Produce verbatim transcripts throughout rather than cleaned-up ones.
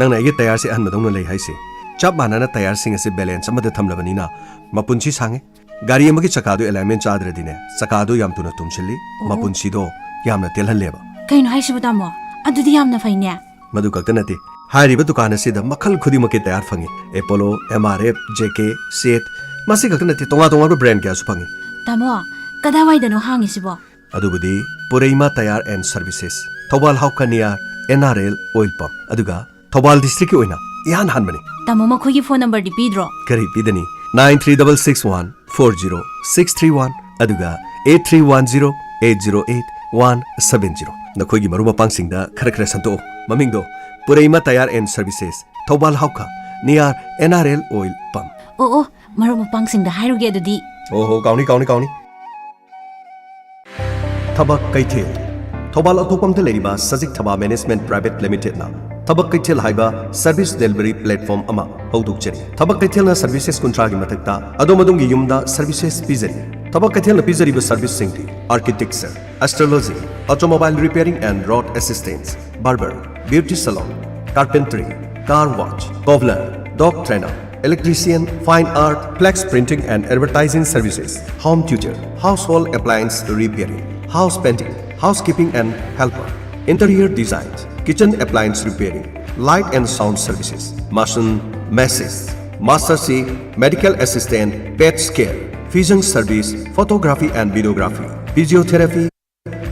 ꯅꯪꯅ ꯑꯩꯒꯤ ꯇꯌꯥꯔꯁꯦ ꯑꯍꯟꯕꯗꯧꯅ ꯂꯩ ꯍꯥꯏꯁꯦ꯫ ꯆꯞ ꯃꯥꯟꯅꯅ ꯇꯌꯥꯔꯁꯤꯡ ꯑꯁꯤ ꯕꯦꯂꯦꯟꯁ ꯑꯃꯗ ꯊꯝꯂꯕꯅꯤꯅ ꯃꯄꯨꯟꯁꯤ ꯁꯥꯡꯉꯤ꯫ ꯒꯥꯔꯤ ꯑꯃꯒꯤ ꯆꯀꯥꯗꯨ ꯑꯦꯂꯥꯏꯟꯃꯦꯟ ꯆꯥꯗ꯭ꯔꯗꯤꯅꯦ, ꯆꯀꯥꯗꯨ ꯌꯥꯝ ꯊꯨꯅ ꯇꯨꯝꯁꯤꯜꯂꯤ, ꯑꯣ꯫ ꯃꯄꯨꯟꯁꯤꯗꯣ ꯌꯥꯝꯅ ꯇꯦꯜꯍꯜꯂꯦꯕ꯫ ꯀꯩꯅꯣ ꯍꯥꯏꯁꯤꯕꯨ, ꯇꯥꯃꯣ? ꯑꯗꯨꯗꯤ ꯌꯥꯝꯅ ꯐꯩꯅꯦ꯫ ꯃꯗꯨ ꯈꯛꯇ ꯅꯠꯇꯦ, ꯍꯥꯏꯔꯤꯕ ꯗꯨꯀꯥꯟ ꯑꯁꯤꯗ ꯃꯈꯜ ꯈꯨꯗꯤꯡꯃꯛꯀꯤ ꯇꯌꯥꯔ ꯐꯪꯉꯤ꯫ Apollo, M R F, J K, set, ꯃꯁꯤ ꯈꯛꯇ ꯅꯠꯇꯦ, ꯇꯣꯉꯥꯟ ꯇꯣꯉꯥꯟꯕ ꯕ꯭ꯔꯥꯟ ꯀꯌꯥꯁꯨ ꯐꯪꯉꯤ꯫ ꯇꯥꯃꯣ, ꯀꯗꯥꯏꯋꯥꯏꯗꯅꯣ ꯍꯥꯡꯉꯤꯁꯤꯕꯣ? ꯑꯗꯨꯕꯨꯗꯤ Pureima tyre and services, Thoubal Haokha near N R L oil pump, ꯑꯗꯨꯒ ꯊꯧꯕꯥꯜ ꯗꯤꯁꯇ꯭ꯔꯤꯛꯀꯤ ꯑꯣꯏꯅ ꯏꯍꯥꯟ ꯍꯥꯟꯕꯅꯤ꯫ ꯇꯥꯃꯣ, ꯃꯈꯣꯏꯒꯤ ꯐꯣꯟ ꯅꯝꯕꯔꯗꯤ ꯄꯤꯗ꯭ꯔꯣ? ꯀꯔꯤ ꯄꯤꯗꯅꯤ? Nine three double six one four zero six three one, ꯑꯗꯨꯒ eight three one zero eight zero eight one seven zero. ꯅꯈꯣꯏꯒꯤ ꯃꯔꯨꯞ ꯃꯄꯥꯡꯁꯤꯡꯗ ꯈꯔ ꯈꯔ ꯁꯟꯗꯣꯛꯎ꯫ ꯃꯃꯤꯡꯗꯣ Pureima tyre and services, Thoubal Haokha, near N R L oil pump. ꯑꯣ, ꯑꯣ, ꯃꯔꯨꯞ ꯃꯄꯥꯡꯁꯤꯡꯗ ꯍꯥꯏꯔꯨꯒꯦ ꯑꯗꯨꯗꯤ꯫ ꯑꯣ ꯍꯣ, ꯀꯥꯎꯅꯤ, ꯀꯥꯎꯅꯤ, ꯀꯥꯎꯅꯤ꯫ ꯊꯕꯛ ꯀꯩꯊꯦꯜ꯫ ꯊꯧꯕꯥꯜ ꯑꯊꯣꯛꯄꯝꯗ ꯂꯩꯔꯤꯕ ꯁꯖꯤꯛ ꯊꯕꯥ ꯃꯦꯅꯦꯖꯃꯦꯟꯠ ꯄ꯭ꯔꯥꯏꯚꯦꯠ ꯂꯤꯃꯤꯇꯦꯗꯅ ꯊꯕꯛ ꯀꯩꯊꯦꯜ ꯍꯥꯏꯕ ꯁꯔꯚꯤꯁ ꯗꯦꯂꯤꯚꯔꯤ ꯄ꯭ꯂꯦꯠꯐꯣꯔꯝ ꯑꯃ ꯍꯧꯗꯣꯛꯆꯔꯤ꯫ ꯊꯕꯛ ꯀꯩꯊꯦꯜꯅ ꯁꯔꯚꯤꯁꯦꯁ ꯀꯨꯟꯊ꯭ꯔꯥꯒꯤ ꯃꯊꯛꯇ ꯑꯗꯣꯝ ꯑꯗꯣꯝꯒꯤ ꯌꯨꯝꯗ ꯁꯔꯚꯤꯁꯦꯁ ꯄꯤꯖꯔꯤ꯫ ꯊꯕꯛ ꯀꯩꯊꯦꯜꯅ ꯄꯤꯖꯔꯤꯕ ꯁꯔꯚꯤꯁꯁꯤꯡꯗꯤ: architecture, astrology, automobile repairing and road assistance, barber, beauty salon, carpentry, car wash, cobbler, dog trainer, electrician, fine art, flex printing and advertising services, home tutor, household appliance repairing, house painting, housekeeping and helper, interior design, kitchen appliance repairing, light and sound services, mason massage, master chef, medical assistant, pets care, ꯐꯤꯖꯪ service, photography and videography, physiotherapy,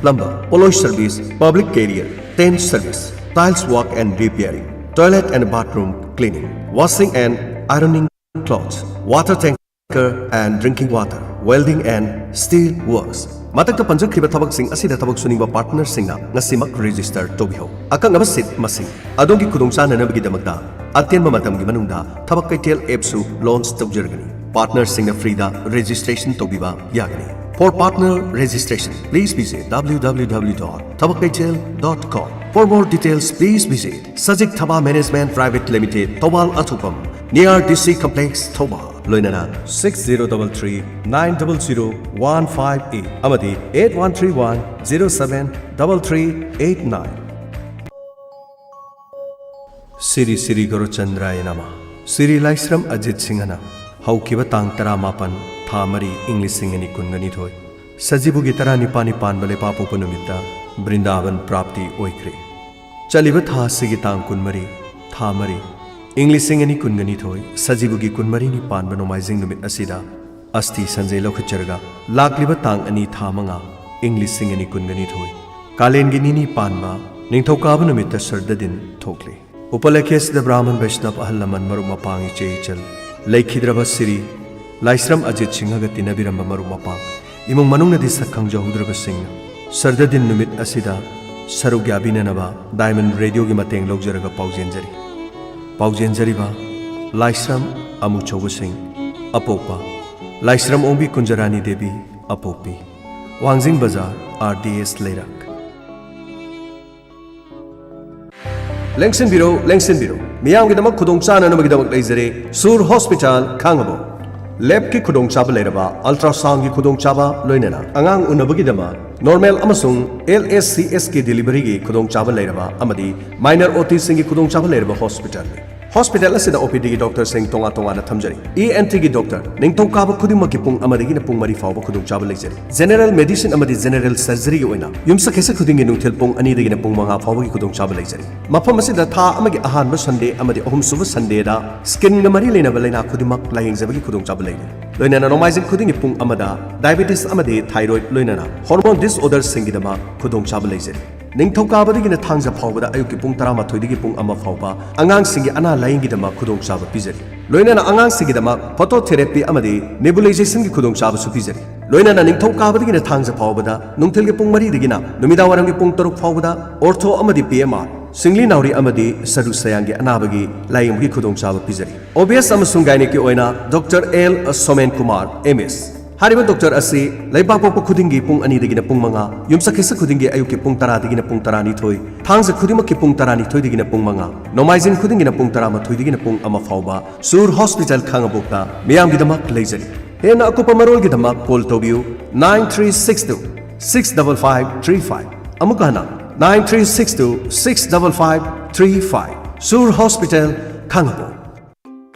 plumber, ꯄꯣꯂꯣꯏ service, public carrier, tent service, tiles work and repairing, toilet and bathroom cleaning, washing and ironing clothes, water tanker and drinking water, welding and steel works. ꯃꯊꯛꯇ ꯄꯟꯖꯈ꯭ꯔꯤꯕ ꯊꯕꯛꯁꯤꯡ ꯑꯁꯤꯗ ꯊꯕꯛ ꯁꯨꯅꯤꯡꯕ ꯄꯥꯔꯠꯅꯔꯁꯤꯡꯅ ꯉꯁꯤꯃꯛ register ꯇꯧꯕꯤꯍꯧ꯫ ꯑꯀꯛꯅꯕ ꯁꯤꯠ ꯃꯁꯤꯡ꯫ ꯑꯗꯣꯝꯒꯤ ꯈꯨꯗꯣꯡꯆꯥꯅꯅꯕꯒꯤꯗꯃꯛꯇ ꯑꯇꯦꯟꯕ ꯃꯇꯝꯒꯤ ꯃꯅꯨꯡꯗ ꯊꯕꯛ ꯀꯩꯊꯦꯜ ꯑꯦꯞꯁꯨ ꯂꯣꯟꯆ ꯇꯧꯖꯔꯒꯅꯤ꯫ ꯄꯥꯔꯠꯅꯔꯁꯤꯡꯅ ꯐ꯭ꯔꯤꯗ ꯔꯦꯖꯤꯁꯇ꯭ꯔꯦꯁꯟ ꯇꯧꯕꯤꯕ ꯌꯥꯒꯅꯤ꯫ For partner registration, please visit W W W dot thabakkeithel dot com. For more details, please visit Sajik Thaba Management Private Limited, Thoubal Athupam, near D C Complex, Thoubal. ꯂꯣꯏꯅꯅ six zero double three nine double zero one five eight ꯑꯃꯗꯤ eight one three one zero seven double three eight nine꯫ Shri Shri ꯒꯧꯔꯆꯟꯗ꯭ꯔꯥꯌ ꯅꯃ꯫ ꯁ꯭ꯔꯤ ꯂꯥꯏꯁ꯭ꯔꯝ ꯑꯖꯤꯠ ꯁꯤꯡꯍꯅ ꯍꯧꯈꯤꯕ ꯇꯥꯡ ꯇꯔꯥꯃꯥꯄꯟ, ꯊꯥ ꯃꯔꯤ, ꯏꯪ ꯂꯤꯁꯤꯡ ꯑꯅꯤ ꯀꯨꯟꯒ ꯅꯤꯊꯣꯏ, ꯁꯖꯤꯕꯨꯒꯤ ꯇꯔꯥꯅꯤꯄꯥꯟꯅꯤ ꯄꯥꯟꯕ ꯂꯩꯄꯥꯄꯣꯛꯄ ꯅꯨꯃꯤꯠꯇ ꯕ꯭ꯔꯤꯟꯗꯥꯕꯟ ꯄ꯭ꯔꯥꯞꯇꯤ ꯑꯣꯏꯈ꯭ꯔꯦ꯫ ꯆꯠꯂꯤꯕ ꯊꯥ ꯑꯁꯤꯒꯤ ꯇꯥꯡ ꯀꯨꯟꯃꯔꯤ, ꯊꯥ ꯃꯔꯤ, ꯏꯪ ꯂꯤꯁꯤꯡ ꯑꯅꯤ ꯀꯨꯟꯒ ꯅꯤꯊꯣꯏ, ꯁꯖꯤꯕꯨꯒꯤ ꯀꯨꯟꯃꯔꯤꯅꯤ ꯄꯥꯟꯕ ꯅꯣꯡꯃꯥꯏꯖꯤꯡ ꯅꯨꯃꯤꯠ ꯑꯁꯤꯗ ꯑꯁꯊꯤ ꯁꯟꯖꯦ ꯂꯧꯈꯠꯆꯔꯒ, ꯂꯥꯛꯂꯤꯕ ꯇꯥꯡ ꯑꯅꯤ, ꯊꯥ ꯃꯉꯥ, ꯏꯪ ꯂꯤꯁꯤꯡ ꯑꯅꯤ ꯀꯨꯟꯒ ꯅꯤꯊꯣꯏ, ꯀꯥꯂꯦꯟꯒꯤ ꯅꯤꯅꯤ ꯄꯥꯟꯕ ꯅꯤꯡꯊꯧꯀꯥꯕ ꯅꯨꯃꯤꯠꯇ ꯁꯔꯗꯗꯤꯟ ꯊꯣꯛꯂꯤ꯫ ꯎꯄꯂꯈ꯭ꯌꯁꯤꯗ ꯕ꯭ꯔꯥꯍꯃꯟ ꯕꯩꯁꯅꯕ ꯑꯍꯜ ꯂꯃꯟ ꯃꯔꯨꯞ ꯃꯄꯥꯡ ꯏꯆꯦ ꯏꯆꯜ, ꯂꯩꯈꯤꯗ꯭ꯔꯕ ꯁꯤꯔꯤ ꯂꯥꯏꯁ꯭ꯔꯝ ꯑꯖꯤꯠ ꯁꯤꯡꯍꯒ ꯇꯤꯟꯅꯕꯤꯔꯝꯕ ꯃꯔꯨꯞ ꯃꯄꯥꯡ, ꯏꯃꯨꯡ ꯃꯅꯨꯡꯅꯗꯤ ꯁꯛ ꯈꯪꯖꯍꯧꯗ꯭ꯔꯕꯁꯤꯡꯅ ꯁꯔꯗꯗꯤꯟ ꯅꯨꯃꯤꯠ ꯑꯁꯤꯗ ꯁꯔꯨꯛ ꯌꯥꯕꯤꯅꯅꯕ ꯗꯥꯏꯃꯟ ꯔꯦꯗꯤꯑꯣꯒꯤ ꯃꯇꯦꯡ ꯂꯧꯖꯔꯒ ꯄꯥꯎꯖꯦꯟꯖꯔꯤ꯫ ꯄꯥꯎꯖꯦꯟꯖꯔꯤꯕ ꯂꯥꯏꯁ꯭ꯔꯝ ꯑꯃꯨꯆꯧꯕꯁꯤꯡ, ꯑꯄꯣꯛꯄ ꯂꯥꯏꯁ꯭ꯔꯝ ꯑꯣꯡꯕꯤ ꯀꯨꯟꯖꯔꯥꯅꯤ ꯗꯦꯕꯤ, ꯑꯄꯣꯛꯄꯤ, ꯋꯥꯡꯖꯤꯡ ꯕꯖꯥꯔ, ꯑꯥꯔ ꯗꯤ ꯑꯦꯁ ꯂꯩꯔꯛ꯫ ꯂꯦꯡꯁꯤꯟꯕꯤꯔꯣ, ꯂꯦꯡꯁꯤꯟꯕꯤꯔꯣ꯫ ꯃꯤꯌꯥꯝꯒꯤꯗꯃꯛ ꯈꯨꯗꯣꯡꯆꯥꯅꯅꯕꯒꯤꯗꯃꯛ ꯂꯩꯖꯔꯦ ꯁꯨꯔ ꯍꯣꯁꯄꯤꯇꯥꯜ, ꯈꯥꯡꯉꯕꯣꯛ꯫ ꯂꯦꯕꯀꯤ ꯈꯨꯗꯣꯡꯆꯥꯕ ꯂꯩꯔꯕ, ꯑꯜꯇ꯭ꯔꯥꯁꯥꯎꯟꯒꯤ ꯈꯨꯗꯣꯡꯆꯥꯕ ꯂꯣꯏꯅꯅ ꯑꯉꯥꯡ ꯎꯅꯕꯒꯤꯗꯃꯛ ꯅꯣꯔꯃꯦꯜ ꯑꯃꯁꯨꯡ ꯑꯦꯜ ꯑꯦꯁ ꯁꯤ ꯑꯦꯁꯀꯤ ꯗꯦꯂꯤꯚꯔꯤꯒꯤ ꯈꯨꯗꯣꯡꯆꯥꯕ ꯂꯩꯔꯕ ꯑꯃꯗꯤ ꯃꯥꯏꯅꯔ ꯑꯣ ꯇꯤꯁꯤꯡꯒꯤ ꯈꯨꯗꯣꯡꯆꯥꯕ ꯂꯩꯔꯕ ꯍꯣꯁꯄꯤꯇꯥꯜꯅꯤ꯫ ꯍꯣꯁꯄꯤꯇꯥꯜ ꯑꯁꯤꯗ ꯑꯣ ꯄꯤ ꯗꯤꯒꯤ ꯗꯣꯛꯇꯔꯁꯤꯡ ꯇꯣꯉꯥꯟ ꯇꯣꯉꯥꯟꯅ ꯊꯝꯖꯔꯤ꯫ ꯏ ꯑꯦꯟ ꯇꯤꯒꯤ ꯗꯣꯛꯇꯔ, ꯅꯤꯡꯊꯧꯀꯥꯕ ꯈꯨꯗꯤꯡꯃꯛꯀꯤ ꯄꯨꯡ ꯑꯃꯗꯒꯤꯅ ꯄꯨꯡ ꯃꯔꯤ ꯐꯥꯎꯕ ꯈꯨꯗꯣꯡꯆꯥꯕ ꯂꯩꯖꯔꯤ꯫ ꯖꯦꯅꯦꯔꯦꯜ ꯃꯦꯗꯤꯁꯤꯟ ꯑꯃꯗꯤ ꯖꯦꯅꯦꯔꯦꯜ ꯁꯔꯖꯔꯤꯒꯤ ꯑꯣꯏꯅ ꯌꯨꯝꯁꯀꯩꯁ ꯈꯨꯗꯤꯡꯒꯤ ꯅꯨꯡꯊꯤꯜ ꯄꯨꯡ ꯑꯅꯤꯗꯒꯤꯅ ꯄꯨꯡ ꯃꯉꯥ ꯐꯥꯎꯕꯒꯤ ꯈꯨꯗꯣꯡꯆꯥꯕ ꯂꯩꯖꯔꯤ꯫ ꯃꯐꯝ ꯑꯁꯤꯗ ꯊꯥ ꯑꯃꯒꯤ ꯑꯍꯥꯟꯕ ꯁꯟꯗꯦ ꯑꯃꯗꯤ ꯑꯍꯨꯝꯁꯨꯕ ꯁꯟꯗꯦꯗ ꯁ꯭ꯀꯤꯟꯒ ꯃꯔꯤ ꯂꯩꯅꯕ ꯂꯩꯅꯥ ꯈꯨꯗꯤꯡꯃꯛ ꯂꯥꯌꯦꯡꯖꯕꯒꯤ ꯈꯨꯗꯣꯡꯆꯥꯕ ꯂꯩꯔꯤ꯫ ꯂꯣꯏꯅꯅ ꯅꯣꯡꯃꯥꯏꯖꯤꯡ ꯈꯨꯗꯤꯡꯒꯤ ꯄꯨꯡ ꯑꯃꯗ ꯗꯥꯏꯕꯦꯇꯤꯁ ꯑꯃꯗꯤ ꯊꯥꯏꯔꯣꯏꯗ ꯂꯣꯏꯅꯅ ꯍꯣꯔꯃꯣꯟ ꯗꯤꯁꯑꯣꯔꯗꯔꯁꯤꯡꯒꯤꯗꯃꯛ ꯈꯨꯗꯣꯡꯆꯥꯕ ꯂꯩꯖꯔꯤ꯫ ꯅꯤꯡꯊꯧꯀꯥꯕꯗꯒꯤꯅ ꯊꯥꯡꯖ ꯐꯥꯎꯕꯗ ꯑꯌꯨꯛꯀꯤ ꯄꯨꯡ ꯇꯔꯥꯃꯥꯊꯣꯏꯗꯒꯤ ꯄꯨꯡ ꯑꯃ ꯐꯥꯎꯕ ꯑꯉꯥꯡꯁꯤꯡꯒꯤ ꯑꯅꯥ ꯂꯥꯌꯦꯡꯒꯤꯗꯃꯛ ꯈꯨꯗꯣꯡꯆꯥꯕ ꯄꯤꯖꯔꯤ꯫ ꯂꯣꯏꯅꯅ ꯑꯉꯥꯡꯁꯤꯡꯒꯤꯗꯃꯛ ꯐꯣꯇꯣꯊꯦꯔꯥꯄꯤ ꯑꯃꯗꯤ ꯅꯦꯕꯨꯂꯥꯏꯖꯦꯁꯟꯒꯤ ꯈꯨꯗꯣꯡꯆꯥꯕꯁꯨ ꯄꯤꯖꯔꯤ꯫ ꯂꯣꯏꯅꯅ ꯅꯤꯡꯊꯧꯀꯥꯕꯗꯒꯤꯅ ꯊꯥꯡꯖ ꯐꯥꯎꯕꯗ ꯅꯨꯡꯊꯤꯜꯒꯤ ꯄꯨꯡ ꯃꯔꯤꯗꯒꯤꯅ ꯅꯨꯃꯤꯗꯥꯡꯋꯥꯏꯔꯝꯒꯤ ꯄꯨꯡ ꯇꯔꯨꯛ ꯐꯥꯎꯕꯗ ꯑꯣꯔꯊꯣ ꯑꯃꯗꯤ ꯄꯤ ꯑꯦꯝ ꯑꯥꯔ, ꯁꯤꯡꯂꯤ ꯅꯥꯎꯔꯤ ꯑꯃꯗꯤ ꯁꯔꯨ ꯁꯌꯥꯡꯒꯤ ꯑꯅꯥꯕꯒꯤ ꯂꯥꯌꯦꯡꯕꯒꯤ ꯈꯨꯗꯣꯡꯆꯥꯕ ꯄꯤꯖꯔꯤ꯫ ꯑꯣ ꯕꯤ ꯑꯦꯁ ꯑꯃꯁꯨꯡ ꯒꯥꯏꯅꯤꯛꯀꯤ ꯑꯣꯏꯅ doctor L Somen Kumar, M S. ꯍꯥꯏꯔꯤꯕ ꯗꯣꯛꯇꯔ ꯑꯁꯤ ꯂꯩꯕꯥꯛꯄꯣꯛꯄ ꯈꯨꯗꯤꯡꯒꯤ ꯄꯨꯡ ꯑꯅꯤꯗꯒꯤꯅ ꯄꯨꯡ ꯃꯉꯥ, ꯌꯨꯝꯁꯀꯩꯁ ꯈꯨꯗꯤꯡꯒꯤ ꯑꯌꯨꯛꯀꯤ ꯄꯨꯡ ꯇꯔꯥꯗꯒꯤꯅ ꯄꯨꯡ ꯇꯔꯥꯅꯤꯊꯣꯏ, ꯊꯥꯡꯖ ꯈꯨꯗꯤꯡꯃꯛꯀꯤ ꯄꯨꯡ ꯇꯔꯥꯅꯤꯊꯣꯏꯗꯒꯤꯅ ꯄꯨꯡ ꯃꯉꯥ, ꯅꯣꯡꯃꯥꯏꯖꯤꯡ ꯈꯨꯗꯤꯡꯒꯤꯅ ꯄꯨꯡ ꯇꯔꯥꯃꯥꯊꯣꯏꯗꯒꯤꯅ ꯄꯨꯡ ꯑꯃ ꯐꯥꯎꯕ ꯁꯨꯔ ꯍꯣꯁꯄꯤꯇꯥꯜ ꯈꯥꯡꯉꯕꯣꯛꯇ ꯃꯤꯌꯥꯝꯒꯤꯗꯃꯛ ꯂꯩꯖꯔꯤ꯫ ꯍꯦꯟꯅ ꯑꯀꯨꯞꯄ ꯃꯔꯣꯜꯒꯤꯗꯃꯛ ꯀꯣꯜ ꯇꯧꯕꯤꯌꯨ, nine three six two six double five three five꯫ ꯑꯃꯨꯛꯀ ꯍꯟꯅ, nine three six two six double five three five꯫ Sur hospital, Khangabok.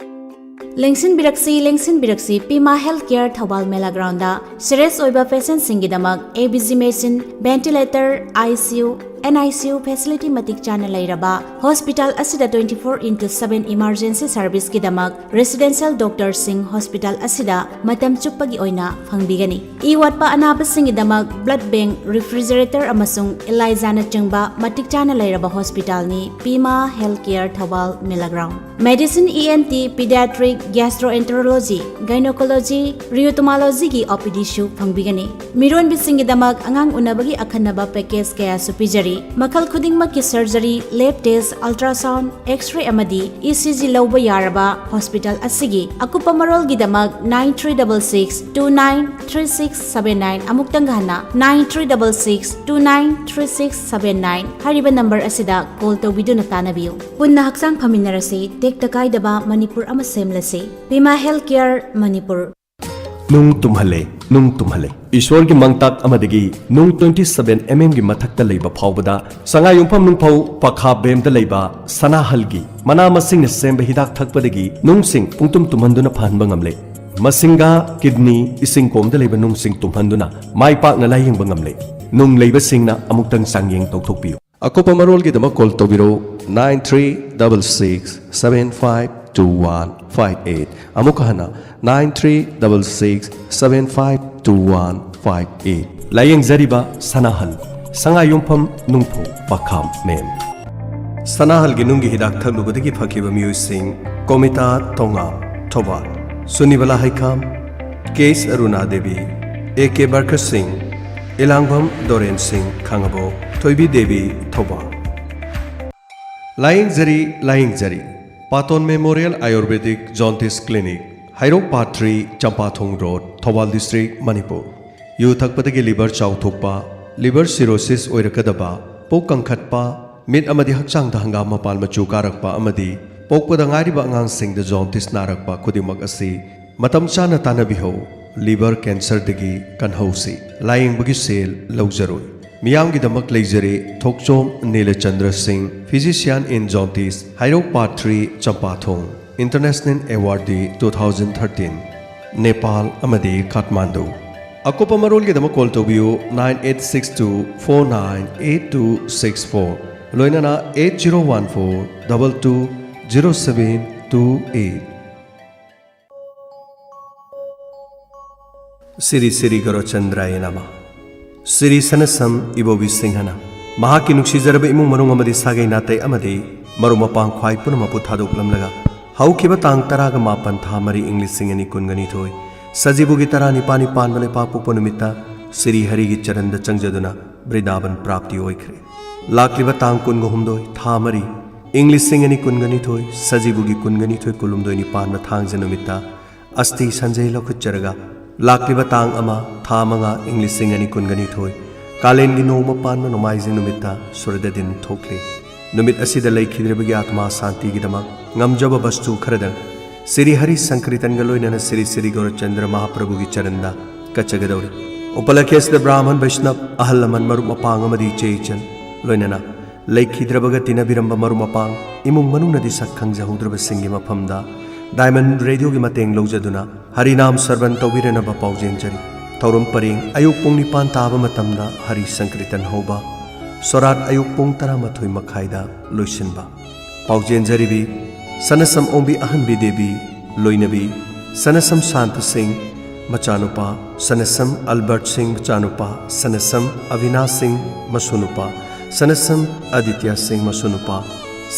ꯂꯦꯡꯁꯤꯟꯕꯤꯔꯛꯁꯤ, ꯂꯦꯡꯁꯤꯟꯕꯤꯔꯛꯁꯤ, Pima health care Thoubal Mela ground serious ꯑꯣꯏꯕ ꯄꯦꯁꯦꯟꯁꯤꯡꯒꯤꯗꯃꯛ A B G machine, ventilator, I C U, and I C U facility ꯃꯇꯤꯛ ꯆꯥꯅ ꯂꯩꯔꯕ hospital ꯑꯁꯤꯗ twenty four into seven emergency serviceꯀꯤꯗꯃꯛ residential ꯗꯣꯛꯇꯔꯁꯤꯡ ꯍꯣꯁꯄꯤꯇꯥꯜ ꯑꯁꯤꯗ ꯃꯇꯝ ꯆꯨꯞꯄꯒꯤ ꯑꯣꯏꯅ ꯐꯪꯕꯤꯒꯅꯤ꯫ ꯏ ꯋꯥꯠꯄ ꯑꯅꯥꯕꯁꯤꯡꯒꯤꯗꯃꯛ ꯕ꯭ꯂꯗ ꯕꯦꯡꯛ, ꯔꯤꯐ꯭ꯔꯤꯖꯔꯦꯇꯔ ꯑꯃꯁꯨꯡ ꯏꯂꯥꯏꯖꯥꯅꯆꯤꯡꯕ ꯃꯇꯤꯛ ꯆꯥꯅ ꯂꯩꯔꯕ ꯍꯣꯁꯄꯤꯇꯥꯜꯅꯤ Pima health care Thoubal Mela ground. Medicine, E N T, paediatric, gastroenterology, gynaecology, ꯔꯤꯌꯨꯇꯣꯃꯣꯂꯣꯖꯤꯒꯤ ꯑꯣ ꯄꯤ ꯗꯤꯁꯨ ꯐꯪꯕꯤꯒꯅꯤ꯫ ꯃꯤꯔꯣꯟꯕꯤꯁꯤꯡꯒꯤꯗꯃꯛ ꯑꯉꯥꯡ ꯎꯅꯕꯒꯤ ꯑꯈꯟꯅꯕ ꯄꯦꯀꯦꯖ ꯀꯌꯥꯁꯨ ꯄꯤꯖꯔꯤ꯫ ꯃꯈꯜ ꯈꯨꯗꯤꯡꯃꯛꯀꯤ ꯁꯔꯖꯔꯤ, ꯂꯦꯕ ꯇꯦꯁ, ꯑꯜꯇ꯭ꯔꯥꯁꯥꯎꯟ, ꯑꯦꯛꯁ-ꯔꯦ ꯑꯃꯗꯤ ꯏ ꯁꯤ ꯖꯤ ꯂꯧꯕ ꯌꯥꯔꯕ ꯍꯣꯁꯄꯤꯇꯥꯜ ꯑꯁꯤꯒꯤ꯫ ꯑꯀꯨꯞꯄ ꯃꯔꯣꯜꯒꯤꯗꯃꯛ nine three double six two nine three six seven nine, ꯑꯃꯨꯛꯇꯪꯒ ꯍꯟꯅ nine three double six two nine three six seven nine ꯍꯥꯏꯔꯤꯕ ꯅꯝꯕꯔ ꯑꯁꯤꯗ ꯀꯣꯜ ꯇꯧꯕꯤꯗꯨꯅ ꯇꯥꯟꯅꯕꯤꯌꯨ꯫ ꯄꯨꯟꯅ ꯍꯛꯆꯥꯡ ꯐꯃꯤꯟꯅꯔꯁꯤ, ꯇꯦꯛꯇ ꯀꯥꯏꯗꯕ ꯃꯅꯤꯄꯨꯔ ꯑꯃ ꯁꯦꯝꯂꯁꯤ꯫ ꯄꯤꯃꯥ ꯍꯦꯜꯊ ꯀꯦꯌꯔ ꯃꯅꯤꯄꯨꯔ꯫ ꯅꯨꯡ ꯇꯨꯝꯍꯜꯂꯦ, ꯅꯨꯡ ꯇꯨꯝꯍꯜꯂꯦ꯫ ꯏꯁꯣꯔꯒꯤ ꯃꯥꯡꯇꯥꯛ ꯑꯃꯗꯒꯤ ꯅꯨꯡ twenty seven M M ꯒꯤ ꯃꯊꯛꯇ ꯂꯩꯕ ꯐꯥꯎꯕꯗ ꯁꯉꯥꯏꯌꯨꯝꯐꯝ ꯅꯨꯡꯐꯧ ꯄꯈꯥ ꯕꯦꯝꯗ ꯂꯩꯕ ꯁꯅꯥꯍꯜꯒꯤ ꯃꯅꯥ ꯃꯁꯤꯡꯅ ꯁꯦꯝꯕ ꯍꯤꯗꯥꯛ ꯊꯛꯄꯗꯒꯤ ꯅꯨꯡꯁꯤꯡ ꯄꯨꯡꯇꯨꯝ ꯇꯨꯝꯍꯟꯗꯨꯅ ꯐꯍꯟꯕ ꯉꯝꯂꯦ꯫ ꯃꯁꯤꯡꯒ, ꯀꯤꯗꯅꯤ, ꯏꯁꯤꯡ ꯀꯣꯝꯗ ꯂꯩꯕ ꯅꯨꯡꯁꯤꯡ ꯇꯨꯝꯍꯟꯗꯨꯅ ꯃꯥꯏ ꯄꯥꯛꯅ ꯂꯥꯌꯦꯡꯕ ꯉꯝꯂꯦ꯫ ꯅꯨꯡ ꯂꯩꯕꯁꯤꯡꯅ ꯑꯃꯨꯛꯇꯪ ꯆꯥꯡꯌꯦꯡ ꯇꯧꯊꯣꯛꯄꯤꯌꯨ꯫ ꯑꯀꯨꯞꯄ ꯃꯔꯣꯜꯒꯤꯗꯃꯛ ꯀꯣꯜ ꯇꯧꯕꯤꯔꯛꯎ, nine three double six seven five two one five eight꯫ ꯑꯃꯨꯛꯀ ꯍꯟꯅ, nine three double six seven five two one five eight꯫ ꯂꯥꯌꯦꯡꯖꯔꯤꯕ ꯁꯅꯥꯍꯜ, ꯁꯉꯥꯏꯌꯨꯝꯐꯝ ꯅꯨꯡꯐꯧ ꯄꯈꯥꯝ ꯃꯦꯝ꯫ ꯁꯅꯥꯍꯜꯒꯤ ꯅꯨꯡꯒꯤ ꯍꯤꯗꯥꯛ ꯊꯛꯂꯨꯕꯗꯒꯤ ꯐꯈꯤꯕ ꯃꯤꯑꯣꯏꯁꯤꯡ: ꯀꯣꯃꯤꯇꯥ ꯇꯣꯉꯥꯝ, ꯊꯧꯕꯥꯜ, ꯁꯨꯅꯤꯕꯂꯥ ꯍꯩꯈꯥꯝ, ꯀꯦ ꯑꯦꯁ ꯑꯔꯨꯅꯥ ꯗꯦꯕꯤ, ꯑꯦ ꯀꯦ ꯕꯔꯀꯠ ꯁꯤꯡ, ꯏꯂꯥꯡꯕꯝ ꯗꯣꯔꯦꯟ ꯁꯤꯡ, ꯈꯥꯡꯉꯕꯣꯛ, ꯊꯣꯏꯕꯤ ꯗꯦꯕꯤ, ꯊꯧꯕꯥꯜ꯫ ꯂꯥꯌꯦꯡꯖꯔꯤ, ꯂꯥꯌꯦꯡꯖꯔꯤ꯫ Paton memorial Ayurvedic jaundice clinic, Heirok part three, Champathong road, Thoubal district, Manipur. ꯌꯨ ꯊꯛꯄꯗꯒꯤ ꯂꯤꯚꯔ ꯆꯥꯎꯊꯣꯛꯄ, ꯂꯤꯚꯔ ꯁꯤꯔꯣꯁꯤꯁ ꯑꯣꯏꯔꯛꯀꯗꯕ, ꯄꯨꯛ ꯀꯪꯈꯠꯄ, ꯃꯤꯠ ꯑꯃꯗꯤ ꯍꯛꯆꯥꯡꯗ ꯍꯪꯒꯥꯝ ꯃꯄꯥꯟ ꯃꯆꯨ ꯀꯥꯔꯛꯄ ꯑꯃꯗꯤ ꯄꯣꯛꯄꯗ ꯉꯥꯏꯔꯤꯕ ꯑꯉꯥꯡꯁꯤꯡꯗ ꯖꯣꯟꯇꯤꯁ ꯅꯥꯔꯛꯄ ꯈꯨꯗꯤꯡꯃꯛ ꯑꯁꯤ ꯃꯇꯝ ꯆꯥꯅ ꯇꯥꯟꯅꯕꯤꯍꯧ꯫ ꯂꯤꯚꯔ ꯀꯦꯟꯁꯔꯗꯒꯤ ꯀꯟꯍꯧꯁꯤ꯫ ꯂꯥꯌꯦꯡꯕꯒꯤ ꯁꯦꯜ ꯂꯧꯖꯔꯣꯏ꯫ ꯃꯤꯌꯥꯝꯒꯤꯗꯃꯛ ꯂꯩꯖꯔꯦ ꯊꯣꯛꯆꯣꯝ ꯅꯤꯂꯆꯟꯗ꯭ꯔ ꯁꯤꯡ, Physician in Jaundice, ꯍꯩꯔꯧ Part three, ꯆꯝꯄꯥꯊꯣꯡ, International Awardee two thousand thirteen, Nepal ꯑꯃꯗꯤ ꯀꯥꯊꯃꯥꯟꯗꯨ꯫ ꯑꯀꯨꯞꯄ ꯃꯔꯣꯜꯒꯤꯗꯃꯛ call ꯇꯧꯕꯤꯌꯨ nine eight six two four nine eight two six four, ꯂꯣꯏꯅꯅ eight zero one four double two zero seven two eight꯫ Shri Shri ꯒꯧꯔꯆꯟꯗ꯭ꯔꯥꯌ ꯅꯃ꯫ ꯁ꯭ꯔꯤ ꯁꯅꯁꯝ ꯏꯕꯣꯕꯤ ꯁꯤꯡꯍꯅ ꯃꯍꯥꯛꯀꯤ ꯅꯨꯡꯁꯤꯖꯔꯕ ꯏꯃꯨꯡ ꯃꯅꯨꯡ ꯑꯃꯗꯤ ꯁꯥꯒꯩ ꯅꯥꯇꯩ ꯑꯃꯗꯤ ꯃꯔꯨꯞ ꯃꯄꯥꯡ ꯈ꯭ꯋꯥꯏ ꯄꯨꯝꯅꯃꯛꯄꯨ ꯊꯥꯗꯣꯛꯂꯝꯂꯒ ꯍꯧꯈꯤꯕ ꯇꯥꯡ ꯇꯔꯥꯒ ꯃꯥꯄꯟ ꯊꯥ ꯃꯔꯤ ꯏꯪ ꯂꯤꯁꯤꯡ ꯑꯅꯤ ꯀꯨꯟꯒꯅꯤꯊꯣꯏ ꯁꯖꯤꯕꯨꯒꯤ ꯇꯔꯥꯅꯤꯄꯥꯟꯅꯤ ꯄꯥꯟꯕ ꯂꯩꯄꯥꯛꯄꯣꯛꯄ ꯅꯨꯃꯤꯠꯇ ꯁ꯭ꯔꯤ ꯍꯔꯤꯒꯤ ꯆꯔꯟꯗ ꯆꯪꯖꯗꯨꯅ ꯕ꯭ꯔꯤꯟꯗꯥꯕꯟ ꯄ꯭ꯔꯥꯞꯇꯤ ꯑꯣꯏꯈ꯭ꯔꯦ꯫ ꯂꯥꯛꯂꯤꯕ ꯇꯥꯡ ꯀꯨꯟꯒ ꯍꯨꯝꯗꯣꯏ ꯊꯥ ꯃꯔꯤ ꯏꯪ ꯂꯤꯁꯤꯡ ꯑꯅꯤ ꯀꯨꯟꯒꯅꯤꯊꯣꯏ ꯁꯖꯤꯕꯨꯒꯤ ꯀꯨꯟꯒꯅꯤꯊꯣꯏ ꯀꯨꯟꯍꯨꯝꯗꯣꯏꯅꯤ ꯄꯥꯟꯕ ꯊꯥꯡꯖ ꯅꯨꯃꯤꯠꯇ ꯑꯁꯇꯤ ꯁꯟꯖꯩ ꯂꯧꯈꯠꯆꯔꯒ ꯂꯥꯛꯂꯤꯕ ꯇꯥꯡ ꯑꯃ ꯊꯥ ꯃꯉꯥ ꯏꯪ ꯂꯤꯁꯤꯡ ꯑꯅꯤ ꯀꯨꯟꯒꯅꯤꯊꯣꯏ ꯀꯥꯂꯦꯟꯒꯤ ꯅꯣꯡꯃ ꯄꯥꯟꯕ ꯅꯣꯡꯃꯥꯏꯖꯤꯡ ꯅꯨꯃꯤꯠꯇ ꯁꯨꯔꯗꯗꯤꯟ ꯊꯣꯛꯂꯤ꯫ ꯅꯨꯃꯤꯠ ꯑꯁꯤꯗ ꯂꯩꯈꯤꯗ꯭ꯔꯕꯒꯤ ꯑꯥꯇꯃꯥ ꯁꯥꯟꯇꯤꯒꯤꯗꯃꯛ ꯉꯝꯖꯕ ꯕꯁꯇꯨ ꯈꯔꯗꯪ ꯁ꯭ꯔꯤ ꯍꯔꯤ ꯁꯪꯀ꯭ꯔꯤꯇꯟꯒ ꯂꯣꯏꯅꯅ ꯁ꯭ꯔꯤ ꯁ꯭ꯔꯤ ꯒꯧꯔꯆꯟꯗ꯭ꯔ ꯃꯍꯥꯄ꯭ꯔꯚꯨꯒꯤ ꯆꯔꯟꯗ ꯀꯠꯆꯒꯗꯧꯔꯤ꯫ ꯎꯄꯂꯛꯈ꯭ꯌ ꯑꯁꯤꯗ ꯕ꯭ꯔꯥꯍꯃꯟ ꯕꯩꯁꯅꯕ, ꯑꯍꯜ ꯂꯃꯟ, ꯃꯔꯨꯞ ꯃꯄꯥꯡ ꯑꯃꯗꯤ ꯏꯆꯦ ꯏꯆꯟ, ꯂꯣꯏꯅꯅ ꯂꯩꯈꯤꯗ꯭ꯔꯕꯒ ꯇꯤꯟꯅꯕꯤꯔꯝꯕ ꯃꯔꯨꯞ ꯃꯄꯥꯡ, ꯏꯃꯨꯡ ꯃꯅꯨꯡꯅꯗꯤ ꯁꯛ ꯈꯪꯖꯍꯧꯗ꯭ꯔꯕꯁꯤꯡꯒꯤ ꯃꯐꯝꯗ ꯗꯥꯏꯃꯟ ꯔꯦꯗꯤꯑꯣꯒꯤ ꯃꯇꯦꯡ ꯂꯧꯖꯗꯨꯅ ꯍꯔꯤꯅꯥꯝ ꯁ꯭ꯔꯕꯟ ꯇꯧꯕꯤꯔꯅꯕ ꯄꯥꯎꯖꯦꯟꯖꯔꯤ꯫ ꯊꯧꯔꯝ ꯄꯔꯦꯡ ꯑꯌꯨꯛ ꯄꯨꯡ ꯅꯤꯄꯥꯟ ꯇꯥꯕ ꯃꯇꯝꯗ ꯍꯔꯤ ꯁꯪꯀ꯭ꯔꯤꯇꯟ ꯍꯧꯕ, ꯁꯣꯔꯥꯠ ꯑꯌꯨꯛ ꯄꯨꯡ ꯇꯔꯥꯃꯥꯊꯣꯏ ꯃꯈꯥꯏꯗ ꯂꯣꯏꯁꯤꯟꯕ꯫ ꯄꯥꯎꯖꯦꯟꯖꯔꯤꯕꯤ ꯁꯅꯁꯝ ꯑꯣꯡꯕꯤ ꯑꯍꯟꯕꯤ ꯗꯦꯕꯤ, ꯂꯣꯏꯅꯕꯤ ꯁꯅꯁꯝ ꯁꯥꯟꯇ ꯁꯤꯡ, ꯃꯆꯥꯅꯨꯄꯥ ꯁꯅꯁꯝ ꯑꯜꯕꯔꯠ ꯁꯤꯡ, ꯃꯆꯥꯅꯨꯄꯥ ꯁꯅꯁꯝ ꯑꯚꯤꯅꯥꯁ ꯁꯤꯡ, ꯃꯁꯨꯅꯨꯄꯥ ꯁꯅꯁꯝ ꯑꯗꯤꯇ꯭ꯌ ꯁꯤꯡ, ꯃꯁꯨꯅꯨꯄꯥ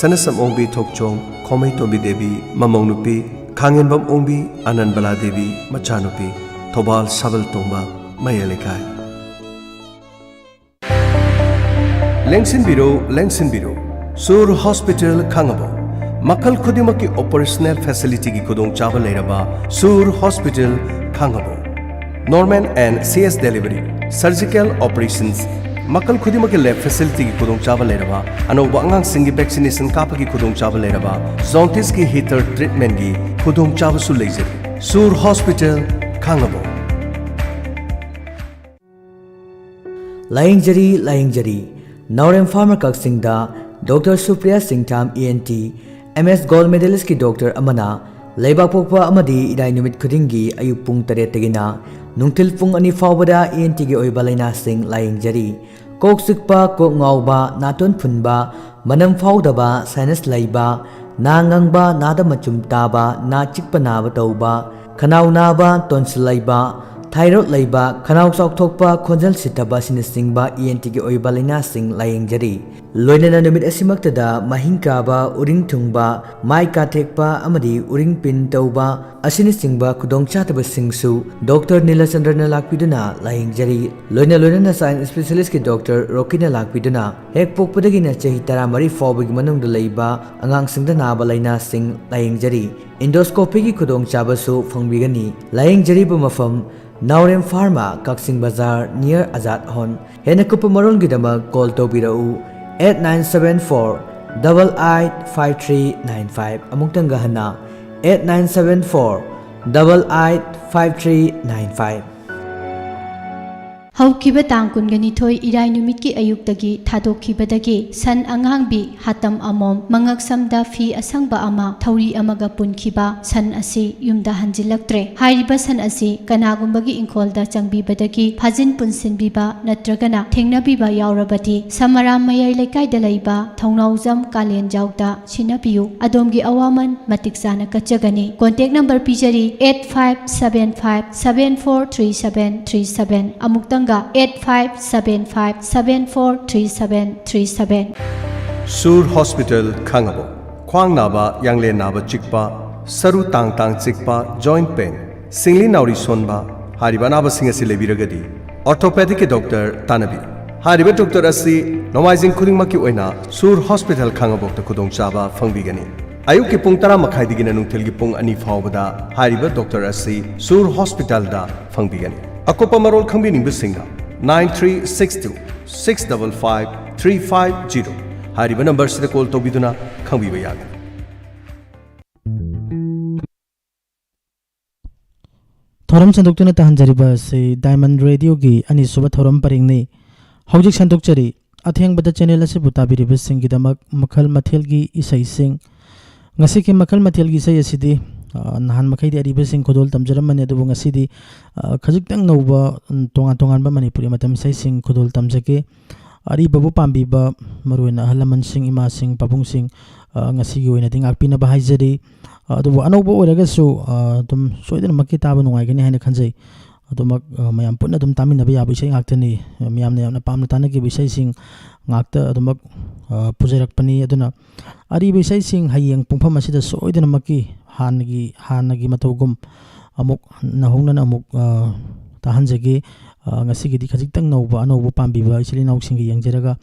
ꯁꯅꯁꯝ ꯑꯣꯡꯕꯤ ꯊꯣꯛꯆꯣꯝ ꯈꯣꯃꯩꯇꯣꯝꯕꯤ ꯗꯦꯕꯤ, ꯃꯃꯧ ꯅꯨꯄꯤ ꯈꯥꯡꯉꯦꯟꯕꯝ ꯑꯣꯡꯕꯤ ꯑꯅꯟꯕꯂꯥ ꯗꯦꯕꯤ, ꯃꯆꯥꯅꯨꯄꯤ ꯊꯧꯕꯥꯜ ꯁꯥꯕꯜ ꯇꯣꯡꯕ ꯃꯌꯥꯏ ꯂꯩꯀꯥꯏ꯫ ꯂꯦꯡꯁꯤꯟꯕꯤꯔꯣ, ꯂꯦꯡꯁꯤꯟꯕꯤꯔꯣ꯫ ꯁꯨꯔ ꯍꯣꯁꯄꯤꯇꯥꯜ ꯈꯥꯡꯉꯕꯣꯛ꯫ ꯃꯈꯜ ꯈꯨꯗꯤꯡꯃꯛꯀꯤ ꯑꯣꯄꯔꯦꯁꯅꯦꯜ ꯐꯦꯁꯤꯂꯤꯇꯤꯒꯤ ꯈꯨꯗꯣꯡꯆꯥꯕ ꯂꯩꯔꯕ ꯁꯨꯔ hospital Khangabok. Normal and C S delivery, surgical operations, ꯃꯈꯜ ꯈꯨꯗꯤꯡꯃꯛꯀꯤ ꯂꯦꯕ ꯐꯦꯁꯤꯂꯤꯇꯤꯒꯤ ꯈꯨꯗꯣꯡꯆꯥꯕ ꯂꯩꯔꯕ, ꯑꯅꯧꯕ ꯑꯉꯥꯡꯁꯤꯡꯒꯤ ꯚꯦꯛꯁꯤꯅꯦꯁꯟ ꯀꯥꯞꯄꯒꯤ ꯈꯨꯗꯣꯡꯆꯥꯕ ꯂꯩꯔꯕ, ꯖꯣꯟꯗꯤꯁꯀꯤ ꯍꯤꯇꯔ ꯇ꯭ꯔꯤꯠꯃꯦꯟꯒꯤ ꯈꯨꯗꯣꯡꯆꯥꯕꯁꯨ ꯂꯩꯖꯔꯤ꯫ ꯁꯨꯔ ꯍꯣꯁꯄꯤꯇꯥꯜ ꯈꯥꯡꯉꯕꯣꯛ꯫ ꯂꯥꯌꯦꯡꯖꯔꯤ, ꯂꯥꯌꯦꯡꯖꯔꯤ꯫ ꯅꯥꯎꯔꯦꯝ ꯐꯥꯔꯃꯔ ꯀꯛꯆꯤꯡꯗ doctor Supriya Singtham, E N T, M S gold ꯃꯦꯗꯥꯂꯤꯁ꯭ꯠꯀꯤ ꯗꯣꯛꯇꯔ ꯑꯃꯅ ꯂꯩꯕꯥꯛꯄꯣꯛꯄ ꯑꯃꯗꯤ ꯏꯔꯥꯏ ꯅꯨꯃꯤꯠ ꯈꯨꯗꯤꯡꯒꯤ ꯑꯌꯨꯛ ꯄꯨꯡ ꯇꯔꯦꯠꯇꯒꯤꯅ ꯅꯨꯡꯊꯤꯜ ꯄꯨꯡ ꯑꯅꯤ ꯐꯥꯎꯕꯗ ꯏ ꯑꯦꯟ ꯇꯤꯒꯤ ꯑꯣꯏꯕ ꯂꯥꯏꯅꯥꯁꯤꯡ ꯂꯥꯌꯦꯡꯖꯔꯤ꯫ ꯀꯣꯛ ꯆꯤꯛꯄ, ꯀꯣꯛ ꯉꯥꯎꯕ, ꯅꯥꯇꯣꯟ ꯐꯨꯟꯕ, ꯃꯅꯝ ꯐꯥꯎꯗꯕ, ꯁꯥꯏꯅꯁ ꯂꯩꯕ, ꯅꯥ ꯉꯪꯕ, ꯅꯥꯗ ꯃꯆꯨꯝ ꯇꯥꯕ, ꯅꯥ ꯆꯤꯛꯄ ꯅꯥꯕ ꯇꯧꯕ, ꯈꯅꯥꯎ ꯅꯥꯕ, ꯇꯣꯟꯁꯤꯜ ꯂꯩꯕ, ꯊꯥꯏꯔꯣꯏꯗ ꯂꯩꯕ, ꯈꯅꯥꯎ ꯆꯥꯎꯊꯣꯛꯄ, ꯈꯣꯟꯖꯦꯜ ꯁꯤꯊꯕ ꯑꯁꯤꯅꯆꯤꯡꯕ ꯏ ꯑꯦꯟ ꯇꯤꯒꯤ ꯑꯣꯏꯕ ꯂꯥꯏꯅꯥꯁꯤꯡ ꯂꯥꯌꯦꯡꯖꯔꯤ꯫ ꯂꯣꯏꯅꯅ ꯅꯨꯃꯤꯠ ꯑꯁꯤꯃꯛꯇꯗ ꯃꯍꯤꯡ ꯀꯥꯕ, ꯎꯔꯤꯡ ꯊꯨꯡꯕ, ꯃꯥꯏ ꯀꯥꯊꯦꯛꯄ ꯑꯃꯗꯤ ꯎꯔꯤꯡ ꯄꯤꯟ ꯇꯧꯕ ꯑꯁꯤꯅꯆꯤꯡꯕ ꯈꯨꯗꯣꯡꯆꯥꯗꯕꯁꯤꯡꯁꯨ ꯗꯣꯛꯇꯔ ꯅꯤꯂꯆꯟꯗ꯭ꯔꯅ ꯂꯥꯛꯄꯤꯗꯨꯅ ꯂꯥꯌꯦꯡꯖꯔꯤ꯫ ꯂꯣꯏꯅ ꯂꯣꯏꯅꯅ ꯆꯥꯏꯜꯗ ꯁ꯭ꯄꯦꯁꯤꯌꯦꯂꯤꯁ꯭ꯠꯀꯤ ꯗꯣꯛꯇꯔ ꯔꯣꯀꯤꯅ ꯂꯥꯛꯄꯤꯗꯨꯅ ꯍꯦꯛ ꯄꯣꯛꯄꯗꯒꯤꯅ ꯆꯍꯤ ꯇꯔꯥꯃꯔꯤ ꯐꯥꯎꯕꯒꯤ ꯃꯅꯨꯡꯗ ꯂꯩꯕ ꯑꯉꯥꯡꯁꯤꯡꯗ ꯅꯥꯕ ꯂꯥꯏꯅꯥꯁꯤꯡ ꯂꯥꯌꯦꯡꯖꯔꯤ꯫ ꯏꯟꯗꯣꯁꯀꯣꯄꯤꯒꯤ ꯈꯨꯗꯣꯡꯆꯥꯕꯁꯨ ꯐꯪꯕꯤꯒꯅꯤ꯫ ꯂꯥꯌꯦꯡꯖꯔꯤꯕ ꯃꯐꯝ ꯅꯥꯎꯔꯦꯝ ꯐꯥꯔꯃꯥ, ꯀꯛꯆꯤꯡ ꯕꯖꯥꯔ, near ꯑꯖꯥꯗ ꯍꯣꯟ꯫ ꯍꯦꯟꯅ ꯀꯨꯞꯄ ꯃꯔꯣꯜꯒꯤꯗꯃꯛ ꯀꯣꯜ ꯇꯧꯕꯤꯔꯛꯎ, eight nine seven four double eight five three nine five꯫ ꯑꯃꯨꯛꯇꯪꯒ ꯍꯟꯅ, eight nine seven four double eight five three nine five꯫ ꯍꯧꯈꯤꯕ ꯇꯥꯡ ꯀꯨꯟꯒ ꯅꯤꯊꯣꯏ ꯏꯔꯥꯏ ꯅꯨꯃꯤꯠꯀꯤ ꯑꯌꯨꯛꯇꯒꯤ ꯊꯥꯗꯣꯛꯈꯤꯕꯗꯒꯤ ꯁꯟ ꯑꯉꯥꯡꯕꯤ ꯍꯥꯇꯝ ꯑꯃꯣꯝ, ꯃꯉꯛꯁꯝꯗ ꯐꯤ ꯑꯁꯪꯕ ꯑꯃ, ꯊꯧꯔꯤ ꯑꯃꯒ ꯄꯨꯟꯈꯤꯕ ꯁꯟ ꯑꯁꯤ ꯌꯨꯝꯗ ꯍꯟꯖꯤꯜꯂꯛꯇ꯭ꯔꯦ꯫ ꯍꯥꯏꯔꯤꯕ ꯁꯟ ꯑꯁꯤ ꯀꯅꯥꯒꯨꯝꯕꯒꯤ ꯏꯪꯈꯣꯜꯗ ꯆꯪꯕꯤꯕꯗꯒꯤ ꯐꯥꯖꯤꯟ ꯄꯨꯟꯁꯤꯟꯕꯤꯕ ꯅꯠꯇ꯭ꯔꯒꯅ ꯊꯦꯡꯅꯕꯤꯕ ꯌꯥꯎꯔꯕꯗꯤ ꯁꯃꯔꯥꯝ ꯃꯌꯥꯏ ꯂꯩꯀꯥꯏꯗ ꯂꯩꯕ ꯊꯧꯅꯥꯎꯖꯝ ꯀꯥꯂꯦꯟꯖꯥꯎꯗ ꯁꯤꯟꯅꯕꯤꯌꯨ꯫ ꯑꯗꯣꯝꯒꯤ ꯑꯋꯥꯃꯟ ꯃꯇꯤꯛ ꯆꯥꯅ ꯀꯠꯆꯒꯅꯤ꯫ Contact number ꯄꯤꯖꯔꯤ, eight five seven five seven four three seven three seven꯫ ꯑꯃꯨꯛꯇꯪꯒ, eight five seven five seven four three seven three seven꯫ ꯁꯨꯔ ꯍꯣꯁꯄꯤꯇꯥꯜ, ꯈꯥꯡꯉꯕꯣꯛ꯫ ꯈ꯭ꯋꯥꯡ ꯅꯥꯕ, ꯌꯥꯡꯂꯦꯟ ꯅꯥꯕ ꯆꯤꯛꯄ, ꯁꯔꯨ ꯇꯥꯡ ꯇꯥꯡ ꯆꯤꯛꯄ, joint pain, ꯁꯤꯡꯂꯤ ꯅꯥꯎꯔꯤ ꯁꯣꯟꯕ ꯍꯥꯏꯔꯤꯕ ꯑꯅꯥꯕꯁꯤꯡ ꯑꯁꯤ ꯂꯩꯕꯤꯔꯒꯗꯤ, orthopedicꯀꯤ ꯗꯣꯛꯇꯔ ꯇꯥꯟꯅꯕꯤꯌꯨ꯫ ꯍꯥꯏꯔꯤꯕ ꯗꯣꯛꯇꯔ ꯑꯁꯤ ꯅꯣꯡꯃꯥꯏꯖꯤꯡ ꯈꯨꯗꯤꯡꯃꯛꯀꯤ ꯑꯣꯏꯅ ꯁꯨꯔ ꯍꯣꯁꯄꯤꯇꯥꯜ, ꯈꯥꯡꯉꯕꯣꯛꯇ ꯈꯨꯗꯣꯡꯆꯥꯕ ꯐꯪꯕꯤꯒꯅꯤ꯫ ꯑꯌꯨꯛꯀꯤ ꯄꯨꯡ ꯇꯔꯥ ꯃꯈꯥꯏꯗꯒꯤꯅ ꯅꯨꯡꯊꯤꯜꯒꯤ ꯄꯨꯡ ꯑꯅꯤ ꯐꯥꯎꯕꯗ ꯍꯥꯏꯔꯤꯕ ꯗꯣꯛꯇꯔ ꯑꯁꯤ ꯁꯨꯔ ꯍꯣꯁꯄꯤꯇꯥꯜꯗ ꯐꯪꯕꯤꯒꯅꯤ꯫ ꯑꯀꯨꯞꯄ ꯃꯔꯣꯜ ꯈꯪꯕꯤꯅꯤꯡꯕꯁꯤꯡꯅ nine three six two six double five three five zero ꯍꯥꯏꯔꯤꯕ ꯅꯝꯕꯔꯁꯤꯗ ꯀꯣꯜ ꯇꯧꯕꯤꯗꯨꯅ ꯈꯪꯕꯤꯕ ꯌꯥꯒꯅꯤ꯫ ꯊꯧꯔꯝ ꯁꯟꯗꯣꯛꯇꯨꯅ ꯇꯥꯍꯟꯖꯔꯤꯕ ꯑꯁꯤ ꯗꯥꯏꯃꯟ ꯔꯦꯗꯤꯑꯣꯒꯤ ꯑꯅꯤꯁꯨꯕ ꯊꯧꯔꯝ ꯄꯔꯤꯡꯅꯤ꯫ ꯍꯧꯖꯤꯛ ꯁꯟꯗꯣꯛꯆꯔꯤ꯫ ꯑꯊꯦꯡꯕꯗ ꯆꯦꯅꯦꯜ ꯑꯁꯤꯕꯨ ꯇꯥꯕꯤꯔꯤꯕꯁꯤꯡꯒꯤꯗꯃꯛ ꯃꯈꯜ ꯃꯊꯦꯜꯒꯤ ꯏꯁꯩꯁꯤꯡ꯫ ꯉꯁꯤꯒꯤ ꯃꯈꯜ ꯃꯊꯦꯜꯒꯤ ꯏꯁꯩ ꯑꯁꯤꯗꯤ, ꯑ, ꯅꯍꯥꯟ ꯃꯈꯩꯗꯤ ꯑꯔꯤꯕꯁꯤꯡ ꯈꯨꯗꯣꯜ ꯇꯝꯖꯔꯝꯕꯅꯤ, ꯑꯗꯨꯕꯨ ꯉꯁꯤꯗꯤ, ꯑ, ꯈꯖꯤꯛꯇꯪ ꯅꯧꯕ, ꯎꯝ, ꯇꯣꯉꯥꯟ ꯇꯣꯉꯥꯟꯕ ꯃꯅꯤꯄꯨꯔꯤ ꯃꯇꯝ ꯏꯁꯩꯁꯤꯡ ꯈꯨꯗꯣꯜ ꯇꯝꯖꯒꯦ꯫ ꯑꯔꯤꯕꯕꯨ ꯄꯥꯝꯕꯤꯕ, ꯃꯔꯨꯑꯣꯏꯅ ꯑꯍꯜ ꯂꯃꯟꯁꯤꯡ, ꯏꯃꯥꯁꯤꯡ, ꯄꯥꯕꯨꯡꯁꯤꯡ, ꯑ, ꯉꯁꯤꯒꯤ ꯑꯣꯏꯅꯗꯤ ꯉꯥꯛꯄꯤꯅꯕ ꯍꯥꯏꯖꯔꯤ꯫ ꯑ, ꯑꯗꯨꯕꯨ ꯑꯅꯧꯕ ꯑꯣꯏꯔꯒꯁꯨ, ꯑ, ꯑꯗꯨꯝ ꯁꯣꯏꯗꯅꯃꯛꯀꯤ ꯇꯥꯕ ꯅꯨꯡꯉꯥꯏꯒꯅꯤ ꯍꯥꯏꯅ ꯈꯟꯖꯩ꯫ ꯑꯗꯨꯃꯛ, ꯑ, ꯃꯌꯥꯝ ꯄꯨꯟꯅ ꯑꯗꯨꯝ ꯇꯥꯃꯤꯟꯅꯕ ꯌꯥꯕ ꯏꯁꯩ ꯉꯥꯛꯇꯅꯤ꯫ ꯃꯤꯌꯥꯝꯅ ꯌꯥꯝꯅ ꯄꯥꯝꯅ ꯇꯥꯅꯈꯤꯕ ꯏꯁꯩꯁꯤꯡ ꯉꯥꯛꯇ ꯑꯗꯨꯃꯛ, ꯑ, ꯄꯨꯖꯔꯛꯄꯅꯤ꯫ ꯑꯗꯨꯅ ꯑꯔꯤꯕ ꯏꯁꯩꯁꯤꯡ ꯍꯌꯦꯡ ꯄꯨꯡꯐꯝ ꯑꯁꯤꯗ ꯁꯣꯏꯗꯅꯃꯛꯀꯤ ꯍꯥꯟꯅꯒꯤ, ꯍꯥꯟꯅꯒꯤ ꯃꯇꯧꯒꯨꯝ ꯑꯃꯨꯛ ꯅꯧꯍꯧꯅꯅ ꯑꯃꯨꯛ, ꯑ, ꯇꯥꯍꯟꯖꯒꯦ꯫ ꯑ, ꯉꯁꯤꯒꯤꯗꯤ ꯈꯖꯤꯛꯇꯪ ꯅꯧꯕ, ꯑꯅꯧꯕ ꯄꯥꯝꯕꯤꯕ ꯏꯆꯤꯜ ꯏꯅꯥꯎꯁꯤꯡꯒ ꯌꯦꯡꯖꯔꯒ,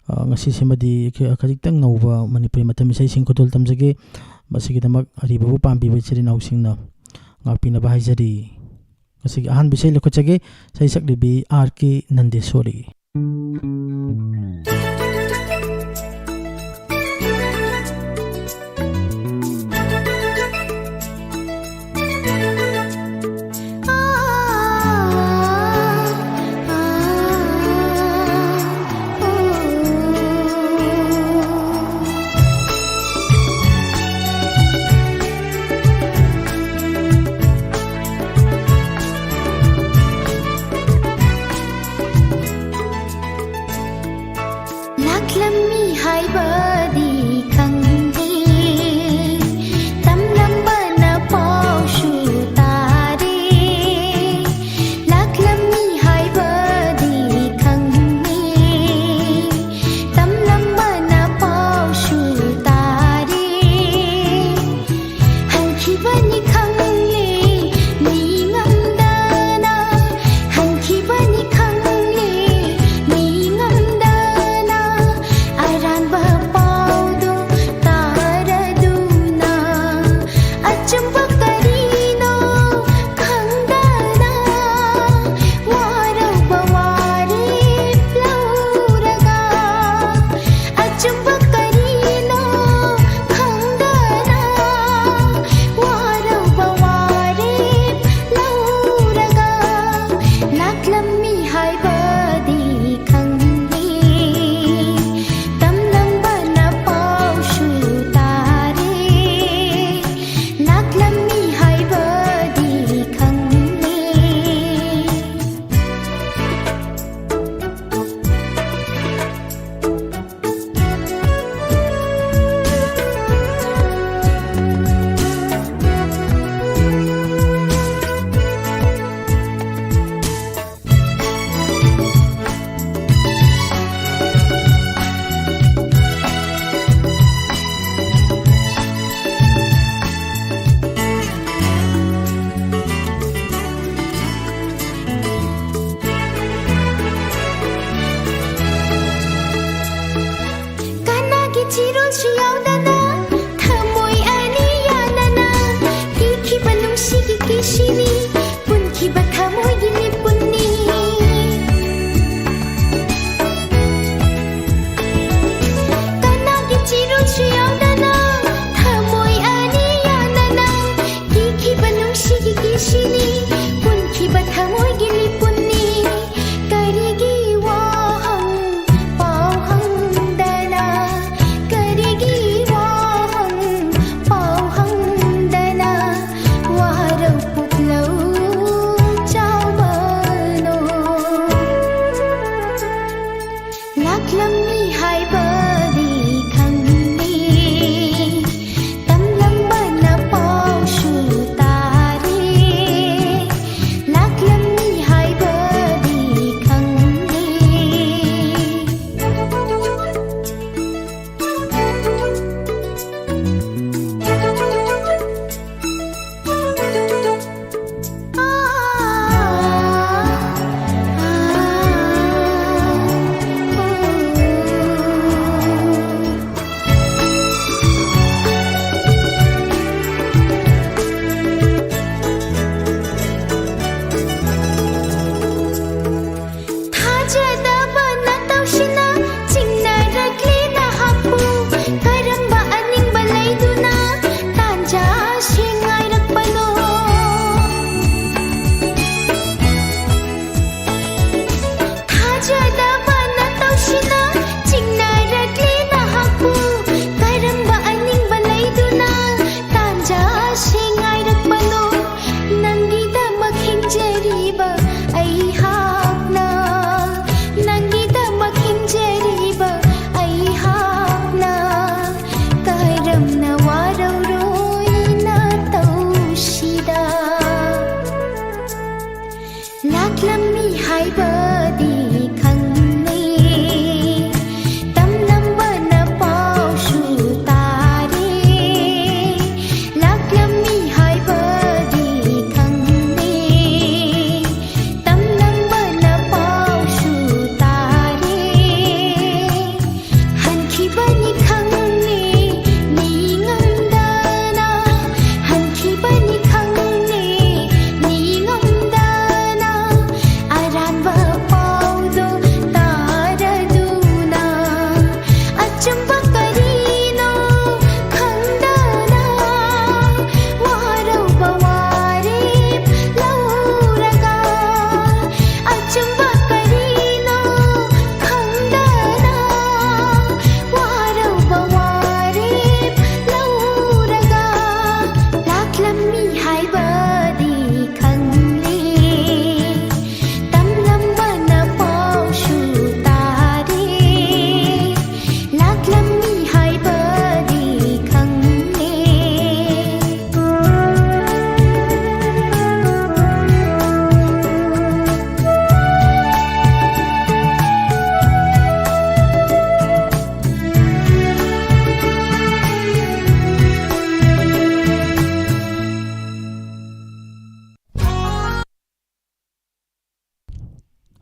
ꯑ, ꯉꯁꯤꯁꯤꯃꯗꯤ ꯈ-, ꯈꯖꯤꯛꯇꯪ ꯅꯧꯕ ꯃꯅꯤꯄꯨꯔꯤ ꯃꯇꯝ ꯏꯁꯩꯁꯤꯡ ꯈꯨꯗꯣꯜ ꯇꯝꯖꯒꯦ꯫ ꯃꯁꯤꯒꯤꯗꯃꯛ ꯑꯔꯤꯕꯕꯨ ꯄꯥꯝꯕꯤꯕ ꯏꯆꯤꯜ ꯏꯅꯥꯎꯁꯤꯡꯅ ꯉꯥꯛꯄꯤꯅꯕ ꯍꯥꯏꯖꯔꯤ꯫ ꯉꯁꯤꯒꯤ ꯑꯍꯥꯟꯕ ꯏꯁꯩ ꯂꯧꯈꯠꯆꯒꯦ, ꯏꯁꯩ ꯁꯛꯂꯤꯕꯤ ꯑꯥꯔ ꯀꯦ ꯅꯟꯗꯦꯁꯣꯔꯤ꯫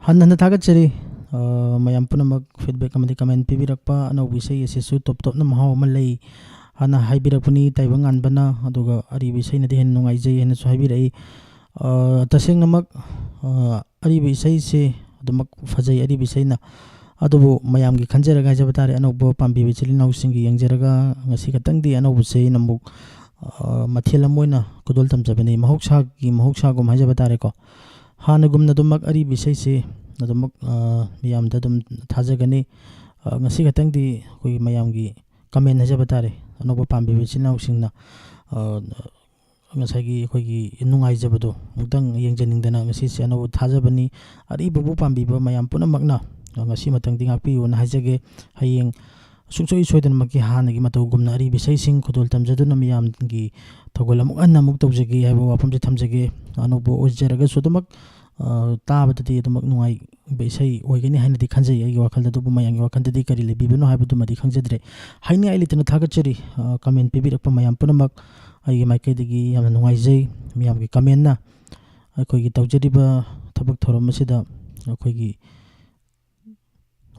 ꯍꯟꯅ ꯍꯟꯅ ꯊꯥꯒꯠꯆꯔꯤ꯫ ꯑ, ꯃꯌꯥꯝ ꯄꯨꯝꯅꯃꯛ feedback ꯑꯃꯗꯤ comment ꯄꯤꯕꯤꯔꯛꯄ, "ꯑꯅꯧꯕ ꯏꯁꯩ ꯑꯁꯤꯁꯨ ꯇꯣꯞ ꯇꯣꯞꯅ ꯃꯍꯥꯎ ꯑꯃ ꯂꯩ" ꯍꯥꯏꯅ ꯍꯥꯏꯕꯤꯔꯛꯄꯅꯤ ꯇꯥꯏꯕꯪ ꯉꯥꯟꯕꯅ꯫ ꯑꯗꯨꯒ ꯑꯔꯤꯕ ꯏꯁꯩꯅꯗꯤ ꯍꯦꯟꯅ ꯅꯨꯡꯉꯥꯏꯖꯩ ꯍꯥꯏꯅꯁꯨ ꯍꯥꯏꯕꯤꯔꯛꯏ꯫ ꯑ, ꯇꯁꯦꯡꯅꯃꯛ, ꯑ, ꯑꯔꯤꯕ ꯏꯁꯩꯁꯦ ꯑꯗꯨꯃꯛ ꯐꯖꯩ, ꯑꯔꯤꯕ ꯏꯁꯩꯅ꯫ ꯑꯗꯨꯕꯨ ꯃꯌꯥꯝꯒꯤ ꯈꯟꯖꯔꯒ ꯍꯥꯏꯖꯕ ꯇꯥꯔꯦ, ꯑꯅꯧꯕ ꯄꯥꯝꯕꯤꯕ ꯏꯆꯤꯜ ꯏꯅꯥꯎꯁꯤꯡꯒꯤ ꯌꯦꯡꯖꯔꯒ ꯉꯁꯤ ꯈꯛꯇꯪꯗꯤ ꯑꯅꯧꯕꯁꯦ ꯑꯩꯅ ꯑꯃꯨꯛ, ꯑ, ꯃꯊꯦꯜ ꯑꯃ ꯑꯣꯏꯅ ꯈꯨꯗꯣꯜ ꯇꯝꯖꯕꯅꯤ꯫ ꯃꯍꯧꯁꯥꯒꯤ ꯃꯍꯧꯁꯥꯒꯨꯝ ꯍꯥꯏꯖꯕ ꯇꯥꯔꯦꯀꯣ꯫ ꯍꯥꯟꯅꯒꯨꯝꯅ ꯑꯗꯨꯃꯛ ꯑꯔꯤꯕ ꯏꯁꯩꯁꯤ ꯑꯗꯨꯃꯛ, ꯑ, ꯃꯤꯌꯥꯝꯗ ꯑꯗꯨꯝ ꯊꯥꯖꯒꯅꯤ꯫ ꯑ, ꯉꯁꯤ ꯈꯛꯇꯪꯗꯤ ꯑꯩꯈꯣꯏꯒꯤ ꯃꯌꯥꯝꯒꯤ comment ꯍꯥꯏꯖꯕ ꯇꯥꯔꯦ, ꯑꯅꯧꯕ ꯄꯥꯝꯕꯤꯕ ꯏꯆꯤꯜ ꯏꯅꯥꯎꯁꯤꯡꯅ, ꯑ, ꯉꯁꯥꯏꯒꯤ ꯑꯩꯈꯣꯏꯒꯤ ꯅꯨꯡꯉꯥꯏꯖꯕꯗꯣ ꯑꯃꯨꯛꯇꯪ ꯌꯦꯡꯖꯅꯤꯡꯗꯅ ꯉꯁꯤꯁꯦ ꯑꯅꯧꯕ ꯊꯥꯖꯕꯅꯤ꯫ ꯑꯔꯤꯕꯕꯨ ꯄꯥꯝꯕꯤꯕ ꯃꯌꯥꯝ ꯄꯨꯝꯅꯃꯛꯅ, ꯑ, ꯉꯁꯤ ꯃꯇꯪꯗꯤ ꯉꯥꯛꯄꯤꯌꯨꯅ ꯍꯥꯏꯖꯒꯦ꯫ ꯍꯌꯦꯡ ꯁꯨꯡꯁꯣꯏ ꯁꯣꯏꯗꯅꯃꯛꯀꯤ ꯍꯥꯟꯅꯒꯤ ꯃꯇꯧꯒꯨꯝꯅ ꯑꯔꯤꯕ ꯏꯁꯩꯁꯤꯡ ꯈꯨꯗꯣꯜ ꯇꯝꯖꯗꯨꯅ ꯃꯤꯌꯥꯝꯒꯤ ꯊꯧꯒꯜ ꯑꯃꯨꯛ ꯍꯟꯅ ꯑꯃꯨꯛ ꯇꯧꯖꯒꯦ ꯍꯥꯏꯕ ꯋꯥꯐꯝꯁꯦ ꯊꯝꯖꯒꯦ꯫ ꯑꯅꯧꯕ ꯑꯣꯏꯖꯔꯒꯁꯨ ꯑꯗꯨꯃꯛ, ꯑ, ꯇꯥꯕꯗꯗꯤ ꯑꯗꯨꯃꯛ ꯅꯨꯡꯉꯥꯏꯕ ꯏꯁꯩ ꯑꯣꯏꯒꯅꯤ ꯍꯥꯏꯅꯗꯤ ꯈꯟꯖꯩ ꯑꯩꯒꯤ ꯋꯥꯈꯜꯗ꯫ ꯑꯗꯨꯕꯨ ꯃꯌꯥꯝꯒꯤ ꯋꯥꯈꯜꯗꯗꯤ ꯀꯔꯤ ꯂꯩꯕꯤꯕꯅꯣ ꯍꯥꯏꯕꯗꯨꯃꯗꯤ ꯈꯪꯖꯗ꯭ꯔꯦ꯫ ꯍꯥꯏꯅꯤꯡꯉꯥꯏ ꯂꯩꯇꯅ ꯊꯥꯒꯠꯆꯔꯤ꯫ ꯑ, comment ꯄꯤꯕꯤꯔꯛꯄ ꯃꯌꯥꯝ ꯄꯨꯝꯅꯃꯛ ꯑꯩꯒꯤ ꯃꯥꯏꯀꯩꯗꯒꯤ ꯌꯥꯝꯅ ꯅꯨꯡꯉꯥꯏꯖꯩ꯫ ꯃꯤꯌꯥꯝꯒꯤ commentꯅ ꯑꯩꯈꯣꯏꯒꯤ ꯇꯧꯖꯔꯤꯕ ꯊꯕꯛ ꯊꯧꯔꯝ ꯑꯁꯤꯗ ꯑꯩꯈꯣꯏꯒꯤ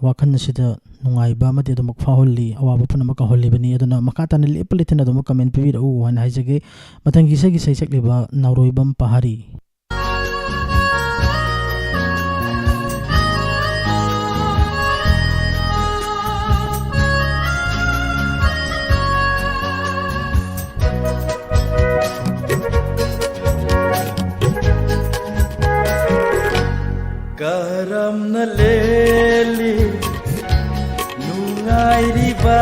ꯋꯥꯈꯜ ꯑꯁꯤꯗ ꯅꯨꯡꯉꯥꯏꯕ ꯑꯃꯗꯤ ꯑꯗꯨꯃꯛ ꯐꯥꯎꯍꯜꯂꯤ, ꯑꯋꯥꯕ ꯄꯨꯝꯅꯃꯛ ꯀꯥꯎꯍꯜꯂꯤꯕꯅꯤ꯫ ꯑꯗꯨꯅ ꯃꯈꯥ ꯇꯥꯅ ꯂꯦꯞꯄ ꯂꯩꯇꯅ ꯑꯗꯨꯃꯛ comment ꯄꯤꯕꯤꯔꯛꯎ ꯍꯥꯏꯅ ꯍꯥꯏꯖꯒꯦ꯫ ꯃꯊꯪꯒꯤ ꯏꯁꯩꯒꯤ ꯏꯁꯩ ꯁꯛꯂꯤꯕ ꯅꯥꯎꯔꯣꯏꯕꯝ ꯄꯍꯥꯔꯤ꯫ ꯀꯔꯝꯅ ꯂꯦꯜꯂꯤ ꯅꯨꯡꯉꯥꯏꯔꯤꯕꯔꯥ?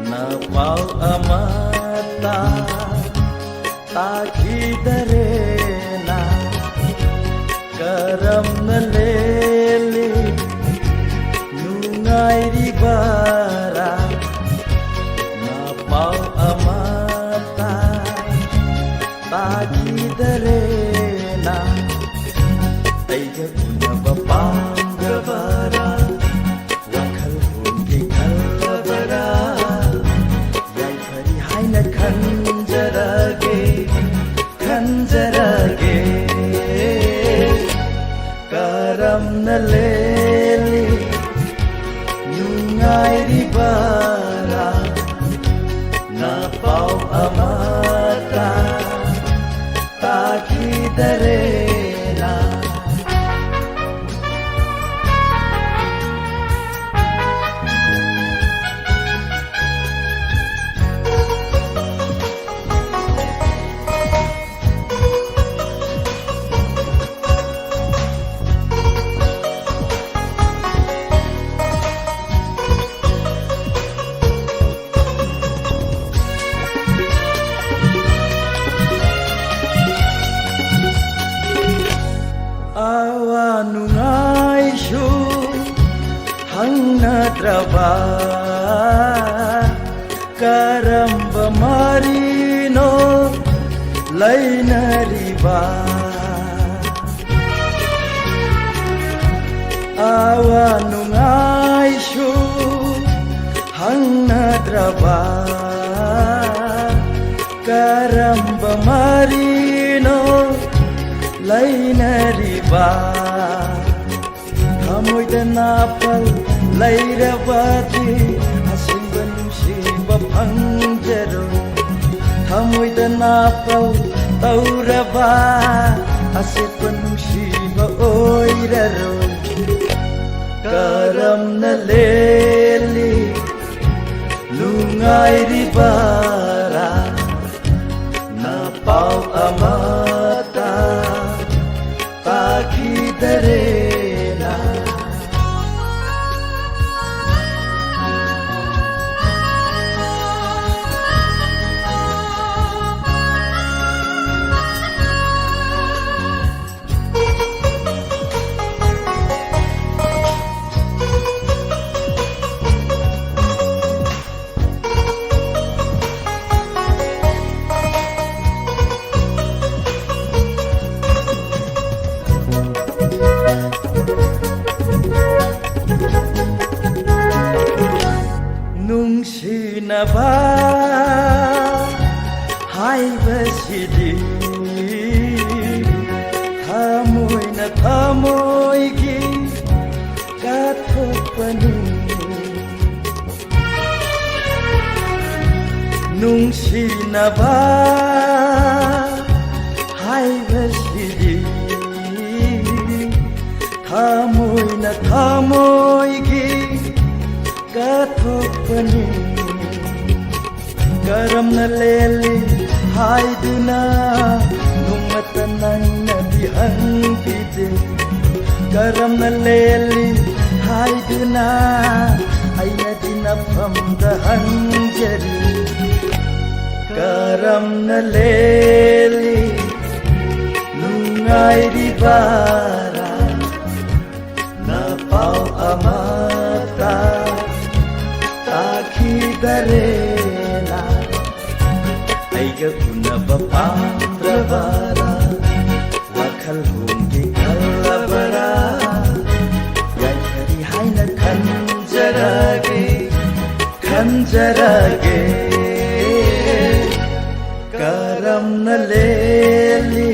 ꯅꯄꯥꯎ ꯑꯃꯠꯇ ꯇꯥꯈꯤꯗꯔꯦꯅ꯫ ꯀꯔꯝꯅ ꯂꯦꯜꯂꯤ ꯅꯨꯡꯉꯥꯏꯔꯤꯕꯔꯥ? ꯅꯄꯥꯎ ꯑꯃꯠꯇ ꯇꯥꯈꯤꯗꯔꯦꯅ꯫ ꯑꯩꯒ ꯎꯅꯕ ꯄꯥꯝꯖꯕꯔꯥ? ꯋꯥꯈꯜ ꯍꯣꯡꯒꯦ ꯈꯜꯂꯕꯔꯥ? ꯌꯥꯏꯐꯔꯤ ꯍꯥꯏꯅ ꯈꯟꯖꯔꯒꯦ, ꯈꯟꯖꯔꯒꯦ꯫ ꯄꯥꯎ ꯑꯃꯠꯇ ꯇꯥꯈꯤꯗꯔꯦꯅ꯫ ꯑꯋꯥ ꯅꯨꯡꯉꯥꯏꯁꯨ ꯍꯪꯅꯗ꯭ꯔꯕ, ꯀꯔꯝꯕ ꯃꯔꯤꯅꯣ ꯂꯩꯅꯔꯤꯕ? ꯑꯋꯥ ꯅꯨꯡꯉꯥꯏꯁꯨ ꯍꯪꯅꯗ꯭ꯔꯕ, ꯀꯔꯝꯕ ꯃꯔꯤꯅꯣ ꯂꯩꯅꯔꯤꯕ? ꯊꯃꯣꯏꯗ ꯅꯥꯄꯜ ꯂꯩꯔꯕꯗꯤ ꯑꯁꯦꯡꯕ ꯅꯨꯡꯁꯤꯕ ꯐꯪꯖꯔꯣꯏ꯫ ꯊꯃꯣꯏꯗ ꯅꯥꯄꯜ ꯇꯧꯔꯕ ꯑꯁꯦꯡꯕ ꯅꯨꯡꯁꯤꯕ ꯑꯣꯏꯔꯔꯣꯏ꯫ ꯀꯔꯝꯅ ꯂꯦꯜꯂꯤ ꯅꯨꯡꯉꯥꯏꯔꯤꯕꯔꯥ? ꯅꯄꯥꯎ ꯑꯃꯠꯇ ꯇꯥꯈꯤꯗꯔꯦꯅ꯫ ꯅꯨꯡꯁꯤꯅꯕ ꯍꯥꯏꯕꯁꯤꯗꯤ ꯊꯃꯣꯏꯅ ꯊꯃꯣꯏꯒꯤ ꯀꯠꯊꯣꯛꯄꯅꯤ꯫ ꯅꯨꯡꯁꯤꯅꯕ ꯍꯥꯏꯕꯁꯤꯗꯤ ꯊꯃꯣꯏꯅ ꯊꯃꯣꯏꯒꯤ ꯀꯠꯊꯣꯛꯄꯅꯤ꯫ ꯀꯔꯝꯅ ꯂꯦꯜꯂꯤ ꯍꯥꯏꯗꯨꯅ ꯅꯣꯡꯃꯇ ꯅꯪꯅꯗꯤ ꯍꯪꯕꯤꯗꯦ꯫ ꯀꯔꯝꯅ ꯂꯦꯜꯂꯤ ꯍꯥꯏꯗꯨꯅ ꯑꯩꯅꯗꯤ ꯅꯐꯝꯗ ꯍꯪꯖꯔꯤ꯫ ꯀꯔꯝꯅ ꯂꯦꯜꯂꯤ ꯅꯨꯡꯉꯥꯏꯔꯤꯕꯔꯥ? ꯅꯄꯥꯎ ꯑꯃꯠꯇ ꯇꯥꯈꯤꯗꯔꯦꯅ꯫ ꯑꯩꯒ ꯎꯅꯕ ꯄꯥꯝꯗ꯭ꯔꯕꯔꯥ? ꯋꯥꯈꯜ ꯍꯣꯡꯒꯦ ꯈꯜꯂꯕꯔꯥ? ꯌꯥꯏꯐꯔꯤ ꯍꯥꯏꯅ ꯈꯟꯖꯔꯒꯦ, ꯈꯟꯖꯔꯒꯦ꯫ ꯀꯔꯝꯅ ꯂꯦꯜꯂꯤ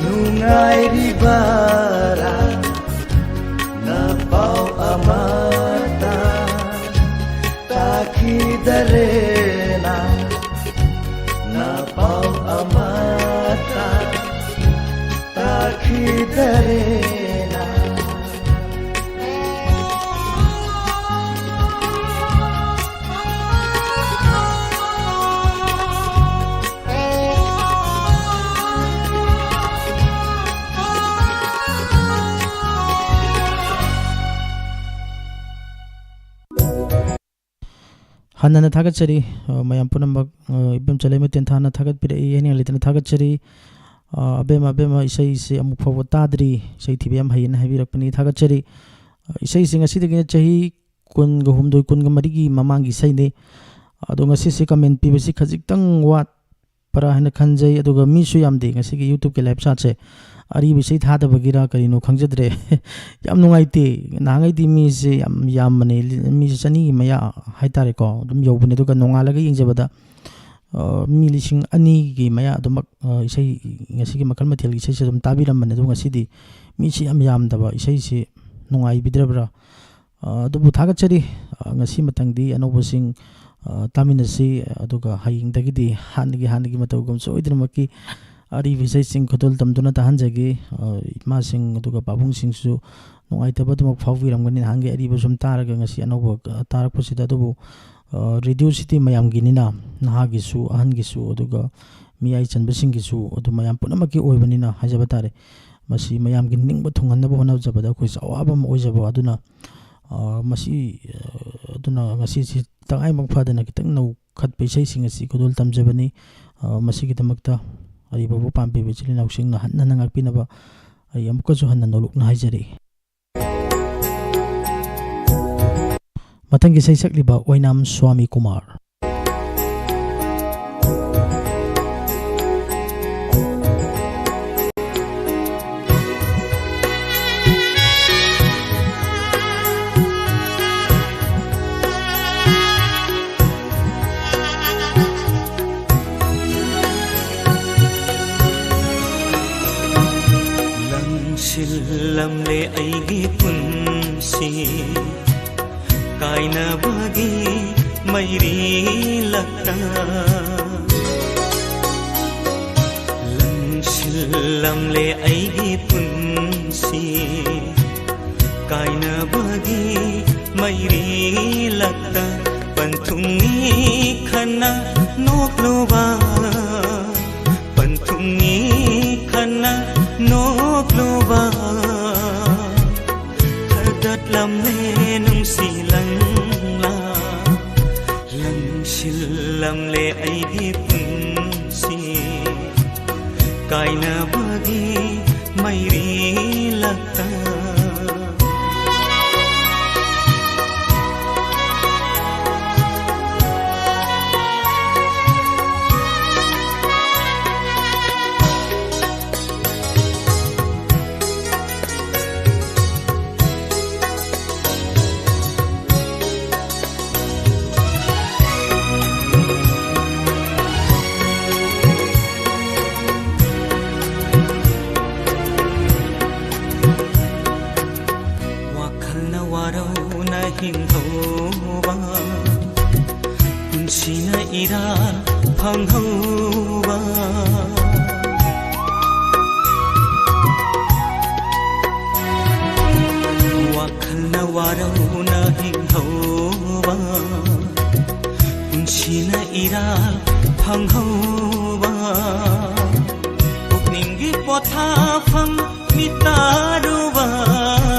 ꯅꯨꯡꯉꯥꯏꯔꯤꯕꯔꯥ? ꯅꯄꯥꯎ ꯑꯃꯠꯇ ꯇꯥꯈꯤꯗꯔꯦꯅ꯫ ꯅꯄꯥꯎ ꯑꯃꯠꯇ ꯇꯥꯈꯤꯗꯔꯦꯅ꯫ ꯍꯟꯅ ꯍꯟꯅ ꯊꯥꯒꯠꯆꯔꯤ꯫ ꯑ, ꯃꯌꯥꯝ ꯄꯨꯝꯅꯃꯛ, ꯑ, ꯏꯕꯦꯝ ꯆꯂꯩꯃ ꯇꯦꯟꯊꯥꯅ ꯊꯥꯒꯠꯄꯤꯔꯛꯏ, ꯍꯥꯏꯅꯤꯡꯉꯥꯏ ꯂꯩꯇꯅ ꯊꯥꯒꯠꯆꯔꯤ꯫ ꯑ, ꯑꯕꯦꯝꯃ, ꯑꯕꯦꯝꯃ, ꯏꯁꯩꯁꯦ ꯑꯃꯨꯛ ꯐꯥꯎꯕ ꯇꯥꯗ꯭ꯔꯤ, ꯏꯁꯩ ꯊꯤꯕ ꯌꯥꯝ ꯍꯩꯌꯦꯅ ꯍꯥꯏꯕꯤꯔꯛꯄꯅꯤ, ꯊꯥꯒꯠꯆꯔꯤ꯫ ꯑ, ꯏꯁꯩꯁꯦ ꯉꯁꯤꯗꯒꯤꯅ ꯆꯍꯤ ꯀꯨꯟꯒ ꯍꯨꯝꯗꯣꯏ, ꯀꯨꯟꯒ ꯃꯔꯤꯒꯤ ꯃꯃꯥꯡꯒꯤ ꯏꯁꯩꯅꯤ꯫ ꯑꯗꯣ ꯉꯁꯤꯁꯦ comment ꯄꯤꯕꯁꯤ ꯈꯖꯤꯛꯇꯪ ꯋꯥꯠ ꯄꯔꯥ ꯍꯥꯏꯅ ꯈꯟꯖꯩ꯫ ꯑꯗꯨꯒ ꯃꯤꯁꯨ ꯌꯥꯝꯗꯦ ꯉꯁꯤꯒꯤ YouTube-ꯀꯤ live chat-ꯁꯦ꯫ ꯑꯔꯤꯕ ꯏꯁꯩ ꯊꯥꯗꯕꯒꯤꯔ ꯀꯔꯤꯅꯣ ꯈꯪꯖꯗ꯭ꯔꯦ꯫ ꯌꯥꯝ ꯅꯨꯡꯉꯥꯏꯇꯦ꯫ ꯅꯍꯥꯟꯈꯩꯗꯤ ꯃꯤꯁꯦ ꯌꯥꯝ ꯌꯥꯝꯕꯅꯦ, ꯂꯤ-, ꯃꯤꯁꯦ ꯆꯅꯤꯒꯤ ꯃꯌꯥ ꯍꯥꯏꯇꯥꯔꯦꯀꯣ, ꯑꯗꯨꯝ ꯌꯧꯕꯅꯦ꯫ ꯑꯗꯨꯒ ꯅꯣꯡꯉꯥꯜꯂꯒ ꯌꯦꯡꯖꯕꯗ, ꯑ, ꯃꯤ ꯂꯤꯁꯤꯡ ꯑꯅꯤꯒꯤ ꯃꯌꯥ ꯑꯗꯨꯃꯛ, ꯑ, ꯏꯁꯩ ꯉꯁꯤꯒꯤ ꯃꯈꯜ ꯃꯊꯦꯜꯒꯤ ꯏꯁꯩꯁꯦ ꯑꯗꯨꯝ ꯇꯥꯕꯤꯔꯝꯕꯅꯦ꯫ ꯑꯗꯨ ꯉꯁꯤꯗꯤ ꯃꯤꯁꯤ ꯌꯥꯝ ꯌꯥꯝꯗꯕ, ꯏꯁꯩꯁꯤ ꯅꯨꯡꯉꯥꯏꯕꯤꯗ꯭ꯔꯕ꯭ꯔꯥ? ꯑ, ꯑꯗꯨꯕꯨ ꯊꯥꯒꯠꯆꯔꯤ꯫ ꯑ, ꯉꯁꯤ ꯃꯊꯪꯗꯤ ꯑꯅꯧꯕꯁꯤꯡ, ꯑ, ꯇꯥꯃꯤꯟꯅꯁꯤ꯫ ꯑꯗꯨꯒ ꯍꯌꯦꯡꯗꯒꯤꯗꯤ ꯍꯥꯟꯅꯒꯤ, ꯍꯥꯟꯅꯒꯤ ꯃꯇꯧꯒꯨꯝ ꯁꯣꯏꯗꯅꯃꯛꯀꯤ ꯑꯔꯤꯕ ꯏꯁꯩꯁꯤꯡ ꯈꯨꯗꯣꯜ ꯇꯝꯗꯨꯅ ꯇꯥꯍꯟꯖꯒꯦ꯫ ꯑ, ꯏꯃꯥꯁꯤꯡ ꯑꯗꯨꯒ ꯄꯥꯕꯨꯡꯁꯤꯡꯁꯨ ꯅꯨꯡꯉꯥꯏꯇꯕ ꯑꯗꯨꯃꯛ ꯐꯥꯎꯕꯤꯔꯝꯒꯅꯤ, ꯅꯍꯥꯟꯒꯤ ꯑꯔꯤꯕ ꯁꯨꯝ ꯇꯥꯔꯒ ꯉꯁꯤ ꯑꯅꯧꯕ, ꯑ, ꯇꯥꯔꯛꯄꯁꯤꯗ꯫ ꯑꯗꯨꯕꯨ, ꯑ, ꯔꯦꯗꯤꯑꯣꯁꯤꯗꯤ ꯃꯌꯥꯝꯒꯤꯅꯤꯅ, ꯅꯍꯥꯒꯤꯁꯨ, ꯑꯍꯟꯒꯤꯁꯨ, ꯑꯗꯨꯒ ꯃꯤꯌꯥꯏ ꯆꯟꯕꯁꯤꯡꯒꯤꯁꯨ, ꯑꯗꯨ ꯃꯌꯥꯝ ꯄꯨꯝꯅꯃꯛꯀꯤ ꯑꯣꯏꯕꯅꯤꯅ ꯍꯥꯏꯖꯕ ꯇꯥꯔꯦ꯫ ꯃꯁꯤ ꯃꯌꯥꯝꯒꯤ ꯅꯤꯡꯕ ꯊꯨꯡꯍꯟꯅꯕ ꯍꯣꯠꯅꯖꯕꯗ ꯑꯩꯈꯣꯏꯁꯨ ꯑꯋꯥꯕ ꯑꯃ ꯑꯣꯏꯖꯕ ꯑꯗꯨꯅ, ꯑ, ꯃꯁꯤ, ꯑ, ꯑꯗꯨꯅ ꯉꯁꯤꯁꯤ ꯇꯉꯥꯏꯐꯗꯅ ꯈꯤꯇꯪ ꯅꯧꯈꯠꯄ ꯏꯁꯩꯁꯤꯡ ꯑꯁꯤ ꯈꯨꯗꯣꯜ ꯇꯝꯖꯕꯅꯤ꯫ ꯑ, ꯃꯁꯤꯒꯤꯗꯃꯛꯇ ꯑꯔꯤꯕꯕꯨ ꯄꯥꯝꯕꯤꯕ ꯏꯆꯤꯜ ꯏꯅꯥꯎꯁꯤꯡꯅ ꯍꯟꯅ ꯍꯟꯅ ꯉꯥꯛꯄꯤꯅꯕ ꯑꯩ ꯑꯃꯨꯛꯀꯁꯨ ꯍꯟꯅ ꯅꯧꯂꯨꯛꯅ ꯍꯥꯏꯖꯔꯤ꯫ ꯃꯊꯪꯒꯤ ꯏꯁꯩ ꯁꯛꯂꯤꯕ ꯑꯣꯏꯅꯥꯝ ꯁ꯭ꯋꯥꯃꯤ ꯀꯨꯃꯥꯔ꯫ ꯂꯪꯁꯤꯜꯂꯝꯂꯦ ꯑꯩꯒꯤ ꯄꯨꯟꯁꯤ, ꯀꯥꯏꯅꯕꯒꯤ ꯃꯩꯔꯤ ꯂꯛꯇ꯫ ꯂꯪꯁꯤꯜꯂꯝꯂꯦ ꯑꯩꯒꯤ ꯄꯨꯟꯁꯤ, ꯀꯥꯏꯅꯕꯒꯤ ꯃꯩꯔꯤ ꯂꯛꯇ꯫ ꯄꯟꯊꯨꯡꯅꯤ ꯈꯟꯅ ꯅꯣꯛꯂꯨꯕ, ꯄꯟꯊꯨꯡꯅꯤ ꯈꯟꯅ ꯅꯣꯛꯂꯨꯕ꯫ ꯊꯗꯠꯂꯝꯂꯦ ꯅꯨꯡꯁꯤ ꯂꯪꯂꯥ, ꯂꯪꯁꯤꯜꯂꯝꯂꯦ ꯑꯩꯒꯤ ꯄꯨꯟꯁꯤ, ꯀꯥꯏꯅꯕꯒꯤ ꯃꯩꯔꯤ ꯂꯛꯇ꯫ ꯅꯨꯡꯁꯤꯅ ꯏꯔꯥꯜ ꯐꯪꯍꯧꯕ, ꯋꯥꯈꯜꯅ ꯋꯥꯔꯧꯅ ꯍꯤꯡꯍꯧꯕ, ꯄꯨꯟꯁꯤꯅ ꯏꯔꯥꯜ ꯐꯪꯍꯧꯕ, ꯄꯨꯛꯅꯤꯡꯒꯤ ꯄꯣꯊꯥꯐꯝ ꯃꯤꯇꯥꯔꯨꯕ,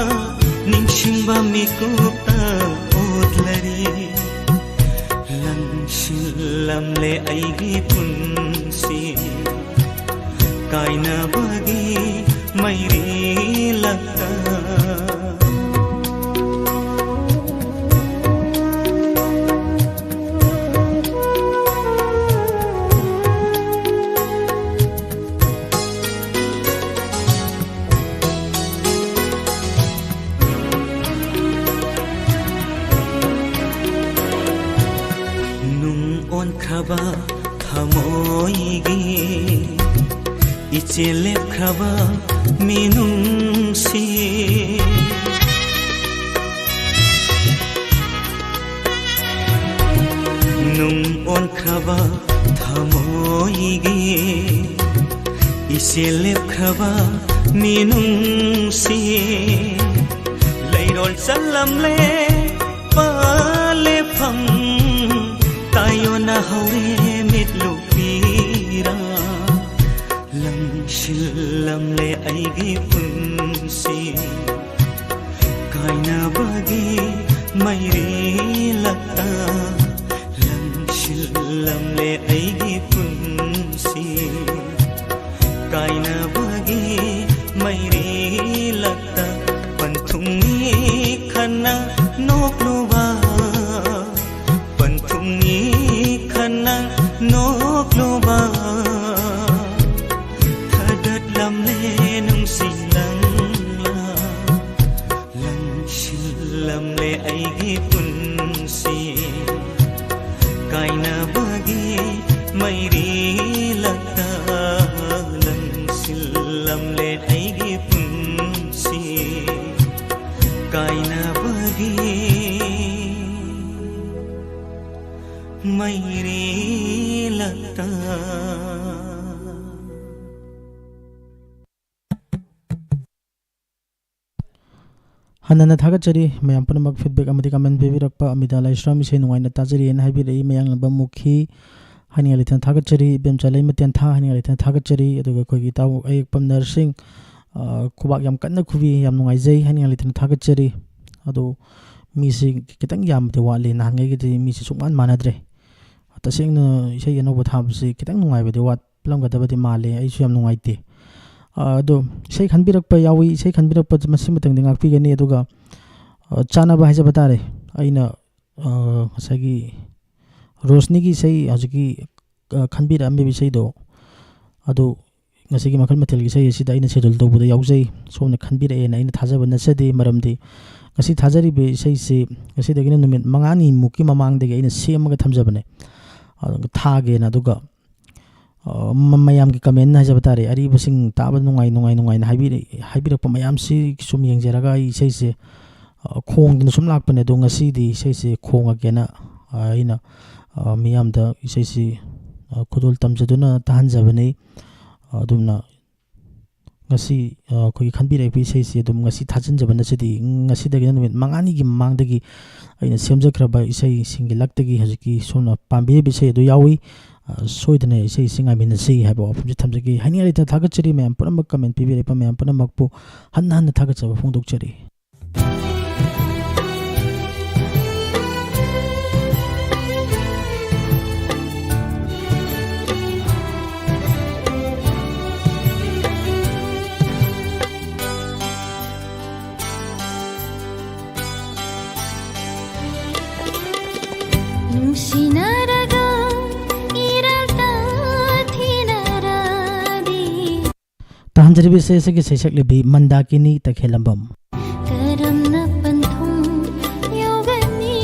ꯅꯤꯡꯁꯤꯡꯕ ꯃꯤꯀꯨꯞꯇ ꯑꯣꯠꯂꯔꯤ꯫ ꯂꯪꯁꯤꯜꯂꯝꯂꯦ ꯑꯩꯒꯤ ꯄꯨꯟꯁꯤ, ꯀꯥꯏꯅꯕꯒꯤ ꯃꯩꯔꯤ ꯂꯛꯇ꯫ ꯅꯨꯡ ꯑꯣꯟꯈ꯭ꯔꯕ ꯊꯃꯣꯏꯒꯤ ꯏꯆꯦ ꯂꯦꯞꯈ꯭ꯔꯕ ꯃꯤꯅꯨꯡꯁꯤ꯫ ꯅꯨꯡ ꯑꯣꯟꯈ꯭ꯔꯕ ꯊꯃꯣꯏꯒꯤ ꯏꯆꯦ ꯂꯦꯞꯈ꯭ꯔꯕ ꯃꯤꯅꯨꯡꯁꯤ꯫ ꯂꯩꯔꯣꯜ ꯆꯜꯂꯝꯂꯦ ꯄꯥꯂꯦꯐꯝ, ꯇꯥꯏꯌꯣꯟꯅ ꯍꯧꯔꯦ ꯃꯤꯠꯂꯨꯄꯤꯔꯥ꯫ ꯂꯪꯁꯤꯜꯂꯝꯂꯦ ꯑꯩꯒꯤ ꯄꯨꯟꯁꯤ, ꯀꯥꯏꯅꯕꯒꯤ ꯃꯩꯔꯤ ꯂꯛꯇ꯫ ꯂꯪꯁꯤꯜꯂꯝꯂꯦ ꯑꯩꯒꯤ ꯄꯨꯟꯁꯤ, ꯀꯥꯏꯅꯕꯒꯤ ꯃꯩꯔꯤ ꯂꯛꯇ꯫ ꯄꯟꯊꯨꯡꯅꯤ ꯈꯟꯅ ꯅꯣꯛꯂꯨꯕ, ꯄꯟꯊꯨꯡꯅꯤ ꯈꯟꯅ ꯅꯣꯛꯂꯨꯕ꯫ ꯊꯥꯗꯠꯂꯝꯂꯦ ꯅꯨꯡꯁꯤ ꯅꯪꯂꯥ꯫ ꯂꯪꯁꯤꯜꯂꯝꯂꯦ ꯑꯩꯒꯤ ꯄꯨꯟꯁꯤ, ꯀꯥꯏꯅꯕꯒꯤ ꯃꯩꯔꯤ ꯂꯛꯇ꯫ ꯂꯪꯁꯤꯜꯂꯝꯂꯦ ꯑꯩꯒꯤ ꯄꯨꯟꯁꯤ, ꯀꯥꯏꯅꯕꯒꯤ ꯍꯟꯅ ꯍꯟꯅ ꯊꯥꯒꯠꯆꯔꯤ ꯃꯌꯥꯝ ꯄꯨꯝꯅꯃꯛ꯫ Feedback ꯑꯃꯗꯤ comment ꯄꯤꯕꯤꯔꯛꯄ ꯑꯃꯤꯇꯥ ꯂꯥꯏꯁ꯭ꯔꯝ ꯏꯁꯩ ꯅꯨꯡꯉꯥꯏꯅ ꯇꯥꯖꯔꯤꯑꯅ ꯍꯥꯏꯕꯤꯔꯛꯏ, ꯃꯌꯥꯡꯂꯝꯕꯝ ꯃꯨꯈꯤ꯫ ꯍꯥꯏꯅꯤꯡꯉꯥꯏ ꯂꯩꯇꯅ ꯊꯥꯒꯠꯆꯔꯤ꯫ ꯏꯕꯦꯝꯆꯥ ꯂꯩꯃ ꯇꯦꯟꯊꯥ, ꯍꯥꯏꯅꯤꯡꯉꯥꯏ ꯂꯩꯇꯅ ꯊꯥꯒꯠꯆꯔꯤ꯫ ꯑꯗꯨꯒ ꯑꯩꯈꯣꯏꯒꯤ ꯏꯇꯥꯎ ꯑꯌꯦꯛꯄꯝ ꯅꯔꯁꯤꯡ, ꯑ, ꯈꯨꯕꯥꯛ ꯌꯥꯝ ꯀꯟꯅ ꯈꯨꯕꯤ, ꯌꯥꯝ ꯅꯨꯡꯉꯥꯏꯖꯩ, ꯍꯥꯏꯅꯤꯡꯉꯥꯏ ꯂꯩꯇꯅ ꯊꯥꯒꯠꯆꯔꯤ꯫ ꯑꯗꯣ ꯃꯤꯁꯤ ꯈꯤꯇꯪ ꯌꯥꯝꯕꯗꯤ ꯋꯥꯠꯂꯤ, ꯅꯍꯥꯟꯉꯩꯒꯗꯤ ꯃꯤꯁꯤ ꯁꯨꯡꯃꯥꯟ ꯃꯥꯟꯅꯗ꯭ꯔꯦ꯫ ꯇꯁꯦꯡꯅ ꯏꯁꯩ ꯑꯅꯧꯕ ꯊꯥꯕꯁꯤ ꯈꯤꯇꯪ ꯅꯨꯡꯉꯥꯏꯕꯗꯤ ꯋꯥꯠꯂꯝꯒꯗꯕꯗꯤ ꯃꯥꯜꯂꯦ꯫ ꯑꯩꯁꯨ ꯌꯥꯝ ꯅꯨꯡꯉꯥꯏꯇꯦ꯫ ꯑ, ꯑꯗꯣ ꯏꯁꯩ ꯈꯟꯕꯤꯔꯛꯄ ꯌꯥꯎꯏ, ꯏꯁꯩ ꯈꯟꯕꯤꯔꯛꯄ ꯃꯁꯤꯃꯇꯪꯗꯤ ꯉꯥꯛꯄꯤꯒꯅꯤ꯫ ꯑꯗꯨꯒ, ꯑ, ꯆꯥꯟꯅꯕ ꯍꯥꯏꯖꯕ ꯇꯥꯔꯦ, ꯑꯩꯅ, ꯑ, ꯉꯁꯥꯏꯒꯤ ꯔꯣꯁꯅꯤꯒꯤ ꯏꯁꯩ ꯍꯧꯖꯤꯛꯀꯤ, ꯑ, ꯈꯟꯕꯤꯔꯛꯑꯝꯃꯤꯕ ꯏꯁꯩꯗꯣ, ꯑꯗꯨ ꯉꯁꯤꯒꯤ ꯃꯈꯜ ꯃꯊꯦꯜꯒꯤ ꯏꯁꯩ ꯑꯁꯤꯗ ꯑꯩꯅ schedule ꯇꯧꯕꯗ ꯌꯥꯎꯖꯩ꯫ ꯁꯣꯝꯅ ꯈꯟꯕꯤꯔꯛꯑꯦꯅ ꯑꯩꯅ ꯊꯥꯖꯕ ꯅꯠꯆꯗꯦ, ꯃꯔꯝꯗꯤ ꯉꯁꯤ ꯊꯥꯖꯔꯤꯕ ꯏꯁꯩꯁꯤ ꯉꯁꯤꯗꯒꯤꯅ ꯅꯨꯃꯤꯠ ꯃꯉꯥꯅꯤꯃꯨꯛꯀꯤ ꯃꯃꯥꯡꯗꯒꯤ ꯑꯩꯅ ꯁꯦꯝꯃꯒ ꯊꯝꯖꯕꯅꯦ꯫ ꯑꯗꯨꯒ ꯊꯥꯒꯦꯅ꯫ ꯑꯗꯨꯒ, ꯑ, ꯃ-, ꯃꯌꯥꯝꯒꯤ comment ꯍꯥꯏꯖꯕ ꯇꯥꯔꯦ, ꯑꯔꯤꯕꯁꯤꯡ ꯇꯥꯕ ꯅꯨꯡꯉꯥꯏ, ꯅꯨꯡꯉꯥꯏ, ꯅꯨꯡꯉꯥꯏꯅ ꯍꯥꯏꯕꯤꯔꯛ-, ꯍꯥꯏꯕꯤꯔꯛꯄ ꯃꯌꯥꯝꯁꯤ ꯁꯨꯝ ꯌꯦꯡꯖꯔꯒ ꯑꯩ ꯏꯁꯩꯁꯦ, ꯑ, ꯈꯣꯡꯗꯅ ꯁꯨꯝ ꯂꯥꯛꯄꯅꯦ꯫ ꯑꯗꯣ ꯉꯁꯤꯗꯤ ꯏꯁꯩꯁꯦ ꯈꯣꯡꯉꯒꯦꯅ, ꯑ, ꯑꯩꯅ, ꯑ, ꯃꯤꯌꯥꯝꯗ ꯏꯁꯩꯁꯤ, ꯑ, ꯈꯨꯗꯣꯜ ꯇꯝꯖꯗꯨꯅ ꯇꯥꯍꯟꯖꯕꯅꯤ꯫ ꯑꯗꯨꯝꯅ ꯉꯁꯤ, ꯑ, ꯑꯩꯈꯣꯏꯒꯤ ꯈꯟꯕꯤꯔꯛꯏꯕ ꯏꯁꯩꯁꯤ ꯑꯗꯨꯝ ꯉꯁꯤ ꯊꯥꯖꯤꯟꯖꯕ ꯅꯠꯆꯗꯦ꯫ ꯉꯁꯤꯗꯒꯤꯅ ꯅꯨꯃꯤꯠ ꯃꯉꯥꯅꯤꯒꯤ ꯃꯃꯥꯡꯗꯒꯤ ꯑꯩꯅ ꯁꯦꯝꯖꯈ꯭ꯔꯕ ꯏꯁꯩꯁꯤꯡꯒꯤ ꯂꯛꯇꯒꯤ ꯍꯧꯖꯤꯛꯀꯤ ꯁꯣꯝꯅ ꯄꯥꯝꯕꯤꯔꯤꯕ ꯏꯁꯩ ꯑꯗꯨ ꯌꯥꯎꯏ꯫ ꯑ, ꯁꯣꯏꯗꯅ ꯏꯁꯩꯁꯤ ꯉꯥꯏꯃꯤꯟꯅꯁꯤ ꯍꯥꯏꯕ ꯋꯥꯐꯝꯁꯤ ꯊꯝꯖꯒꯦ꯫ ꯍꯥꯏꯅꯤꯡꯉꯥꯏ ꯂꯩꯇꯅ ꯊꯥꯒꯠꯆꯔꯤ ꯃꯌꯥꯝ ꯄꯨꯝꯅꯃꯛ, comment ꯄꯤꯕꯤꯔꯛꯄ ꯃꯌꯥꯝ ꯄꯨꯝꯅꯃꯛꯄꯨ ꯍꯟꯅ ꯍꯟꯅ ꯊꯥꯒꯠꯆꯕ ꯐꯣꯡꯗꯣꯛꯆꯔꯤ꯫ ꯅꯨꯡꯁꯤꯅꯔꯒ ꯏꯔꯥꯜ ꯇꯥꯊꯤꯅꯔꯗꯤ꯫ ꯇꯥꯍꯟꯖꯔꯤꯕ ꯏꯁꯩ ꯑꯁꯤꯒꯤ ꯁꯩꯁꯛꯂꯤꯕꯤ ꯃꯟꯗꯥꯀꯤꯅꯤ ꯇꯈꯦꯂꯝꯕꯝ꯫ ꯀꯔꯝꯅ ꯄꯟꯊꯨꯡ ꯌꯧꯒꯅꯤ?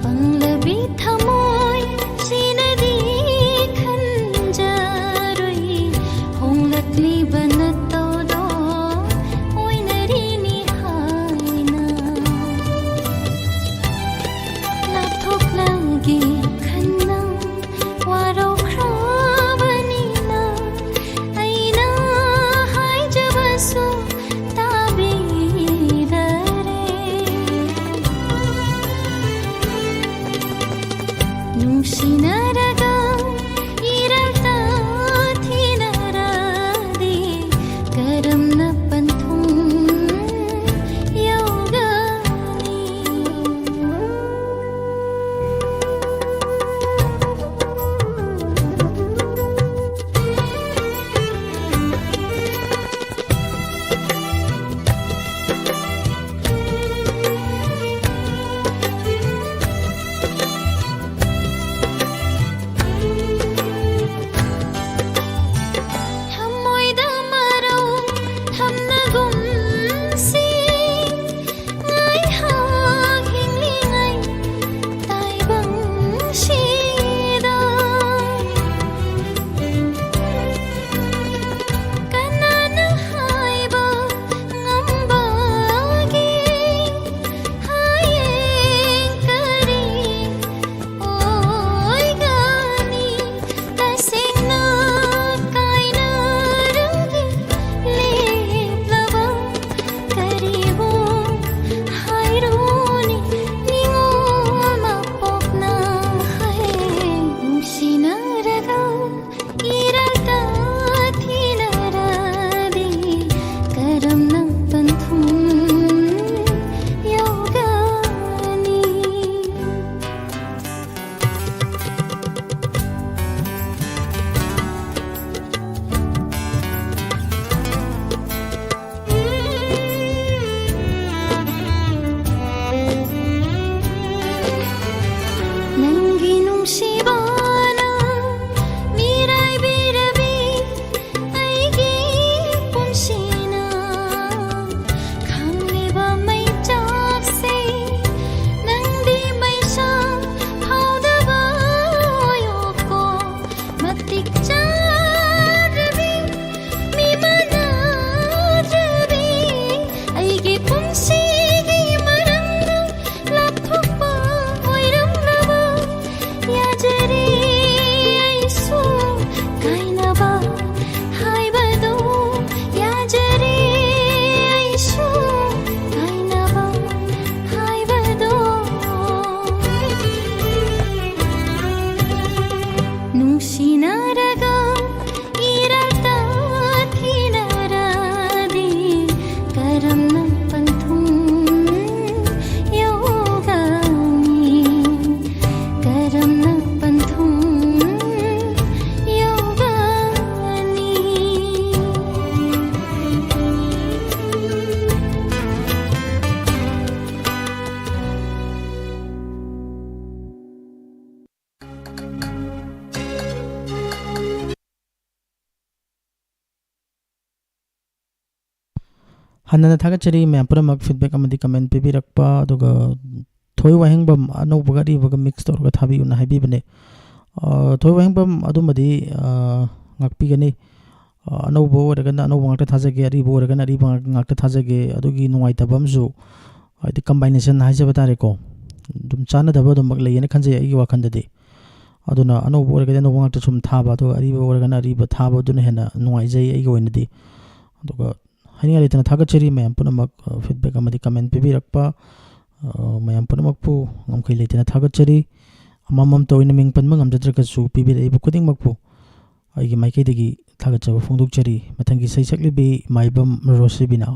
ꯄꯪꯂꯕꯤ ꯊꯃꯣꯏ ꯁꯤꯅꯗꯤ ꯈꯟꯖꯔꯣꯏ꯫ ꯍꯣꯡꯂꯛꯂꯤꯕ ꯅꯠꯇꯧꯗꯣ ꯑꯣꯏꯅꯔꯤꯅꯤ ꯍꯥꯏꯅ꯫ ꯅꯨꯡꯁꯤꯅꯔꯒ ꯏꯔꯝꯇ ꯊꯤꯅꯔꯗꯤ ꯀꯔꯝꯅ ꯄꯟꯊꯨꯡ ꯌꯧꯒꯅꯤ? ꯍꯟꯅꯅ ꯊꯥꯒꯠꯆꯔꯤ ꯃꯌꯥꯝ ꯄꯨꯝꯅꯃꯛ feedback ꯑꯃꯗꯤ comment ꯄꯤꯕꯤꯔꯛꯄ, ꯑꯗꯨꯒ ꯊꯣꯏ ꯋꯥꯍꯦꯡꯕꯝ ꯑꯅꯧꯕꯒ ꯑꯔꯤꯕꯒ mix ꯇꯧꯔꯒ ꯊꯥꯕꯤꯌꯨꯅ ꯍꯥꯏꯕꯤꯕꯅꯦ꯫ ꯑ, ꯊꯣꯏ ꯋꯥꯍꯦꯡꯕꯝ ꯑꯗꯨꯃꯗꯤ, ꯑ, ꯉꯥꯛꯄꯤꯒꯅꯤ꯫ ꯑ, ꯑꯅꯧꯕ ꯑꯣꯏꯔꯒꯅ ꯑꯅꯧꯕ ꯉꯥꯛꯇ ꯊꯥꯖꯒꯦ, ꯑꯔꯤꯕ ꯑꯣꯏꯔꯒꯅ ꯑꯔꯤꯕ ꯉꯥꯛ-, ꯉꯥꯛꯇ ꯊꯥꯖꯒꯦ꯫ ꯑꯗꯨꯒꯤ ꯅꯨꯡꯉꯥꯏꯇꯕ ꯑꯃꯁꯨ, ꯍꯥꯏꯗꯤ combination ꯍꯥꯏꯖꯕ ꯇꯥꯔꯦꯀꯣ, ꯑꯗꯨꯝ ꯆꯥꯟꯅꯗꯕ ꯑꯗꯨꯃꯛ ꯂꯩꯌꯦꯅ ꯈꯟꯖꯩ ꯑꯩꯒꯤ ꯋꯥꯈꯜꯗꯗꯤ꯫ ꯑꯗꯨꯅ ꯑꯅꯧꯕ ꯑꯣꯏꯔꯒꯗꯤ ꯑꯅꯧꯕ ꯉꯥꯛꯇ ꯁꯨꯝ ꯊꯥꯕ, ꯑꯗꯨꯒ ꯑꯔꯤꯕ ꯑꯣꯏꯔꯒꯅ ꯑꯔꯤꯕ ꯊꯥꯕꯗꯨꯅ ꯍꯦꯟꯅ ꯅꯨꯡꯉꯥꯏꯖꯩ ꯑꯩꯒꯤ ꯑꯣꯏꯅꯗꯤ꯫ ꯑꯗꯨꯒ ꯍꯥꯏꯅꯤꯡꯉꯥꯏ ꯂꯩꯇꯅ ꯊꯥꯒꯠꯆꯔꯤ ꯃꯌꯥꯝ ꯄꯨꯝꯅꯃꯛ, ꯑ, feedback ꯑꯃꯗꯤ comment ꯄꯤꯕꯤꯔꯛꯄ, ꯑ, ꯃꯌꯥꯝ ꯄꯨꯝꯅꯃꯛꯄꯨ ꯉꯝꯈꯩ ꯂꯩꯇꯅ ꯊꯥꯒꯠꯆꯔꯤ꯫ ꯑꯃꯃꯝꯇ ꯑꯣꯏꯅ ꯃꯤꯡ ꯄꯟꯕ ꯉꯝꯖꯗ꯭ꯔꯒꯁꯨ, ꯄꯤꯕꯤꯔꯛꯏꯕ ꯈꯨꯗꯤꯡꯃꯛꯄꯨ ꯑꯩꯒꯤ ꯃꯥꯏꯀꯩꯗꯒꯤ ꯊꯥꯒꯠꯆꯕ ꯐꯣꯡꯗꯣꯛꯆꯔꯤ꯫ ꯃꯊꯪꯒꯤ ꯏꯁꯩ ꯁꯛꯂꯤꯕꯤ ꯃꯥꯏꯕꯝ ꯔꯣꯁꯤꯕꯤꯅꯥ꯫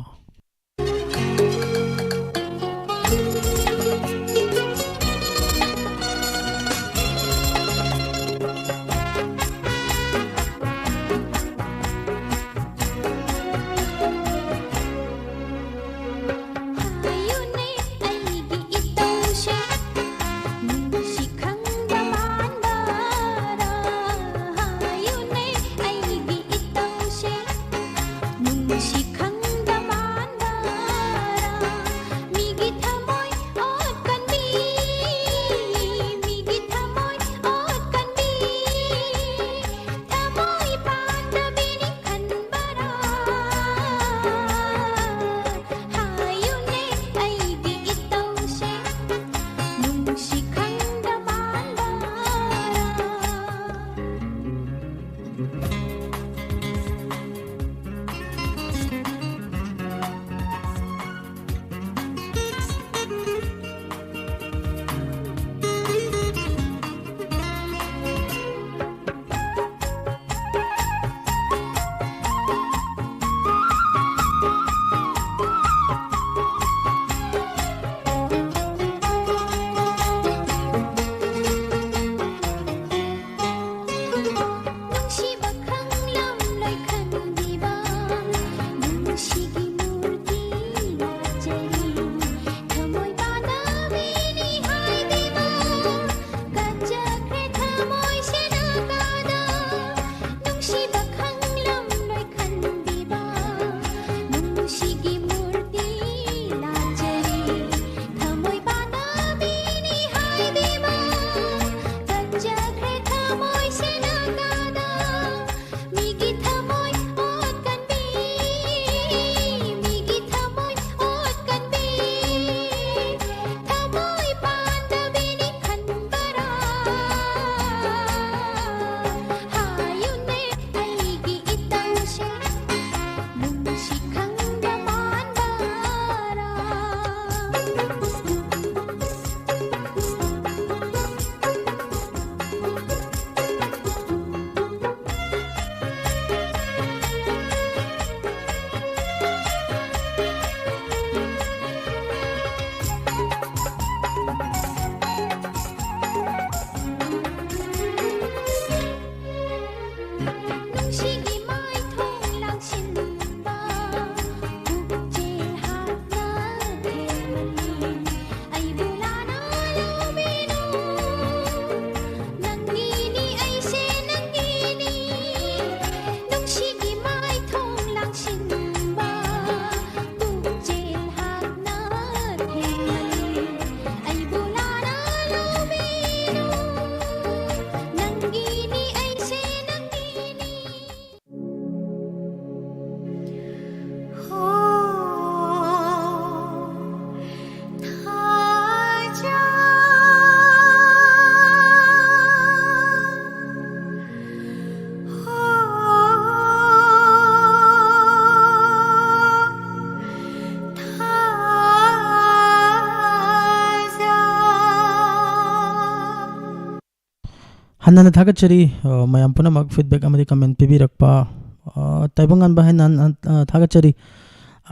ꯍꯟꯅ ꯍꯟꯅ ꯊꯥꯒꯠꯆꯔꯤ, ꯑ, ꯃꯌꯥꯝ ꯄꯨꯝꯅꯃꯛ feedback ꯑꯃꯗꯤ comment ꯄꯤꯕꯤꯔꯛꯄ꯫ ꯑ, ꯇꯥꯏꯕꯪꯉꯥꯟꯕ ꯍꯥꯏꯅ ꯍꯟ-, ꯍꯟ-, ꯑ, ꯊꯥꯒꯠꯆꯔꯤ꯫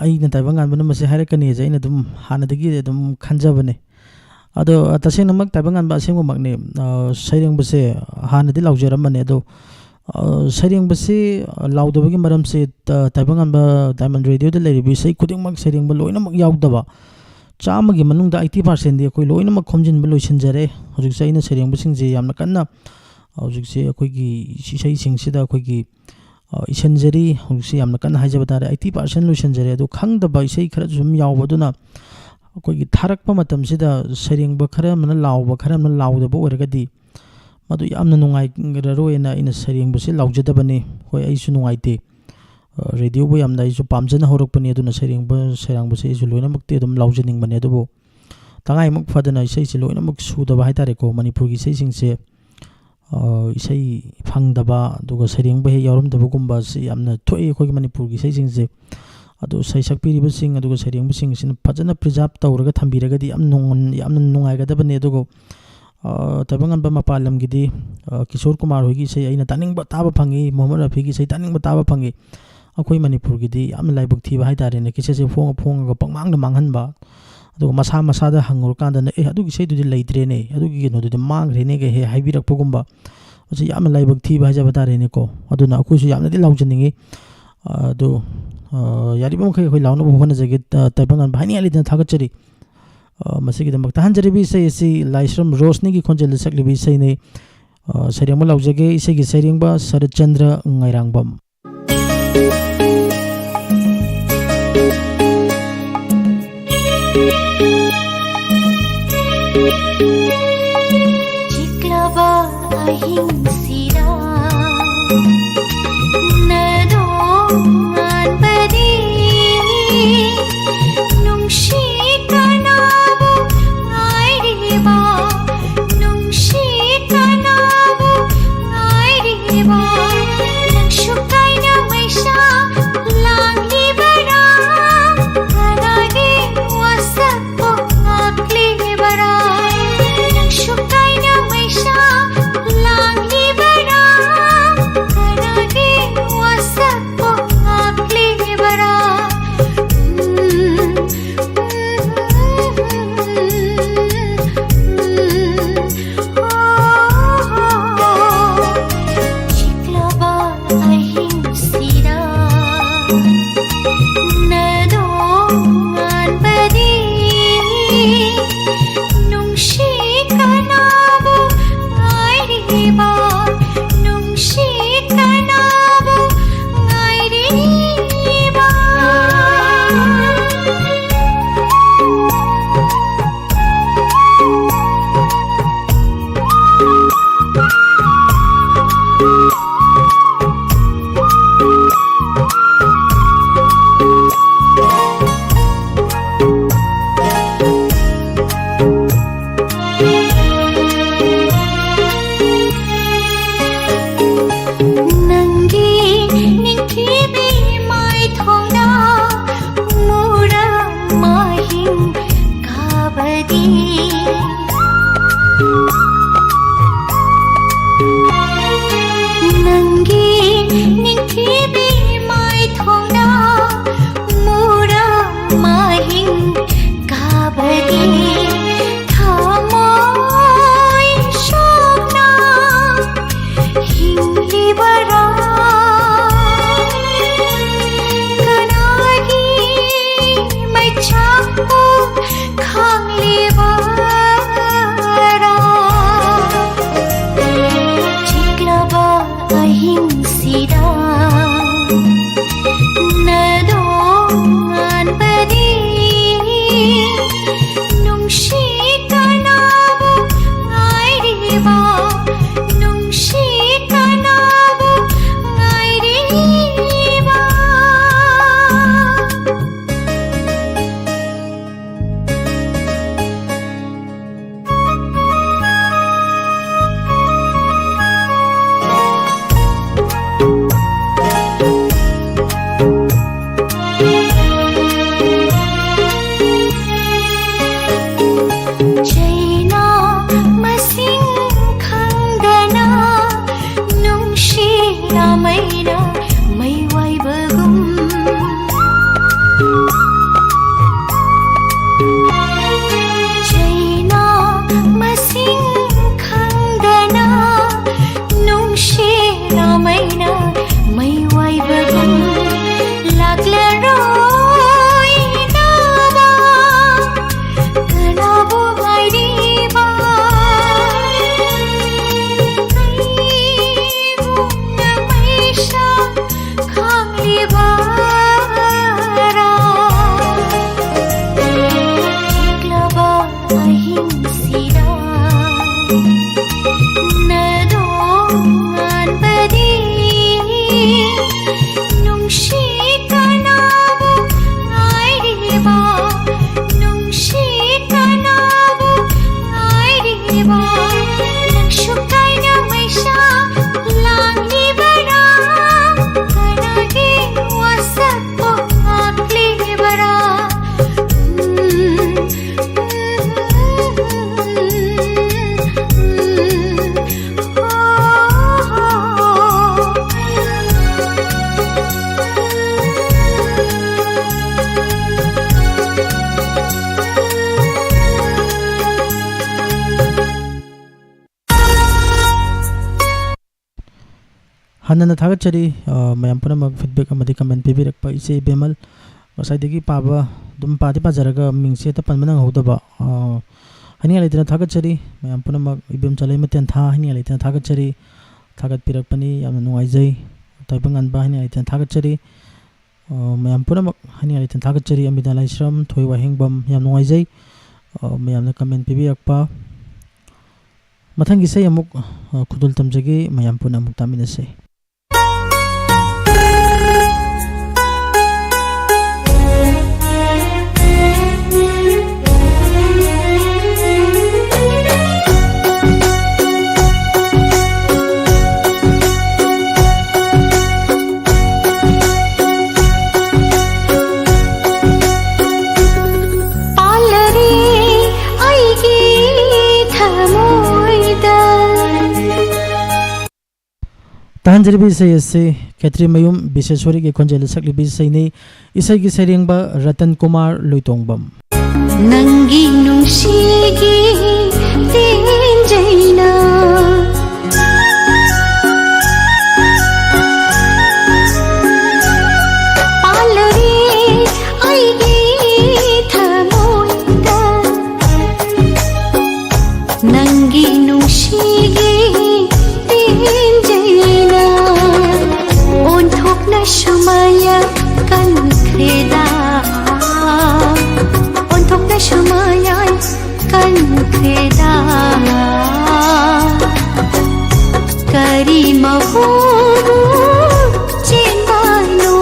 ꯑꯩꯅ ꯇꯥꯏꯕꯪꯉꯥꯟꯕꯅ ꯃꯁꯤ ꯍꯥꯏꯔꯛꯀꯅꯤꯁꯦ ꯑꯩꯅ ꯑꯗꯨꯝ ꯍꯥꯟꯅꯗꯒꯤ ꯑꯗꯨꯝ ꯈꯟꯖꯕꯅꯦ꯫ ꯑꯗꯣ, ꯑ, ꯇꯁꯦꯡꯅꯃꯛ ꯇꯥꯏꯕꯪꯉꯥꯟꯕ ꯑꯁꯦꯡꯕꯃꯛꯅꯤ꯫ ꯑ, ꯁꯩꯔꯦꯡꯕꯁꯦ ꯍꯥꯟꯅꯗꯤ ꯂꯥꯎꯖꯔꯝꯕꯅꯦ, ꯑꯗꯣ, ꯑ, ꯁꯩꯔꯦꯡꯕꯁꯤ, ꯑ, ꯂꯥꯎꯗꯕꯒꯤ ꯃꯔꯝꯁꯤ, ꯑ, ꯇꯥꯏꯕꯪꯉꯥꯟꯕ Diamond Radio ꯗ ꯂꯩꯔꯤꯕ ꯏꯁꯩ ꯈꯨꯗꯤꯡꯃꯛ ꯁꯩꯔꯦꯡꯕ ꯂꯣꯏꯅꯃꯛ ꯌꯥꯎꯗꯕ, ꯆꯥꯝꯃꯒꯤ ꯃꯅꯨꯡꯗ eighty percent ꯗꯤ ꯑꯩꯈꯣꯏ ꯂꯣꯏꯅꯃꯛ ꯈꯣꯝꯖꯤꯟꯕ ꯂꯣꯏꯁꯤꯟꯖꯔꯦ꯫ ꯍꯧꯖꯤꯛꯁꯦ ꯑꯩꯅ ꯁꯩꯔꯦꯡꯕꯁꯤꯡꯁꯦ ꯌꯥꯝꯅ ꯀꯟꯅ, ꯍꯧꯖꯤꯛꯁꯦ ꯑꯩꯈꯣꯏꯒꯤ ꯏꯁꯩꯁꯤꯡꯁꯤꯗ ꯑꯩꯈꯣꯏꯒꯤ, ꯑ, ꯏꯁꯤꯟꯖꯔꯤ꯫ ꯍꯧꯖꯤꯛꯁꯦ ꯌꯥꯝꯅ ꯀꯟꯅ ꯍꯥꯏꯖꯕ ꯇꯥꯔꯦ, eighty percent ꯂꯣꯏꯁꯤꯟꯖꯔꯦ꯫ ꯑꯗꯣ ꯈꯪꯗꯕ ꯏꯁꯩ ꯈꯔꯁꯨ ꯑꯗꯨꯝ ꯌꯥꯎꯕ, ꯑꯗꯨꯅ ꯑꯩꯈꯣꯏꯒꯤ ꯊꯥꯔꯛꯄ ꯃꯇꯝꯁꯤꯗ ꯁꯩꯔꯦꯡꯕ ꯈꯔ ꯑꯃꯅ ꯂꯥꯎꯕ, ꯈꯔ ꯑꯃꯅ ꯂꯥꯎꯗꯕ ꯑꯣꯏꯔꯒꯗꯤ ꯃꯗꯨ ꯌꯥꯝꯅ ꯅꯨꯡꯉꯥꯏꯔꯔꯣꯏꯅ ꯑꯩꯅ ꯁꯩꯔꯦꯡꯕꯁꯤ ꯂꯥꯎꯖꯗꯕꯅꯤ꯫ ꯍꯣꯏ, ꯑꯩꯁꯨ ꯅꯨꯡꯉꯥꯏꯇꯦ꯫ ꯑ, ꯔꯦꯗꯤꯑꯣꯕꯨ ꯌꯥꯝꯅ ꯑꯩꯁꯨ ꯄꯥꯝꯖꯅ ꯍꯧꯔꯛꯄꯅꯤ, ꯑꯗꯨꯅ ꯁꯩꯔꯦꯡꯕ, ꯁꯩꯔꯥꯡꯕꯁꯦ ꯑꯩꯁꯨ ꯂꯣꯏꯅꯃꯛꯇꯤ ꯑꯗꯨꯝ ꯂꯥꯎꯖꯅꯤꯡꯕꯅꯦ꯫ ꯑꯗꯨꯕꯨ ꯇꯉꯥꯏꯃꯛ ꯐꯗꯅ ꯏꯁꯩꯁꯦ ꯂꯣꯏꯅꯃꯛ ꯁꯨꯗꯕ ꯍꯥꯏꯇꯥꯔꯦꯀꯣ, ꯃꯅꯤꯄꯨꯔꯒꯤ ꯏꯁꯩꯁꯤꯡꯁꯦ, ꯑ, ꯏꯁꯩ ꯐꯪꯗꯕ, ꯑꯗꯨꯒ ꯁꯩꯔꯦꯡꯕ ꯍꯦꯛ ꯌꯥꯎꯔꯝꯗꯕꯒꯨꯝꯕꯁꯤ ꯌꯥꯝꯅ ꯊꯣꯛꯏ ꯑꯩꯈꯣꯏꯒꯤ ꯃꯅꯤꯄꯨꯔꯒꯤ ꯏꯁꯩꯁꯤꯡꯁꯦ꯫ ꯑꯗꯨ ꯁꯩꯁꯛꯄꯤꯔꯤꯕꯁꯤꯡ ꯑꯗꯨꯒ ꯁꯩꯔꯦꯡꯕꯁꯤꯡꯁꯤꯅ ꯐꯖꯅ preserve ꯇꯧꯔꯒ ꯊꯝꯕꯤꯔꯒꯗꯤ ꯌꯥꯝ ꯅꯨꯡ-, ꯌꯥꯝꯅ ꯅꯨꯡꯉꯥꯏꯒꯗꯕꯅꯤ꯫ ꯑꯗꯨꯒ, ꯑ, ꯇꯥꯏꯕꯪꯉꯥꯟꯕ ꯃꯄꯥꯟ ꯂꯝꯒꯤꯗꯤ, ꯑ, ꯀꯤꯁꯣꯔ ꯀꯨꯃꯥꯔ ꯍꯣꯏꯒꯤ ꯏꯁꯩ ꯑꯩꯅ ꯇꯥꯅꯤꯡꯕ ꯇꯥꯕ ꯐꯪꯉꯤ, ꯃꯣꯍꯝꯃꯗ ꯔꯐꯤꯒꯤ ꯏꯁꯩ ꯇꯥꯅꯤꯡꯕ ꯇꯥꯕ ꯐꯪꯉꯤ꯫ ꯑꯩꯈꯣꯏ ꯃꯅꯤꯄꯨꯔꯒꯤꯗꯤ ꯌꯥꯝꯅ ꯂꯥꯏꯕꯛ ꯊꯤꯕ ꯍꯥꯏꯇꯥꯔꯦꯅꯦ, ꯀꯦꯁꯦꯠꯁꯦ ꯐꯣꯡꯉ ꯐꯣꯡꯉꯒ ꯄꯪꯃꯥꯡꯗ ꯃꯥꯡꯍꯟꯕ꯫ ꯑꯗꯨꯒ ꯃꯁꯥ ꯃꯁꯥꯗ ꯍꯪꯉꯨꯔꯀꯥꯟꯗꯅ, "ꯑꯦ, ꯑꯗꯨꯒꯤ ꯏꯁꯩꯗꯨꯗꯤ ꯂꯩꯇ꯭ꯔꯦꯅꯦ, ꯑꯗꯨꯒꯤ ꯀꯩꯅꯣꯗꯨꯗꯤ ꯃꯥꯡꯈ꯭ꯔꯦꯅꯦꯒ" ꯍꯦꯛ ꯍꯥꯏꯕꯤꯔꯛꯄꯒꯨꯝꯕ꯫ ꯃꯁꯤ ꯌꯥꯝꯅ ꯂꯥꯏꯕꯛ ꯊꯤꯕ ꯍꯥꯏꯖꯕ ꯇꯥꯔꯦꯅꯦꯀꯣ꯫ ꯑꯗꯨꯅ ꯑꯩꯈꯣꯏꯁꯨ ꯌꯥꯝꯅꯗꯤ ꯂꯥꯎꯖꯅꯤꯡꯉꯤ꯫ ꯑ, ꯑꯗꯨ, ꯑ, ꯌꯥꯔꯤꯕ ꯃꯈꯩ ꯑꯩꯈꯣꯏ ꯂꯥꯎꯅꯕ ꯍꯣꯠꯅꯖꯒꯦ꯫ ꯑ, ꯇꯥꯏꯕꯪꯉꯥꯟꯕ ꯍꯥꯏꯅꯤꯡꯉꯥꯏ ꯂꯩꯇꯅ ꯊꯥꯒꯠꯆꯔꯤ꯫ ꯑ, ꯃꯁꯤꯒꯤꯗꯃꯛꯇ ꯍꯟꯖꯔꯤꯕ ꯏꯁꯩ ꯑꯁꯤ ꯂꯥꯏꯁ꯭ꯔꯝ ꯔꯣꯁꯅꯤꯒꯤ ꯈꯣꯟꯖꯦꯜꯗ ꯁꯛꯂꯤꯕ ꯏꯁꯩꯅꯤ꯫ ꯑ, ꯁꯩꯔꯦꯡꯕ ꯂꯥꯎꯖꯒꯦ, ꯏꯁꯩꯒꯤ ꯁꯩꯔꯦꯡꯕ ꯁꯔꯠꯆꯟꯗ꯭ꯔ ꯉꯥꯏꯔꯥꯡꯕꯝ꯫ ꯆꯤꯛꯂꯕ ꯑꯍꯤꯡꯁꯤꯗ ꯅꯗꯣꯡꯉꯥꯟꯕꯗꯤ ꯅꯨꯡꯁꯤ ꯀꯅꯥꯕꯨ ꯉꯥꯏꯔꯤꯕ, ꯅꯨꯡꯁꯤ ꯀꯅꯥꯕꯨ ꯉꯥꯏꯔꯤꯕ, ꯅꯪꯁꯨ ꯀꯥꯏꯅ ꯃꯩꯁꯥ ꯂꯥꯡꯂꯤꯕꯔꯥ? ꯀꯅꯥꯒꯤ ꯋꯥꯁꯛꯄꯨ ꯉꯥꯛꯂꯤꯕꯔꯥ? ꯅꯪꯁꯨ ꯀꯥꯏꯅ ꯃꯩꯁꯥ ꯂꯥꯡ ꯅꯨꯡꯁꯤ ꯀꯅꯥꯕꯨ ꯉꯥꯏꯔꯤꯕ? ꯅꯨꯡꯁꯤ ꯀꯅꯥꯕꯨ ꯉꯥꯏꯔꯤꯕ? ꯅꯪꯁꯨ ꯀꯥꯏꯅ ꯃꯩꯁꯥ ꯂꯥꯡꯂꯤꯕꯔꯥ? ꯀꯅꯥꯒꯤ ꯋꯥꯁꯛꯄꯨ ꯉꯥꯛꯂꯤꯕꯔꯥ? ꯍꯥꯟꯅꯅ ꯊꯥꯒꯠꯆꯔꯤ, ꯑ, ꯃꯌꯥꯝ ꯄꯨꯝꯅꯃꯛ feedback ꯑꯃꯗꯤ comment ꯄꯤꯕꯤꯔꯛꯄ ꯏꯆꯦ ꯏꯕꯦꯝꯃꯜ꯫ ꯉꯁꯥꯏꯗꯒꯤ ꯄꯥꯕ, ꯑꯗꯨꯝ ꯄꯥꯗꯤ ꯄꯥꯖꯔꯒ ꯃꯤꯡꯁꯦ ꯍꯦꯛꯇ ꯄꯟꯕ ꯅꯪꯍꯧꯗꯕ꯫ ꯑ, ꯍꯥꯏꯅꯤꯡꯉꯥꯏ ꯂꯩꯇꯅ ꯊꯥꯒꯠꯆꯔꯤ꯫ ꯃꯌꯥꯝ ꯄꯨꯝꯅꯃꯛ ꯏꯕꯦꯝꯆꯥ ꯂꯩꯃꯊꯦꯟ ꯊꯥ ꯍꯥꯏꯅꯤꯡꯉꯥꯏ ꯂꯩꯇꯅ ꯊꯥꯒꯠꯆꯔꯤ꯫ ꯊꯥꯒꯠꯄꯤꯔꯛꯄꯅꯤ, ꯌꯥꯝꯅ ꯅꯨꯡꯉꯥꯏꯖꯩ꯫ ꯇꯥꯏꯕꯪ ꯉꯥꯟꯕ ꯍꯥꯏꯅꯤꯡꯉꯥꯏ ꯂꯩꯇꯅ ꯊꯥꯒꯠꯆꯔꯤ꯫ ꯑ, ꯃꯌꯥꯝ ꯄꯨꯝꯅꯃꯛ ꯍꯥꯏꯅꯤꯡꯉꯥꯏ ꯂꯩꯇꯅ ꯊꯥꯒꯠꯆꯔꯤ꯫ ꯑꯃꯤꯇꯥ ꯂꯥꯏꯁ꯭ꯔꯝ, ꯊꯣꯏ ꯋꯥꯍꯦꯡꯕꯝ, ꯌꯥꯝ ꯅꯨꯡꯉꯥꯏꯖꯩ꯫ ꯑ, ꯃꯌꯥꯝꯅ comment ꯄꯤꯕꯤꯔꯛꯄ꯫ ꯃꯊꯪꯒꯤ ꯏꯁꯩ ꯑꯃꯨꯛ, ꯑ, ꯈꯨꯗꯣꯜ ꯇꯝꯖꯒꯦ, ꯃꯌꯥꯝ ꯄꯨꯟꯅ ꯑꯃꯨꯛ ꯇꯥꯃꯤꯟꯅꯁꯦ꯫ ꯄꯥꯜꯂꯔꯦ ꯑꯩꯒꯤ ꯊꯃꯣꯏꯗ꯫ ꯇꯥꯍꯟꯖꯔꯤꯕ ꯏꯁꯩ ꯑꯁꯤ ꯈꯦꯇ꯭ꯔꯤꯃꯌꯨꯝ ꯕꯤꯁꯦꯁꯣꯔꯤꯒꯤ ꯈꯣꯟꯖꯦꯜꯗ ꯁꯛꯂꯤꯕ ꯏꯁꯩꯅꯤ꯫ ꯏꯁꯩꯒꯤ ꯁꯩꯔꯦꯡꯕ ꯔꯇꯟ ꯀꯨꯃꯥꯔ ꯂꯣꯏꯇꯣꯡꯕꯝ꯫ ꯅꯪꯒꯤ ꯅꯨꯡꯁꯤꯒꯤ ꯇꯦꯟꯖꯩꯅ ꯄꯥꯜꯂꯔꯦ ꯑꯩꯒꯤ ꯊꯃꯣꯏꯗ꯫ ꯅꯪꯒꯤ ꯅꯨꯡꯁꯤꯒꯤ ꯇꯦꯟꯖꯩꯅ ꯑꯣꯟꯊꯣꯛꯅ ꯁꯨꯃꯥꯏꯅ ꯀꯟꯈ꯭ꯔꯦꯗ꯫ ꯑꯣꯟꯊꯣꯛꯅ ꯁꯨꯃꯥꯏꯅ ꯀꯟꯈ꯭ꯔꯦꯗ꯫ ꯀꯔꯤ ꯃꯍꯣꯕꯨ ꯆꯦꯟꯕꯅꯣ?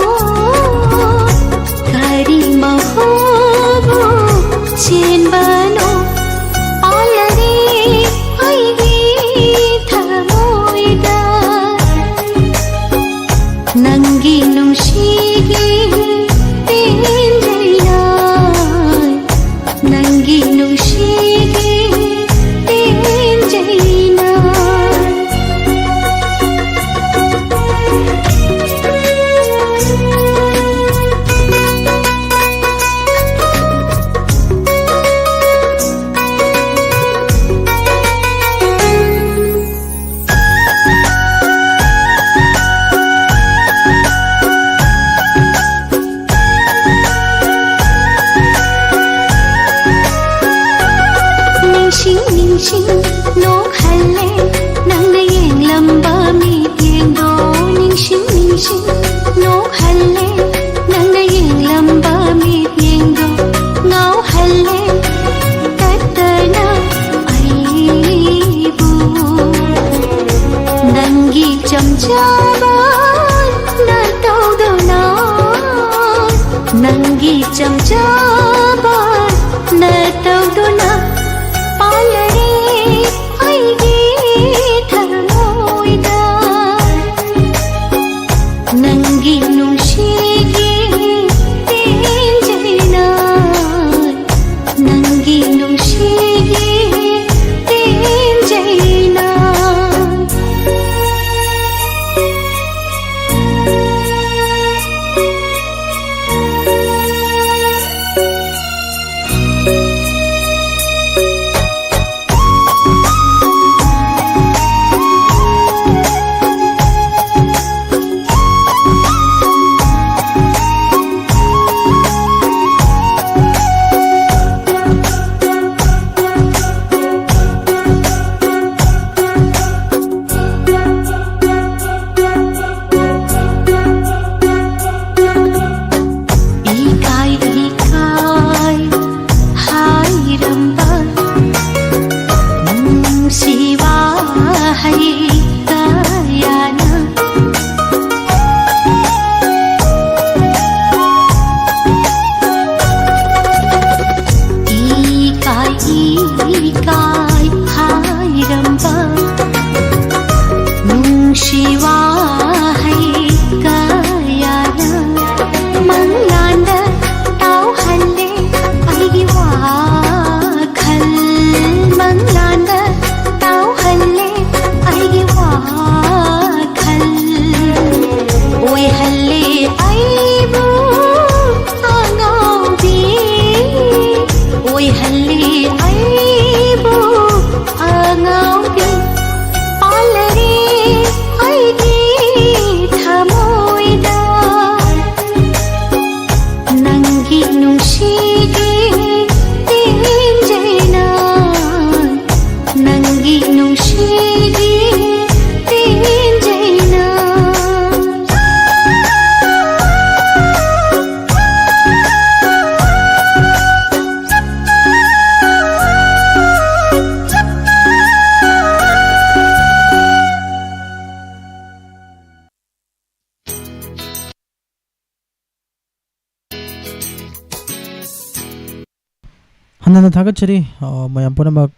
ꯍꯥꯟꯅ ꯊꯥꯒꯠꯆꯔꯤ, ꯑ, ꯃꯌꯥꯝ ꯄꯨꯝꯅꯃꯛ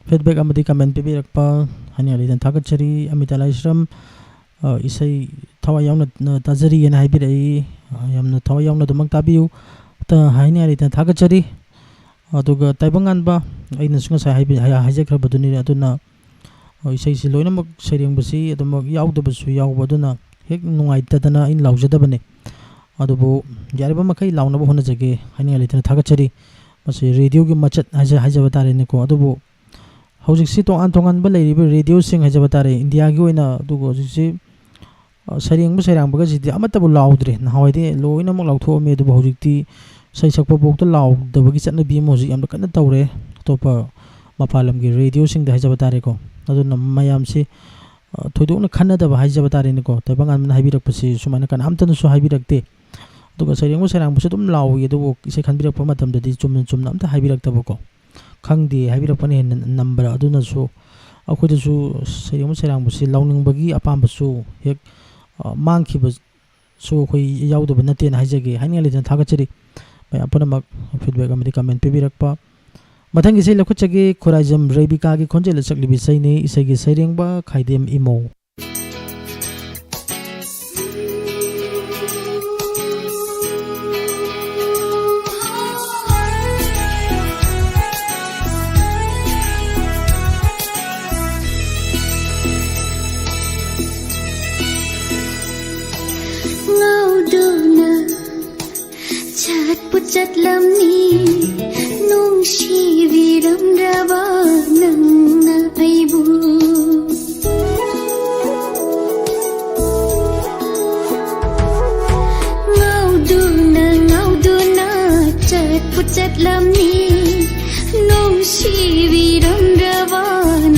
feedback ꯑꯃꯗꯤ comment ꯄꯤꯕꯤꯔꯛꯄ ꯍꯥꯏꯅꯤꯡꯉꯥꯏ ꯂꯩꯇꯅ ꯊꯥꯒꯠꯆꯔꯤ꯫ ꯑꯃꯤꯇꯥ ꯂꯥꯏꯁ꯭ꯔꯝ, ꯑ, ꯏꯁꯩ ꯊꯋꯥꯏ ꯌꯥꯎꯅ, ꯑ, ꯇꯥꯖꯔꯤꯑꯅ ꯍꯥꯏꯕꯤꯔꯛꯏ꯫ ꯑ, ꯌꯥꯝꯅ ꯊꯋꯥꯏ ꯌꯥꯎꯅ ꯑꯗꯨꯃꯛ ꯇꯥꯕꯤꯌꯨ꯫ ꯇ ꯍꯥꯏꯅꯤꯡꯉꯥꯏ ꯂꯩꯇꯅ ꯊꯥꯒꯠꯆꯔꯤ꯫ ꯑꯗꯨꯒ ꯇꯥꯏꯕꯪꯉꯥꯟꯕ, ꯑꯩꯅꯁꯨ ꯉꯁꯥꯏ ꯍꯥꯏꯕꯤ-, ꯍꯥꯏ-, ꯍꯥꯏꯖꯈ꯭ꯔꯕꯗꯨꯅꯤ꯫ ꯑꯗꯨꯅ, ꯑ, ꯏꯁꯩꯁꯤ ꯂꯣꯏꯅꯃꯛ ꯁꯩꯔꯦꯡꯕꯁꯤ ꯑꯗꯨꯃꯛ ꯌꯥꯎꯗꯕꯁꯨ ꯌꯥꯎꯕ, ꯑꯗꯨꯅ ꯍꯦꯛ ꯅꯨꯡꯉꯥꯏꯇꯗꯅ ꯑꯩꯅ ꯂꯥꯎꯖꯗꯕꯅꯤ꯫ ꯑꯗꯨꯕꯨ ꯌꯥꯔꯤꯕ ꯃꯈꯩ ꯂꯥꯎꯅꯕ ꯍꯣꯠꯅꯖꯒꯦ ꯍꯥꯏꯅꯤꯡꯉꯥꯏ ꯂꯩꯇꯅ ꯊꯥꯒꯠꯆꯔꯤ꯫ ꯃꯁꯤ ꯔꯦꯗꯤꯑꯣꯒꯤ ꯃꯆꯠ ꯍꯥꯏꯖ-, ꯍꯥꯏꯖꯕ ꯇꯥꯔꯦꯅꯦꯀꯣ꯫ ꯑꯗꯨꯕꯨ ꯍꯧꯖꯤꯛꯁꯤ ꯇꯣꯉꯥꯟ ꯇꯣꯉꯥꯟꯕ ꯂꯩꯔꯤꯕ ꯔꯦꯗꯤꯑꯣꯁꯤꯡ ꯍꯥꯏꯖꯕ ꯇꯥꯔꯦ ꯏꯟꯗꯤꯌꯥꯒꯤ ꯑꯣꯏꯅ, ꯑꯗꯨꯒ ꯍꯧꯖꯤꯛꯁꯤ, ꯑ, ꯁꯩꯔꯦꯡꯕ ꯁꯩꯔꯥꯡꯕꯒꯁꯤꯗꯤ ꯑꯃꯠꯇꯕꯨ ꯂꯥꯎꯗ꯭ꯔꯦ꯫ ꯅꯍꯥꯟꯋꯥꯏꯗꯤ ꯂꯣꯏꯅꯃꯛ ꯂꯥꯎꯊꯣꯛꯑꯝꯃꯤ, ꯑꯗꯨꯕꯨ ꯍꯧꯖꯤꯛꯇꯤ ꯏꯁꯩ ꯁꯛꯄ ꯐꯥꯎꯗ ꯂꯥꯎꯗꯕꯒꯤ ꯆꯠꯅꯕꯤ ꯑꯃ ꯍꯧꯖꯤꯛ ꯌꯥꯝꯅ ꯀꯟꯅ ꯇꯧꯔꯦ꯫ ꯑꯇꯣꯞꯄ ꯃꯄꯥꯟ ꯂꯝꯒꯤ ꯔꯦꯗꯤꯑꯣꯁꯤꯡꯗ ꯍꯥꯏꯖꯕ ꯇꯥꯔꯦꯀꯣ꯫ ꯑꯗꯨꯅ ꯃꯌꯥꯝꯁꯤ, ꯑ, ꯊꯣꯏꯗꯣꯛꯅ ꯈꯟꯅꯗꯕ ꯍꯥꯏꯖꯕ ꯇꯥꯔꯦꯅꯦꯀꯣ꯫ ꯇꯥꯏꯕꯪꯉꯥꯟꯕꯅ ꯍꯥꯏꯕꯤꯔꯛꯄꯁꯤ ꯁꯨꯃꯥꯏꯅ ꯀꯅꯥꯝꯇꯅꯁꯨ ꯍꯥꯏꯕꯤꯔꯛꯇꯦ꯫ ꯑꯗꯨꯒ ꯁꯩꯔꯦꯡꯕ ꯁꯩꯔꯥꯡꯕꯁꯨ ꯑꯗꯨꯝ ꯂꯥꯎꯏ, ꯑꯗꯨꯕꯨ ꯏꯁꯩ ꯈꯟꯕꯤꯔꯛꯄ ꯃꯇꯝꯗꯗꯤ ꯆꯨꯝꯅ ꯆꯨꯝꯅ ꯑꯝꯇ ꯍꯥꯏꯕꯤꯔꯛꯇꯕꯀꯣ꯫ ꯈꯪꯗꯦ ꯍꯥꯏꯕꯤꯔꯛꯄꯅ ꯍꯦꯟꯅ ꯅꯝꯕꯔ ꯑꯗꯨꯅꯁꯨ ꯑꯩꯈꯣꯏꯗꯁꯨ ꯁꯩꯔꯦꯡꯕ ꯁꯩꯔꯥꯡꯕꯁꯤ ꯂꯥꯎꯅꯤꯡꯕꯒꯤ ꯑꯄꯥꯝꯕꯁꯨ ꯍꯦꯛ, ꯑ, ꯃꯥꯡꯈꯤꯕꯁꯨ ꯑꯩꯈꯣꯏ ꯌꯥꯎꯗꯕ ꯅꯠꯇꯦꯅ ꯍꯥꯏꯖꯒꯦ꯫ ꯍꯥꯏꯅꯤꯡꯉꯥꯏ ꯂꯩꯇꯅ ꯊꯥꯒꯠꯆꯔꯤ ꯃꯌꯥꯝ ꯄꯨꯝꯅꯃꯛ feedback ꯑꯃꯗꯤ comment ꯄꯤꯕꯤꯔꯛꯄ꯫ ꯃꯊꯪꯒꯤ ꯏꯁꯩ ꯂꯧꯈꯠꯆꯒꯦ, ꯈꯨꯔꯥꯏꯖꯝ ꯔꯦꯕꯤꯀꯥꯒꯤ ꯈꯣꯟꯖꯦꯜꯗ ꯁꯛꯂꯤꯕ ꯏꯁꯩꯅꯤ꯫ ꯏꯁꯩꯒꯤ ꯁꯩꯔꯦꯡꯕ ꯈꯥꯏꯗꯦꯝ ꯏꯃꯧ꯫ ꯉꯥꯎꯗꯨꯅ ꯆꯠꯄꯨ ꯆꯠꯂꯝꯃꯤ ꯅꯨꯡꯁꯤꯕꯤꯔꯝꯗ꯭ꯔꯕ ꯅꯪꯅ ꯑꯩꯕꯨ꯫ ꯉꯥꯎꯗꯨꯅ ꯉꯥꯎꯗꯨꯅ ꯆꯠꯄꯨ ꯆꯠꯂꯝꯃꯤ ꯅꯨꯡꯁꯤꯕꯤꯔꯝꯗ꯭ꯔꯕ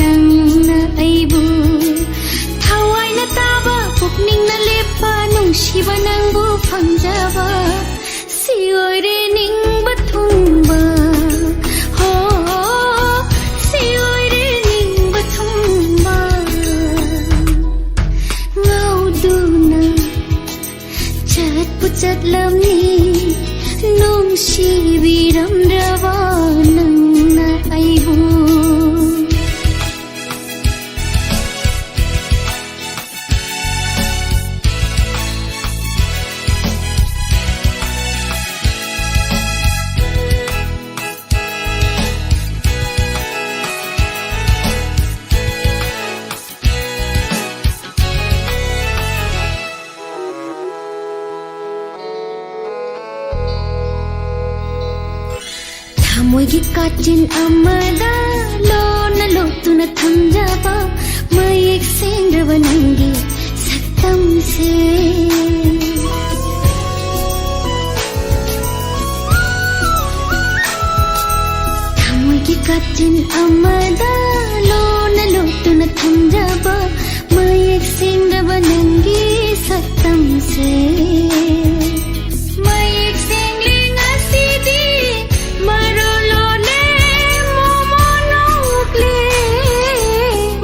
ꯅꯪꯅ ꯑꯩꯕꯨ꯫ ꯊꯋꯥꯏꯅ ꯇꯥꯕ ꯄꯨꯛꯅꯤꯡꯅ ꯂꯦꯞꯄ ꯅꯨꯡꯁꯤꯕ ꯅꯪꯕꯨ ꯐꯪꯖꯕ꯫ ꯁꯤ ꯑꯣꯏꯔꯦ ꯅꯤꯡꯕ ꯊꯨꯡꯕ, ꯍꯣ, ꯁꯤ ꯑꯣꯏꯔꯦ ꯅꯤꯡꯕ ꯊꯨꯡꯕ꯫ ꯉꯥꯎꯗꯨꯅ ꯆꯠꯄꯨ ꯆꯠꯂꯝꯃꯤ ꯅꯨꯡꯁꯤꯕ ꯊꯃꯣꯏꯒꯤ ꯀꯥꯆꯤꯟ ꯑꯃꯗ ꯂꯣꯟꯅ ꯂꯣꯠꯇꯨꯅ ꯊꯝꯖꯕ ꯃꯌꯦꯛ ꯁꯦꯡꯗ꯭ꯔꯕ ꯅꯪꯒꯤ ꯁꯛꯇꯝꯁꯦ꯫ ꯊꯃꯣꯏꯒꯤ ꯀꯥꯆꯤꯟ ꯑꯃꯗ ꯂꯣꯟꯅ ꯂꯣꯠꯇꯨꯅ ꯊꯝꯖꯕ ꯃꯌꯦꯛ ꯁꯦꯡꯗ꯭ꯔꯕ ꯅꯪꯒꯤ ꯁꯛꯇꯝꯁꯦ꯫ ꯃꯌꯦꯛ ꯁꯦꯡꯂꯦ ꯉꯁꯤꯗꯤ ꯃꯔꯣꯜ ꯂꯣꯜꯂꯦ ꯃꯣꯃꯣꯟ ꯅꯣꯛꯂꯦ꯫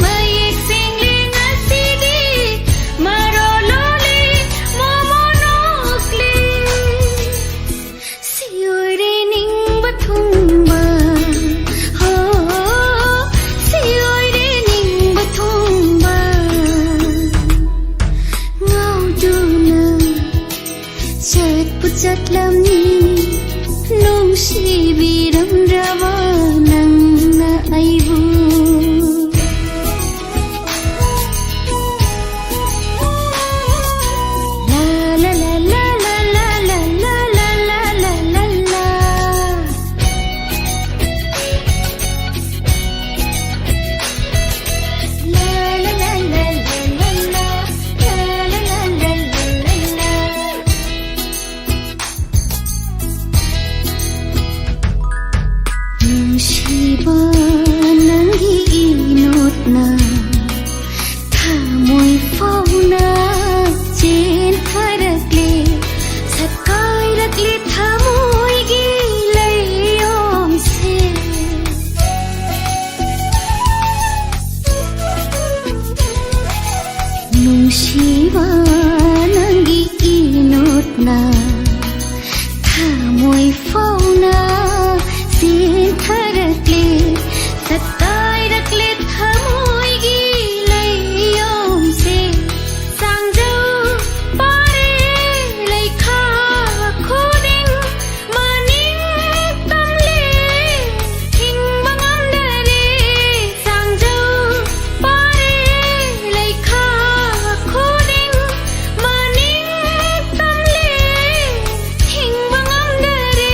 ꯃꯌꯦꯛ ꯁꯦꯡꯂꯦ ꯉꯁꯤꯗꯤ ꯃꯔꯣꯜ ꯂꯣꯜꯂꯦ ꯃꯣꯃꯣꯟ ꯅꯣꯛꯂꯦ꯫ ꯁꯤ ꯑꯣꯏꯔꯦ ꯅꯤꯡꯕ ꯊꯨꯡꯕ, ꯍꯣ, ꯁꯤ ꯑꯣꯏꯔꯦ ꯅꯤꯡꯕ ꯊꯨꯡꯕ꯫ ꯉꯥꯎꯗꯨꯅ ꯆꯠꯄꯨ ꯆꯠꯂꯝꯃꯤ ꯅꯨꯡꯁꯤꯕꯤꯔꯝꯗ꯭ꯔꯕ ꯅꯪꯅ ꯑꯩꯕꯨ꯫ ꯅꯨꯡꯁꯤꯕ ꯅꯪꯒꯤ ꯏꯅꯣꯠꯅ ꯊꯃꯣꯏ ꯐꯥꯎꯅ ꯆꯦꯟꯊꯔꯛꯂꯦ, ꯁꯛꯀꯥꯏꯔꯛꯂꯦ ꯊꯃꯣꯏꯒꯤ ꯂꯩꯌꯣꯝꯁꯦ꯫ ꯅꯨꯡꯁꯤꯕ ꯅꯪꯒꯤ ꯏꯅꯣꯠꯅ ꯊꯃꯣꯏ ꯐꯥꯎꯅ ꯆꯦꯟꯊꯔꯛꯂꯦ, ꯁꯛꯀꯥꯏꯔꯛꯂꯦ ꯊꯃꯣꯏꯒꯤ ꯂꯩꯌꯣꯝꯁꯦ꯫ ꯁꯥꯡꯖꯧ ꯄꯥꯔꯦ ꯂꯩꯈꯥ ꯈꯨꯗꯤꯡ ꯃꯅꯤꯡ ꯇꯝꯂꯦ, ꯍꯤꯡꯕ ꯉꯝꯗꯔꯦ꯫ ꯁꯥꯡꯖꯧ ꯄꯥꯔꯦ ꯂꯩꯈꯥ ꯈꯨꯗꯤꯡ ꯃꯅꯤꯡ ꯇꯝꯂꯦ, ꯍꯤꯡꯕ ꯉꯝꯗꯔꯦ꯫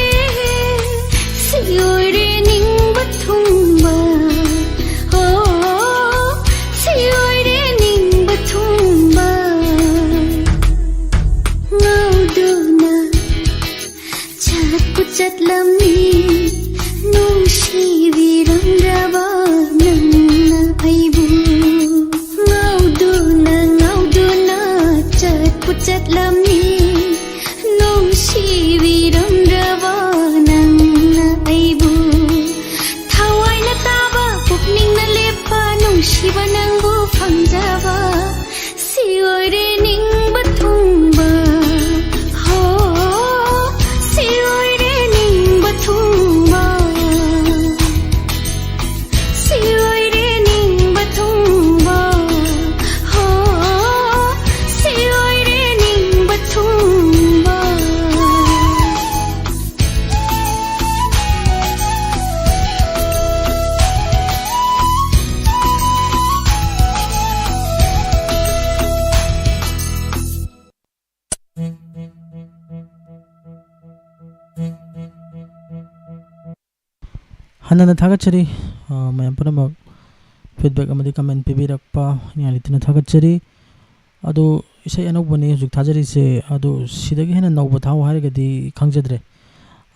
ꯈꯤꯕ ꯅꯪꯕꯨ ꯐꯪꯖꯕ, ꯁꯤ ꯑꯣꯏꯔꯦ ꯅꯤꯡꯕ ꯊꯨꯡꯕ꯫ ꯍꯣ, ꯁꯤ ꯑꯣꯏꯔꯦ ꯅꯤꯡꯕ ꯊꯨꯡꯕ꯫ ꯁꯤ ꯑꯣꯏꯔꯦ ꯅꯤꯡꯕ ꯊꯨꯡꯕ꯫ ꯍꯣ, ꯁꯤ ꯑꯣꯏꯔꯦ ꯅꯤꯡꯕ ꯊꯨꯡꯕ꯫ ꯍꯟꯅꯅ ꯊꯥꯒꯠꯆꯔꯤ, ꯑ, ꯃꯌꯥꯝ ꯄꯨꯝꯅꯃꯛ feedback ꯑꯃꯗꯤ comment ꯄꯤꯕꯤꯔꯛꯄ ꯍꯥꯏꯅꯤꯡꯉꯥꯏ ꯂꯩꯇꯅ ꯊꯥꯒꯠꯆꯔꯤ꯫ ꯑꯗꯨ ꯏꯁꯩ ꯑꯅꯧꯕꯅꯤ ꯍꯧꯖꯤꯛ ꯊꯥꯖꯔꯤꯁꯦ, ꯑꯗꯨ ꯁꯤꯗꯒꯤ ꯍꯦꯟꯅ ꯅꯧꯕ ꯊꯥꯎ ꯍꯥꯏꯔꯒꯗꯤ ꯈꯪꯖꯗ꯭ꯔꯦ꯫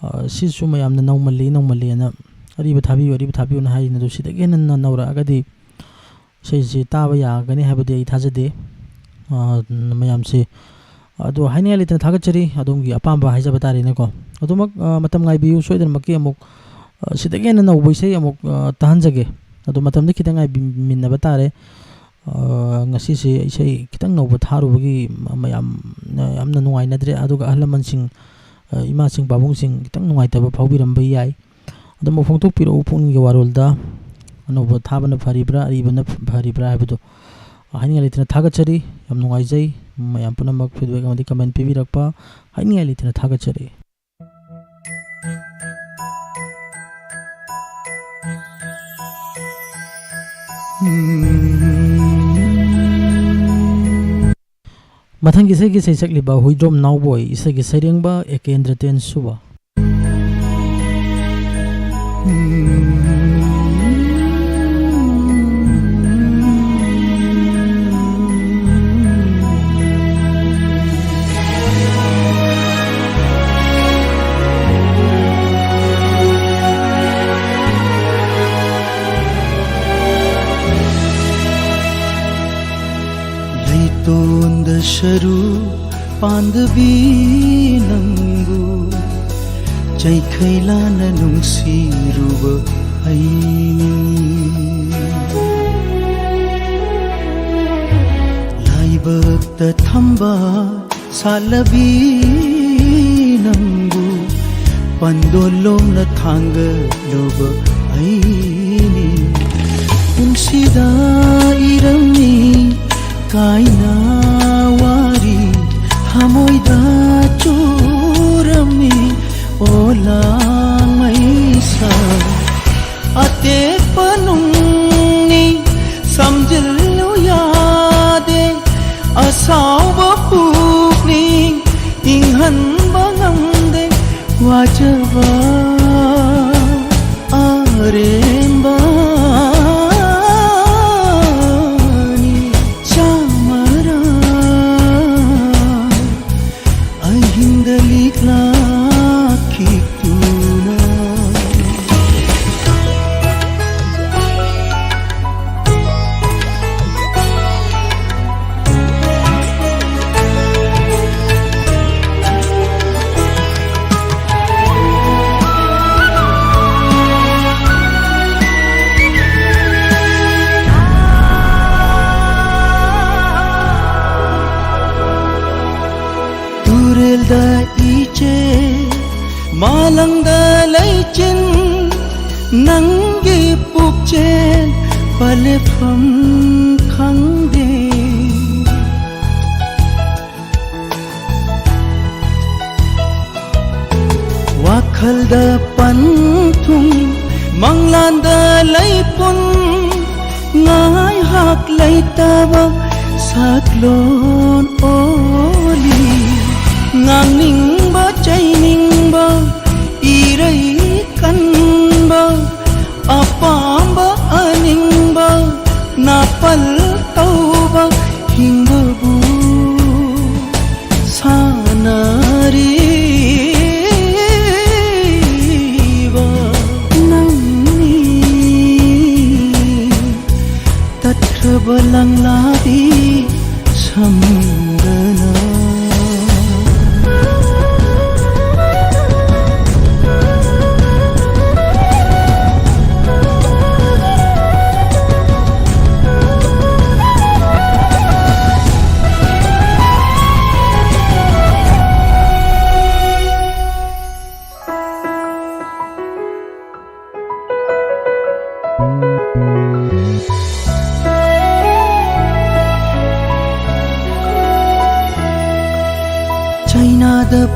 ꯑ, ꯁꯤꯁꯨ ꯃꯌꯥꯝꯅ ꯅꯧꯃꯜꯂꯤ, ꯅꯧꯃꯜꯂꯤꯅ, "ꯑꯔꯤꯕ ꯊꯥꯕꯤꯌꯨ, ꯑꯔꯤꯕ ꯊꯥꯕꯤꯌꯨꯅ" ꯍꯥꯏꯔꯤꯅꯤ꯫ ꯑꯗꯨ ꯁꯤꯗꯒꯤ ꯍꯦꯟꯅ ꯅꯧꯔꯛꯑꯒꯗꯤ ꯏꯁꯩꯁꯤ ꯇꯥꯕ ꯌꯥꯒꯅꯤ ꯍꯥꯏꯕꯗꯤ ꯑꯩ ꯊꯥꯖꯗꯦ꯫ ꯑ, ꯃꯌꯥꯝꯁꯦ ꯑꯗꯣ ꯍꯥꯏꯅꯤꯡꯉꯥꯏ ꯂꯩꯇꯅ ꯊꯥꯒꯠꯆꯔꯤ꯫ ꯑꯗꯣꯝꯒꯤ ꯑꯄꯥꯝꯕ ꯍꯥꯏꯖꯕ ꯇꯥꯔꯦꯅꯦꯀꯣ꯫ ꯑꯗꯨꯃꯛ, ꯑ, ꯃꯇꯝ ꯉꯥꯏꯕꯤꯌꯨ, ꯁꯣꯏꯗꯅꯃꯛꯀꯤ ꯑꯃꯨꯛ, ꯑ, ꯁꯤꯗꯒꯤ ꯍꯦꯟꯅ ꯅꯧꯕ ꯏꯁꯩ ꯑꯃꯨꯛ, ꯑ, ꯇꯥꯍꯟꯖꯒꯦ꯫ ꯑꯗꯣ ꯃꯇꯝꯗꯤ ꯈꯤꯇꯪ ꯉꯥꯏꯕꯤꯃꯤꯟꯅꯕ ꯇꯥꯔꯦ꯫ ꯑ, ꯉꯁꯤꯁꯦ ꯏꯁꯩ ꯈꯤꯇꯪ ꯅꯧꯕ ꯊꯥꯔꯨꯕꯒꯤ ꯃ-, ꯃꯌꯥꯝ, ꯑ, ꯌꯥꯝꯅ ꯅꯨꯡꯉꯥꯏꯅꯗ꯭ꯔꯦ꯫ ꯑꯗꯨꯒ ꯑꯍꯜ ꯂꯃꯟꯁꯤꯡ, ꯑ, ꯏꯃꯥꯁꯤꯡ, ꯄꯥꯕꯨꯡꯁꯤꯡ ꯈꯤꯇꯪ ꯅꯨꯡꯉꯥꯏꯇꯕ ꯐꯥꯎꯕꯤꯔꯝꯕ ꯌꯥꯏ꯫ ꯑꯗꯨꯝ ꯐꯣꯡꯗꯣꯛꯄꯤꯔꯛꯎ ꯄꯨꯛꯅꯤꯡꯒꯤ ꯋꯥꯔꯣꯜꯗ꯫ ꯑꯅꯧꯕ ꯊꯥꯕꯅ ꯐꯔꯤꯕ꯭ꯔꯥ, ꯑꯔꯤꯕꯅ ꯐꯔꯤꯕ꯭ꯔꯥ ꯍꯥꯏꯕꯗꯨ ꯍꯥꯏꯅꯤꯡꯉꯥꯏ ꯂꯩꯇꯅ ꯊꯥꯒꯠꯆꯔꯤ꯫ ꯌꯥꯝ ꯅꯨꯡꯉꯥꯏꯖꯩ ꯃꯌꯥꯝ ꯄꯨꯝꯅꯃꯛ feedback ꯑꯃꯗꯤ comment ꯄꯤꯕꯤꯔꯛꯄ꯫ ꯍꯥꯏꯅꯤꯡꯉꯥꯏ ꯂꯩꯇꯅ ꯊꯥꯒꯠꯆꯔꯤ꯫ ꯃꯊꯪꯒꯤ ꯏꯁꯩꯒꯤ ꯁꯩꯁꯛꯂꯤꯕ ꯍꯨꯏꯗ꯭ꯔꯣꯝ ꯅꯥꯎꯕꯣꯏ, ꯏꯁꯩꯒꯤ ꯁꯩꯔꯦꯡꯕ ꯑꯦꯀꯦꯟꯗ꯭ꯔ ꯇꯦꯟꯁꯨꯕ꯫ ꯂꯩꯇꯣꯟꯗ ꯁꯔꯨ ꯄꯥꯟꯗꯕꯤ ꯅꯪꯕꯨ ꯆꯩꯈꯩ ꯂꯥꯟꯅ ꯅꯨꯡꯁꯤꯔꯨꯕ ꯑꯩꯅꯤ꯫ ꯊꯝꯕ ꯁꯥꯠꯂꯕꯤ ꯅꯪꯕꯨ ꯄꯟꯗꯣꯂꯣꯝꯅ ꯊꯥꯡꯒꯠꯂꯨꯕ ꯑꯩꯅꯤ꯫ ꯄꯨꯟꯁꯤꯗ ꯏꯔꯝꯃꯤ ꯀꯥꯏꯅ ꯋꯥꯔꯤ ꯊꯃꯣꯏꯗ ꯆꯨꯔꯝꯃꯤ ꯑꯣꯂꯥꯡ ꯃꯩꯁꯥ꯫ ꯑꯇꯦꯛꯄ ꯅꯨꯡꯅꯤ ꯁꯝꯖꯤꯜꯂꯨ ꯌꯥꯗꯦ ꯑꯁꯥꯎꯕ ꯄꯨꯛꯅꯤꯡ ꯏꯪꯍꯟꯕ ꯉꯝꯗꯦ ꯋꯥꯖꯕ ꯑꯔꯦꯝꯕ ꯆꯥꯃꯔ ꯑꯍꯤꯡꯗ ꯂꯤꯛꯂꯥꯛꯈꯤꯗꯨꯅ꯫ ꯇꯨꯔꯦꯜꯗ ꯏꯆꯦ ꯃꯥꯂꯪꯗ ꯂꯩꯆꯤꯟ ꯅꯪꯒꯤ ꯄꯨꯛꯆꯦꯜ ꯄꯂꯦꯐꯝ ꯈꯪꯗꯦ꯫ ꯋꯥꯈꯜꯗ ꯄꯟꯊꯨꯡ ꯃꯪꯂꯥꯟꯗ ꯂꯩꯄꯨꯟ ꯉꯥꯏꯍꯥꯛ ꯂꯩꯇꯕ ꯁꯛꯂꯣꯟ ꯑꯣꯜꯂꯤ꯫ ꯉꯥꯡꯅꯤꯡꯕ ꯆꯩꯅꯤꯡꯕ ꯏꯔꯩ ꯀꯟꯕ ꯑꯄꯥꯝꯕ ꯑꯅꯤꯡꯕ ꯅꯥꯄꯜ ꯇꯧꯕ ꯍꯤꯡꯕꯕꯨ ꯁꯥꯟꯅꯔꯤꯕ ꯅꯪꯅꯤ꯫ ꯇꯠꯈ꯭ꯔꯕ ꯂꯪꯂꯥꯗꯤ ꯁꯝꯗꯅ꯫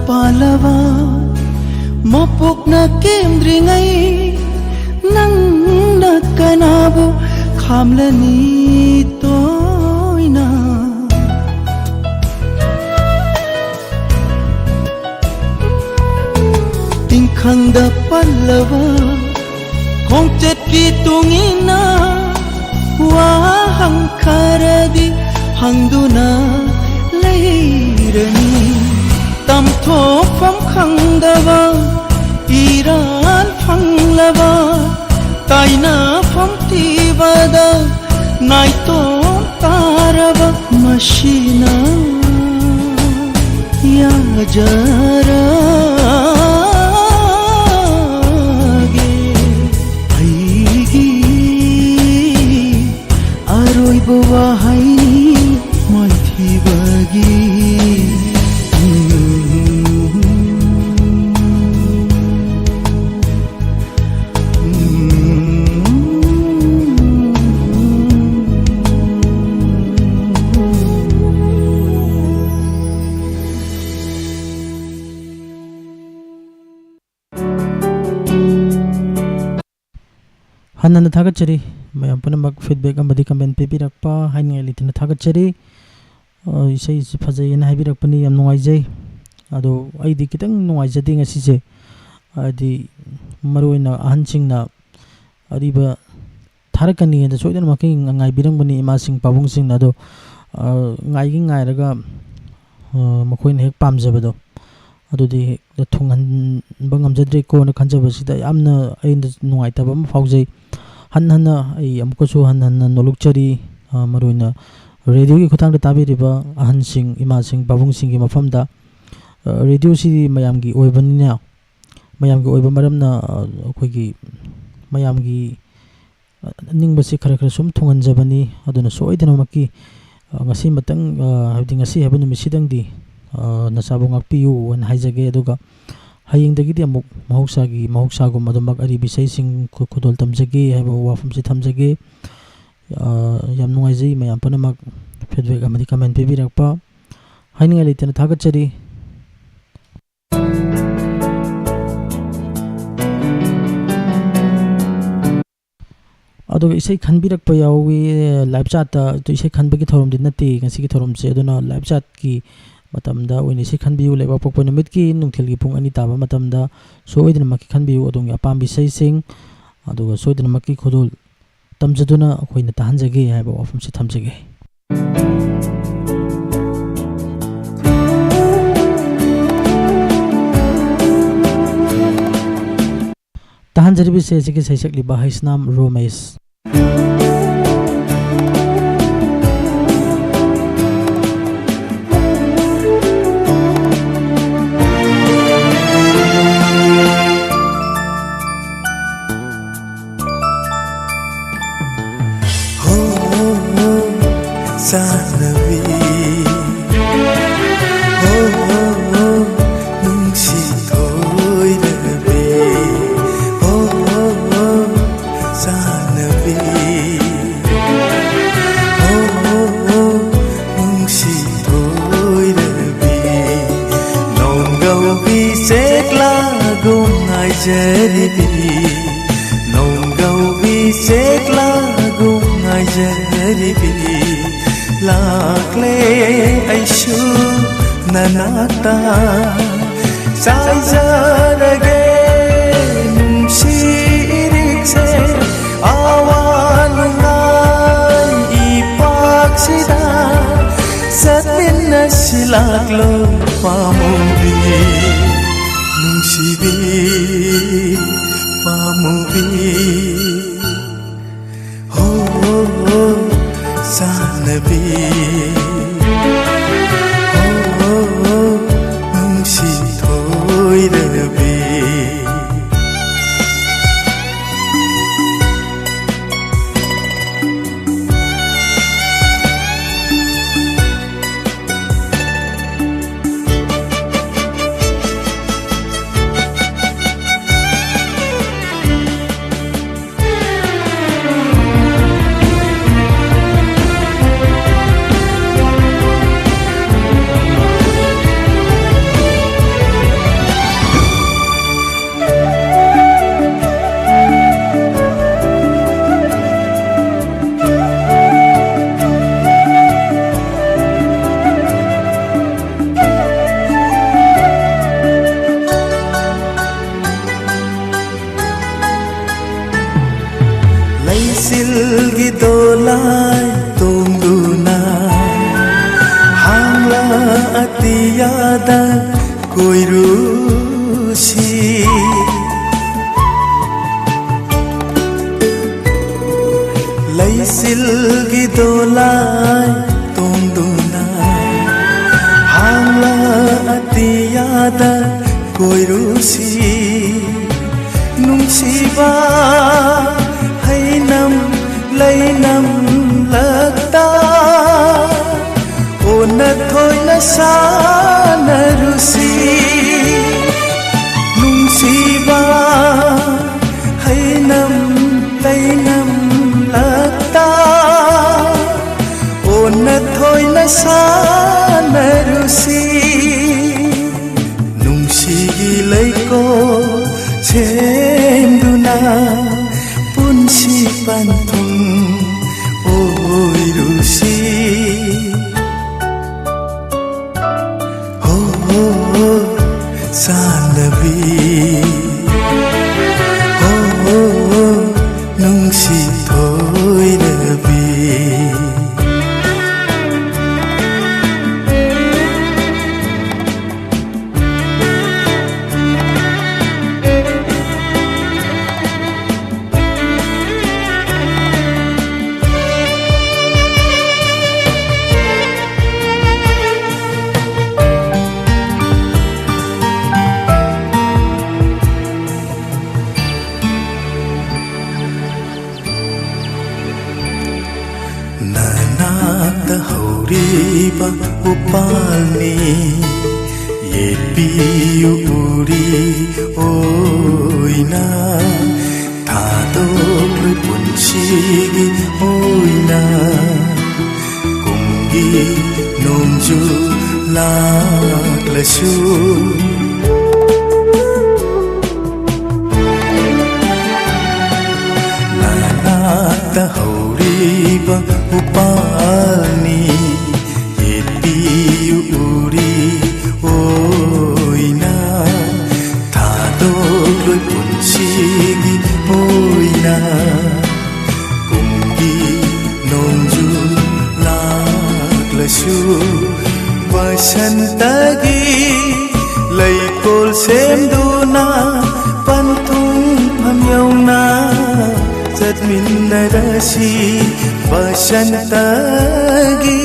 ꯄꯥꯜꯂꯕ ꯃꯄꯣꯛꯅ ꯀꯦꯝꯗ꯭ꯔꯤꯉꯩ ꯅꯪꯅ ꯀꯅꯥꯕꯨ ꯈꯥꯝꯂꯅꯤ ꯇꯣꯏꯅ? ꯇꯤꯡꯈꯪꯗ ꯄꯜꯂꯕ ꯈꯣꯡꯆꯠꯀꯤ ꯇꯨꯡ ꯏꯟꯅ ꯋꯥꯍꯪ ꯈꯔꯗꯤ ꯍꯪꯗꯨꯅ ꯂꯩꯔꯅꯤ꯫ ꯇꯝꯊꯣꯛꯐꯝ ꯈꯪꯗꯕ, ꯏꯔꯥꯜ ꯐꯪꯂꯕ, ꯇꯥꯏꯅꯐꯝ ꯊꯤꯕꯗ ꯅꯥꯏꯇꯣꯝ ꯇꯥꯔꯕ ꯃꯁꯤꯅ ꯌꯥꯖꯔꯒꯦ꯫ ꯑꯩꯒꯤ ꯑꯔꯣꯏꯕ ꯋꯥꯍꯩꯅꯤ ꯃꯥꯏꯊꯤꯕꯒꯤ꯫ ꯍꯟꯅ ꯍꯟꯅ ꯊꯥꯒꯠꯆꯔꯤ꯫ ꯃꯌꯥꯝ ꯄꯨꯝꯅꯃꯛ feedback ꯑꯃꯗꯤ comment ꯄꯤꯕꯤꯔꯛꯄ ꯍꯥꯏꯅꯤꯡꯉꯥꯏ ꯂꯩꯇꯅ ꯊꯥꯒꯠꯆꯔꯤ꯫ ꯑ, ꯏꯁꯩꯁꯤ ꯐꯖꯩ ꯍꯥꯏꯅ ꯍꯥꯏꯕꯤꯔꯛꯄꯅꯤ, ꯌꯥꯝ ꯅꯨꯡꯉꯥꯏꯖꯩ꯫ ꯑꯗꯣ ꯑꯩꯗꯤ ꯈꯤꯇꯪ ꯅꯨꯡꯉꯥꯏꯖꯗꯦ ꯉꯁꯤꯁꯦ, ꯍꯥꯏꯗꯤ ꯃꯔꯨꯑꯣꯏꯅ ꯑꯍꯟꯁꯤꯡꯅ ꯑꯔꯤꯕ ꯊꯥꯔꯛꯀꯅꯤ ꯍꯥꯏꯅ ꯁꯣꯏꯗꯅꯃꯛꯀꯤ ꯉꯥꯏꯕꯤꯔꯝꯒꯅꯤ, ꯏꯃꯥꯁꯤꯡ ꯄꯥꯕꯨꯡꯁꯤꯡꯅ꯫ ꯑꯗꯣ, ꯑ, ꯉꯥꯏꯒꯤ ꯉꯥꯏꯔꯒ, ꯑ, ꯃꯈꯣꯏꯅ ꯍꯦꯛ ꯄꯥꯝꯖꯕꯗꯣ ꯑꯗꯨꯗꯤ ꯍꯦꯛꯇ ꯊꯨꯡꯍꯟꯕ ꯉꯝꯖꯗ꯭ꯔꯦꯀꯣꯅ ꯈꯟꯖꯕꯁꯤꯗ ꯌꯥꯝꯅ ꯑꯩꯅ ꯅꯨꯡꯉꯥꯏꯇꯕ ꯑꯃ ꯐꯥꯎꯖꯩ꯫ ꯍꯟꯅ ꯍꯟꯅ ꯑꯩ ꯑꯃꯨꯛꯀꯁꯨ ꯍꯟꯅ ꯍꯟꯅ ꯅꯣꯂꯨꯛꯆꯔꯤ꯫ ꯑ, ꯃꯔꯨꯑꯣꯏꯅ ꯔꯦꯗꯤꯑꯣꯒꯤ ꯈꯨꯠꯊꯥꯡꯗ ꯇꯥꯕꯤꯔꯤꯕ ꯑꯍꯟꯁꯤꯡ, ꯏꯃꯥꯁꯤꯡ, ꯄꯥꯕꯨꯡꯁꯤꯡꯒꯤ ꯃꯐꯝꯗ, ꯑ, ꯔꯦꯗꯤꯑꯣꯁꯤꯗꯤ ꯃꯌꯥꯝꯒꯤ ꯑꯣꯏꯕꯅꯤꯅ, ꯃꯌꯥꯝꯒꯤ ꯑꯣꯏꯕ ꯃꯔꯝꯅ, ꯑ, ꯑꯩꯈꯣꯏꯒꯤ ꯃꯌꯥꯝꯒꯤ ꯅꯤꯡꯕꯁꯤ ꯈꯔ ꯈꯔ ꯁꯨꯝ ꯊꯨꯡꯍꯟꯖꯕꯅꯤ꯫ ꯑꯗꯨꯅ ꯁꯣꯏꯗꯅꯃꯛꯀꯤ, ꯑ, ꯉꯁꯤꯃꯇꯪ, ꯑ, ꯍꯥꯏꯕꯗꯤ ꯉꯁꯤ ꯍꯥꯏꯕ ꯅꯨꯃꯤꯠꯁꯤꯗꯪꯗꯤ, ꯑ, ꯅꯆꯥꯕꯨ ꯉꯥꯛꯄꯤꯌꯨ ꯍꯥꯏꯅ ꯍꯥꯏꯖꯒꯦ꯫ ꯑꯗꯨꯒ ꯍꯌꯦꯡꯗꯒꯤꯗꯤ ꯑꯃꯨꯛ ꯃꯍꯧꯁꯥꯒꯤ, ꯃꯍꯧꯁꯥꯒꯨꯝ ꯑꯗꯨꯃꯛ ꯑꯔꯤꯕ ꯏꯁꯩꯁꯤꯡ ꯈꯨ-, ꯈꯨꯗꯣꯜ ꯇꯝꯖꯒꯦ ꯍꯥꯏꯕ ꯋꯥꯐꯝꯁꯤ ꯊꯝꯖꯒꯦ꯫ ꯑ, ꯌꯥꯝ ꯅꯨꯡꯉꯥꯏꯖꯩ ꯃꯌꯥꯝ ꯄꯨꯝꯅꯃꯛ feedback ꯑꯃꯗꯤ comment ꯄꯤꯕꯤꯔꯛꯄ꯫ ꯍꯥꯏꯅꯤꯡꯉꯥꯏ ꯂꯩꯇꯅ ꯊꯥꯒꯠꯆꯔꯤ꯫ ꯑꯗꯨꯒ ꯏꯁꯩ ꯈꯟꯕꯤꯔꯛꯄ ꯌꯥꯎꯏ꯫ Live chatꯇ ꯑꯗꯨ ꯏꯁꯩ ꯈꯟꯕꯒꯤ ꯊꯧꯔꯝꯗꯤ ꯅꯠꯇꯦ ꯉꯁꯤꯒꯤ ꯊꯧꯔꯝꯁꯦ꯫ ꯑꯗꯨꯅ live chatꯀꯤ ꯃꯇꯝꯗ ꯑꯣꯏꯅ ꯏꯁꯩ ꯈꯟꯕꯤꯌꯨ꯫ ꯂꯩꯕꯥꯛꯄꯣꯛꯄ ꯅꯨꯃꯤꯠꯀꯤ ꯅꯨꯡꯊꯤꯜꯒꯤ ꯄꯨꯡ ꯑꯅꯤ ꯇꯥꯕ ꯃꯇꯝꯗ ꯁꯣꯏꯗꯅꯃꯛꯀꯤ ꯈꯟꯕꯤꯌꯨ ꯑꯗꯣꯝꯒꯤ ꯑꯄꯥꯝꯕ ꯏꯁꯩꯁꯤꯡ꯫ ꯑꯗꯨꯒ ꯁꯣꯏꯗꯅꯃꯛꯀꯤ ꯈꯨꯗꯣꯜ ꯇꯝꯖꯗꯨꯅ ꯑꯩꯈꯣꯏꯅ ꯇꯥꯍꯟꯖꯒꯦ ꯍꯥꯏꯕ ꯋꯥꯐꯝꯁꯤ ꯊꯝꯖꯒꯦ꯫ ꯇꯥꯍꯟꯖꯔꯤꯕꯁꯦ ꯑꯁꯤꯒꯤ ꯁꯩꯁꯛꯂꯤꯕ ꯍꯩꯁꯅꯥꯝ ꯔꯣꯃꯦꯁ꯫ ꯍꯣ, ꯆꯥꯟꯅꯕꯤ, ꯍꯣ, ꯅꯨꯡꯁꯤ ꯊꯣꯏꯔꯕꯤ, ꯍꯣ, ꯆꯥꯟꯅꯕꯤ, ꯍꯣ, ꯅꯨꯡꯁꯤ ꯊꯣꯏꯔꯕꯤ, ꯅꯣꯡꯒꯧꯕꯤ ꯆꯦꯛꯂꯥꯒꯨꯝ ꯉꯥꯏꯖꯔꯤꯕꯤ, ꯅꯣꯡꯒꯧꯕꯤ ꯆꯦꯛꯂꯥꯒꯨꯝ ꯉꯥꯏꯖꯔꯤꯕꯤ, ꯂꯥꯛꯂꯦ ꯑꯩꯁꯨ ꯅꯅꯥꯛꯇ꯫ ꯆꯥꯏꯖꯔꯒꯦ ꯅꯨꯡꯁꯤ ꯏꯔꯤꯛꯁꯦ, ꯑꯋꯥ ꯅꯨꯡꯉꯥꯏ ꯏꯄꯥꯛꯁꯤꯗ꯫ ꯆꯠꯃꯤꯟꯅꯁꯤ ꯂꯥꯛꯂꯣ ꯄꯥꯝꯃꯨꯕꯤ, ꯅꯨꯡꯁꯤꯕꯤ ꯄꯥꯝꯃꯨꯕꯤ꯫ ꯍꯣ, ꯆꯥꯟꯅꯕꯤ, ꯍꯣ, ꯅꯨꯡꯁꯤ ꯊꯣꯏꯔꯕꯤ꯫ ꯂꯩꯆꯤꯜꯒꯤ ꯗꯣꯂꯥꯏ ꯇꯣꯡꯗꯨꯅ ꯍꯥꯡꯂ ꯑꯇꯤꯌꯥꯗ ꯀꯣꯏꯔꯨꯁꯤ꯫ ꯂꯩꯆꯤꯜꯒꯤ ꯗꯣꯂꯥꯏ ꯇꯣꯡꯗꯨꯅ ꯍꯥꯡꯂ ꯑꯇꯤꯌꯥꯗ ꯀꯣꯏꯔꯨꯁꯤ꯫ ꯅꯨꯡꯁꯤꯕ ꯍꯩꯅꯝ ꯂꯩꯅꯝꯂꯛꯇ ꯑꯣꯟꯅ ꯊꯣꯏꯅ ꯁꯥꯟꯅꯔꯨꯁꯤ꯫ ꯅꯨꯡꯁꯤꯕ ꯍꯩꯅꯝ ꯂꯩꯅꯝꯂꯛꯇ ꯑꯣꯟꯅ ꯊꯣꯏꯅ ꯁꯥꯟꯅꯔꯨꯁꯤ꯫ ꯅꯨꯡꯁꯤꯒꯤ ꯂꯩꯀꯣꯜ ꯁꯦꯝꯗꯨꯅ ꯄꯨꯟꯁꯤ ꯄꯟꯊꯨꯡ ꯑꯣꯏꯔꯨꯁꯤ꯫ ꯍꯣ, ꯍꯣ, ꯍꯣ, ꯆꯥꯟꯗꯕꯤ꯫ ꯍꯣ, ꯍꯣ, ꯍꯣ, ꯅꯨꯡꯁꯤ ꯊꯣꯏꯔꯕꯤ꯫ ꯅꯅꯥꯛꯇ ꯍꯧꯔꯤꯕ ꯎꯄꯥꯜꯅꯤ, ꯌꯦꯠꯄꯤꯌꯨ ꯎꯔꯤ ꯑꯣꯏꯅ꯫ ꯊꯥꯗꯣꯛꯂꯣꯏ ꯄꯨꯟꯁꯤꯒꯤ ꯑꯣꯏꯅ꯫ ꯀꯨꯝꯒꯤ ꯅꯣꯡꯖꯨ ꯂꯥꯛꯂꯁꯨ, ꯅꯅꯥꯛꯇ ꯍꯧꯔꯤꯕ ꯎꯄꯥꯜꯅꯤ, ꯌꯦꯠꯄꯤꯌꯨ ꯎꯔꯤ ꯑꯣꯏꯅ꯫ ꯊꯥꯗꯣꯛꯂꯣꯏ ꯄꯨꯟꯁꯤꯒꯤ ꯑꯣꯏꯅ꯫ ꯕꯁꯟꯇꯒꯤ ꯂꯩꯀꯣꯜ ꯁꯦꯝꯗꯨꯅ ꯄꯟꯊꯨꯡꯐꯝ ꯌꯧꯅ ꯆꯠꯃꯤꯟꯅꯔꯁꯤ꯫ ꯕꯁꯟꯇꯒꯤ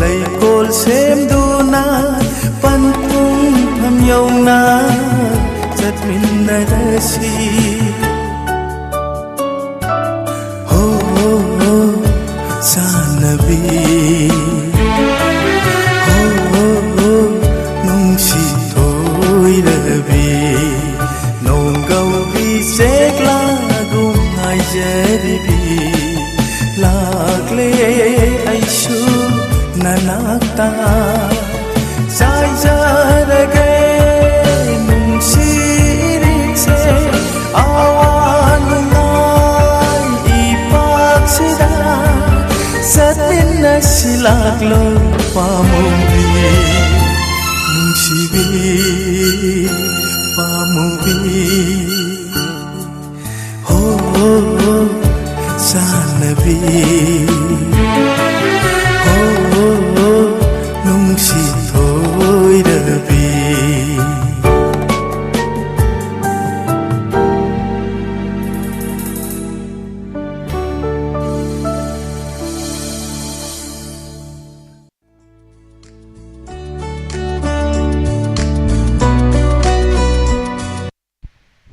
ꯂꯩꯀꯣꯜ ꯁꯦꯝꯗꯨꯅ ꯄꯟꯊꯨꯡꯐꯝ ꯌꯧꯅ ꯆꯠꯃꯤꯟꯅꯔꯁꯤ꯫ ꯍꯣ, ꯍꯣ, ꯍꯣ, ꯆꯥꯟꯅꯕꯤ꯫ ꯍꯣ, ꯍꯣ, ꯍꯣ, ꯅꯨꯡꯁꯤ ꯊꯣꯏꯔꯕꯤ꯫ ꯅꯣꯡꯒꯧꯕꯤ ꯆꯦꯛꯂꯥꯒꯨꯝ ꯉꯥꯏꯖꯔꯤꯕꯤ꯫ ꯂꯥꯛꯂꯦ ꯑꯩꯁꯨ ꯅꯅꯥꯛꯇ꯫ ꯆꯥꯏꯖꯔꯒꯦ ꯅꯨꯡꯁꯤ ꯏꯔꯤꯛꯁꯦ, ꯑꯋꯥ ꯅꯨꯡꯉꯥꯏ ꯏꯄꯥꯛꯁꯤꯗ꯫ ꯆꯠꯃꯤꯟꯅꯁꯤ ꯂꯥꯛꯂꯣ ꯄꯥꯝꯃꯨꯕꯤ, ꯅꯨꯡꯁꯤꯕꯤ ꯄꯥꯝꯃꯨꯕꯤ꯫ ꯍꯣ, ꯍꯣ, ꯍꯣ, ꯆꯥꯟꯅꯕꯤ꯫ ꯍꯣ, ꯍꯣ, ꯍꯣ, ꯅꯨꯡꯁꯤ ꯊꯣꯏꯔꯕꯤ꯫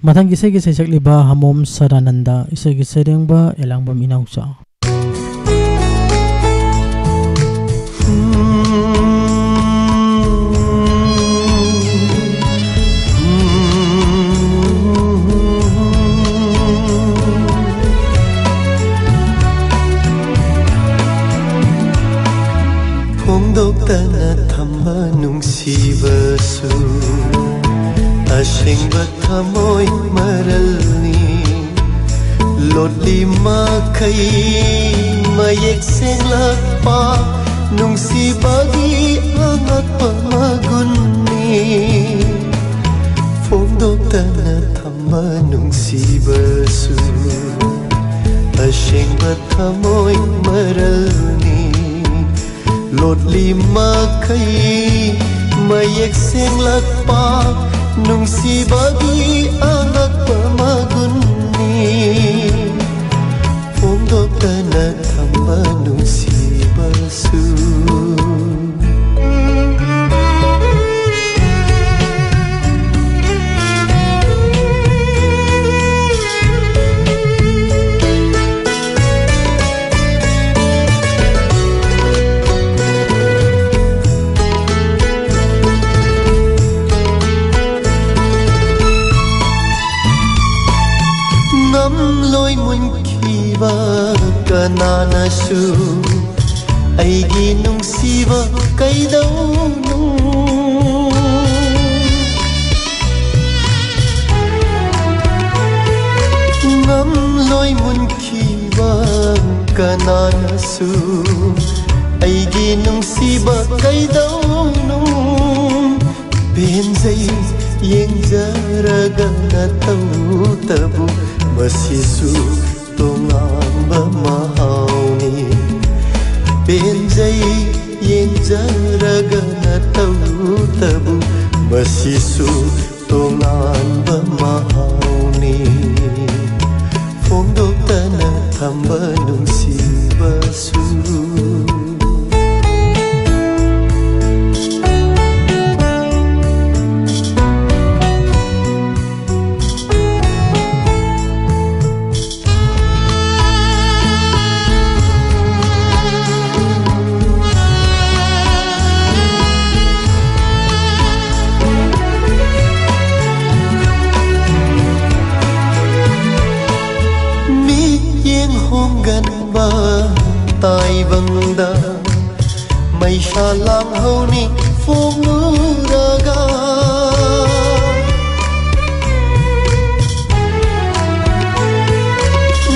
ꯃꯊꯪꯒꯤ ꯏꯁꯩꯒꯤ ꯁꯩꯁꯛꯂꯤꯕ ꯍꯃꯣꯝ ꯁꯗꯥꯅꯟꯗ, ꯏꯁꯩꯒꯤ ꯁꯩꯔꯦꯡꯕ ꯑꯦꯂꯥꯡꯕꯝ ꯏꯅꯥꯎꯆꯥ꯫ ꯐꯣꯡꯗꯣꯛꯇꯅ ꯊꯝꯕ ꯅꯨꯡꯁꯤꯕꯁꯨ ꯑꯁꯦꯡꯕ ꯊꯃꯣꯏ ꯃꯔꯜꯅꯤ꯫ ꯂꯣꯠꯂꯤ ꯃꯈꯩ ꯃꯌꯦꯛ ꯁꯦꯡꯂꯛꯄ ꯅꯨꯡꯁꯤꯕꯒꯤ ꯑꯉꯛꯄ ꯃꯒꯨꯟꯅꯤ꯫ ꯐꯣꯡꯗꯣꯛꯇꯅ ꯊꯝꯕ ꯅꯨꯡꯁꯤꯕꯁꯨ ꯑꯁꯦꯡꯕ ꯊꯃꯣꯏ ꯃꯔꯜꯅꯤ꯫ ꯂꯣꯠꯂꯤ ꯃꯈꯩ ꯃꯌꯦꯛ ꯁꯦꯡꯂꯛꯄ ꯅꯨꯡꯁꯤꯕꯒꯤ ꯑꯉꯛꯄ ꯃꯒꯨꯟꯅꯤ꯫ ꯐꯣꯡꯗꯣꯛꯇꯅ ꯊꯝꯕ ꯅꯨꯡꯁꯤꯕꯁꯨ꯫ ꯉꯝꯂꯣꯏ ꯃꯨꯟꯈꯤꯕ ꯀꯅꯥꯅꯁꯨ ꯑꯩꯒꯤ ꯅꯨꯡꯁꯤꯕ ꯀꯩꯗꯧꯅꯨꯡ ꯉꯝꯂꯣꯏ ꯃꯨꯟꯈꯤꯕ ꯀꯅꯥꯅꯁꯨ ꯑꯩꯒꯤ ꯅꯨꯡꯁꯤꯕ ꯀꯩꯗꯧꯅꯨꯡ ꯄꯦꯟꯖꯩ ꯌꯦꯡꯖꯔꯒ ꯅꯇꯧꯇꯕꯨ ꯃꯁꯤꯁꯨ ꯇꯣꯉꯥꯟꯕ ꯃꯍꯥꯎꯅꯤ꯫ ꯄꯦꯟꯖꯩ ꯌꯦꯡꯖꯔꯒ ꯅꯇꯧꯇꯕꯨ ꯃꯁꯤꯁꯨ ꯇꯣꯉꯥꯟꯕ ꯃꯍꯥꯎꯅꯤ꯫ ꯐꯣꯡꯗꯣꯛꯇꯅ ꯊꯝꯕ ꯅꯨꯡꯁꯤꯕꯁꯨ꯫ ꯃꯤꯠꯌꯦꯡ ꯍꯣꯡꯒꯟꯕ ꯇꯥꯏꯕꯪꯗ ꯃꯩꯁꯥ ꯂꯥꯡꯍꯧꯅꯤ ꯐꯣꯡꯂꯨꯔꯒ꯫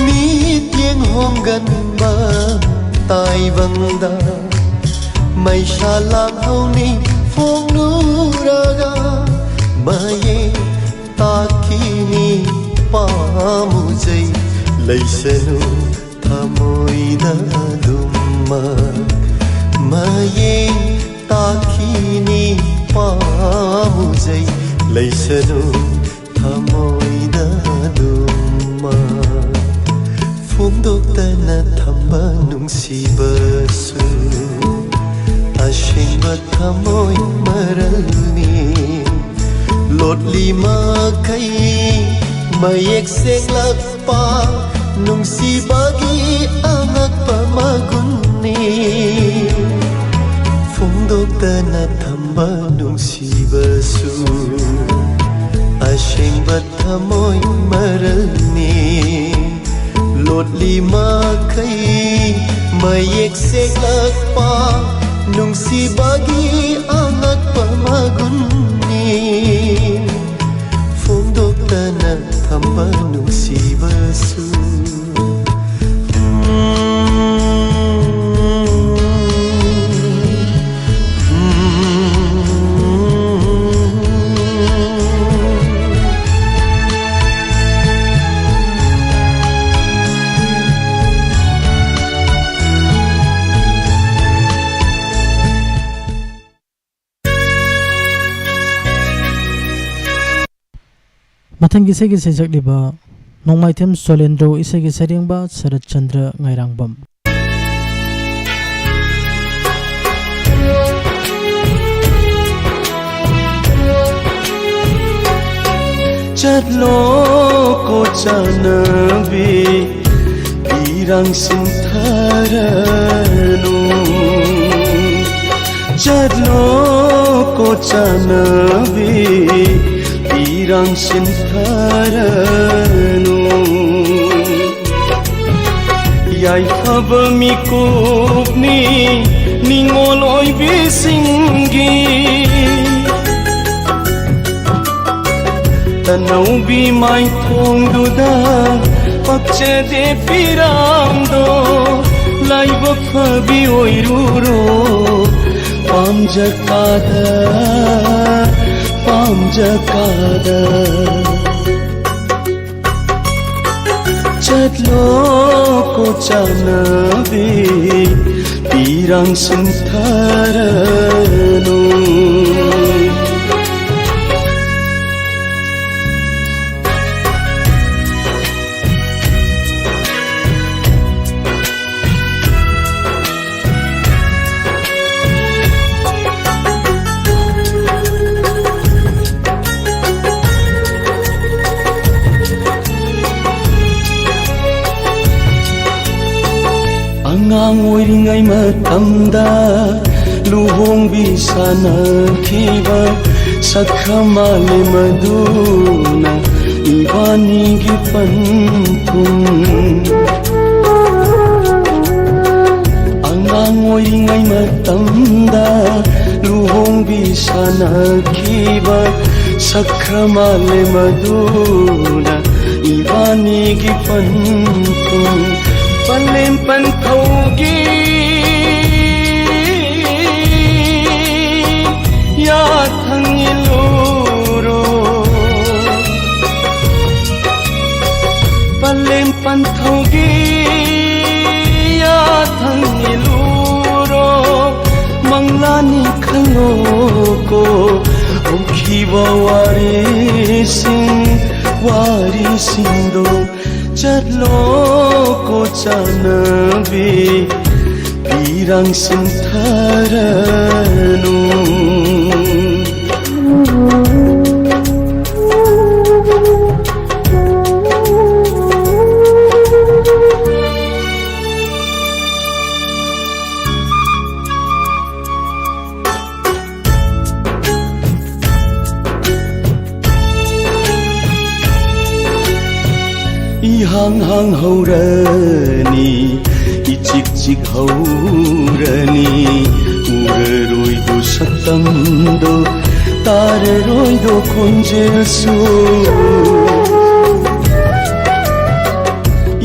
ꯃꯤꯠꯌꯦꯡ ꯍꯣꯡꯒꯟꯕ ꯇꯥꯏꯕꯪꯗ ꯃꯩꯁꯥ ꯂꯥꯡꯍꯧꯅꯤ ꯐꯣꯡꯂꯨꯔꯒ꯫ ꯃꯌꯦꯛ ꯇꯥꯈꯤꯅꯤ ꯄꯥꯝꯃꯨꯖꯩ ꯂꯩꯁꯅꯨ ꯊꯃꯣꯏꯗ ꯑꯗꯨꯝꯃꯛ꯫ ꯃꯌꯦꯡ ꯇꯥꯈꯤꯅꯤ ꯄꯥꯝꯃꯨꯖꯩ ꯂꯩꯁꯅꯨ ꯊꯃꯣꯏꯗ ꯑꯗꯨꯃꯛ ꯐꯣꯡꯗꯣꯛꯇꯅ ꯊꯝꯕ ꯅꯨꯡꯁꯤꯕꯁꯨ ꯑꯁꯦꯡꯕ ꯊꯃꯣꯏ ꯃꯔꯜꯅꯤ꯫ ꯂꯣꯠꯂꯤ ꯃꯈꯩ ꯃꯌꯦꯛ ꯁꯦꯡꯂꯛꯄ ꯅꯨꯡꯁꯤꯕꯒꯤ ꯑꯉꯛꯄ ꯃꯒꯨꯟꯅꯤ꯫ ꯐꯣꯡꯗꯣꯛꯇꯅ ꯊꯝꯕ ꯅꯨꯡꯁꯤꯕꯁꯨ ꯑꯁꯦꯡꯕ ꯊꯃꯣꯏ ꯃꯔꯜꯅꯤ꯫ ꯂꯣꯠꯂꯤ ꯃꯈꯩ ꯃꯌꯦꯛ ꯁꯦꯡꯂꯛꯄ ꯅꯨꯡꯁꯤꯕꯒꯤ ꯑꯉꯛꯄ ꯃꯒꯨꯟꯅꯤ꯫ ꯐꯣꯡꯗꯣꯛꯇꯅ ꯊꯝꯕ ꯅꯨꯡꯁꯤꯕꯁꯨ꯫ ꯃꯊꯪꯒꯤ ꯏꯁꯩꯒꯤ ꯁꯩꯁꯛꯂꯤꯕ ꯅꯣꯡꯃꯥꯏꯊꯦꯝ ꯁꯣꯂꯦꯟꯗ꯭ꯔꯣ, ꯏꯁꯩꯒꯤ ꯁꯩꯔꯦꯡꯕ ꯁꯔꯠ ꯆꯟꯗ꯭ꯔ ꯉꯥꯏꯔꯥꯡꯕꯝ꯫ ꯆꯠꯂꯣꯀꯣ ꯆꯥꯟꯅꯕꯤ, ꯏꯔꯥꯡ ꯁꯤꯟꯊꯔꯅꯨ꯫ ꯆꯠꯂꯣꯀꯣ ꯆꯥꯟꯅꯕꯤ, ꯏꯔꯥꯡ ꯁꯤꯟꯊꯔꯅꯨ꯫ ꯌꯥꯏꯐꯕ ꯃꯤꯀꯨꯞꯅꯤ ꯅꯤꯉꯣꯜ ꯑꯣꯏꯕꯤꯁꯤꯡꯒꯤ꯫ ꯇꯅꯧꯕꯤ ꯃꯥꯏꯊꯣꯡꯗꯨꯗ ꯄꯛꯆꯗꯦ ꯐꯤꯔꯥꯝꯗꯣ꯫ ꯂꯥꯏꯕꯛ ꯐꯕꯤ ꯑꯣꯏꯔꯨꯔꯣ ꯄꯥꯝꯖꯀꯥꯗ, ꯄꯥꯝꯖꯀꯥꯗ꯫ ꯆꯠꯂꯣꯀꯣ ꯆꯥꯟꯅꯕꯤ, ꯏꯔꯥꯡ ꯁꯤꯟꯊꯔꯅꯨ꯫ ꯑꯉꯥꯡ ꯑꯣꯏꯔꯤꯉꯩ ꯃꯇꯝꯗ ꯂꯨꯍꯣꯡꯕꯤ ꯁꯥꯟꯅꯈꯤꯕ ꯁꯛꯈ꯭ꯔꯃꯥꯜꯂꯦ ꯃꯗꯨꯅ ꯏꯕꯥꯅꯤꯒꯤ ꯄꯟꯊꯨꯡ꯫ ꯑꯉꯥꯡ ꯑꯣꯏꯔꯤꯉꯩ ꯃꯇꯝꯗ ꯂꯨꯍꯣꯡꯕꯤ ꯁꯥꯟꯅꯈꯤꯕ ꯁꯛꯈ꯭ꯔꯃꯥꯜꯂꯦ ꯃꯗꯨꯅ ꯏꯕꯥꯅꯤꯒꯤ ꯄꯟꯊꯨꯡ꯫ ꯄꯂꯦꯝ ꯄꯟꯊꯧꯒꯤ ꯌꯥꯊꯪ ꯏꯜꯂꯨꯔꯣ꯫ ꯄꯂꯦꯝ ꯄꯟꯊꯧꯒꯤ ꯌꯥꯊꯪ ꯏꯜꯂꯨꯔꯣ꯫ ꯃꯪꯂꯥꯟꯅꯤ ꯈꯜꯂꯣꯀꯣ꯫ ꯍꯧꯈꯤꯕ ꯋꯥꯔꯤꯁꯤꯡ, ꯋꯥꯔꯤꯁꯤꯡꯗꯣ ꯆꯠꯂꯣꯀꯣ ꯆꯥꯟꯅꯕꯤ, ꯏꯔꯥꯡ ꯁꯤꯟꯊꯔꯅꯨ꯫ ꯏꯍꯥꯡ ꯍꯥꯡ ꯍꯧꯔꯅꯤ, ꯏꯆꯤꯛ ꯆꯤꯛ ꯍꯧꯔꯅꯤ꯫ ꯎꯔꯔꯣꯏꯗꯣ ꯁꯛꯇꯝꯗꯣ, ꯇꯥꯔꯔꯣꯏꯗꯣ ꯈꯣꯟꯖꯦꯜꯁꯨ꯫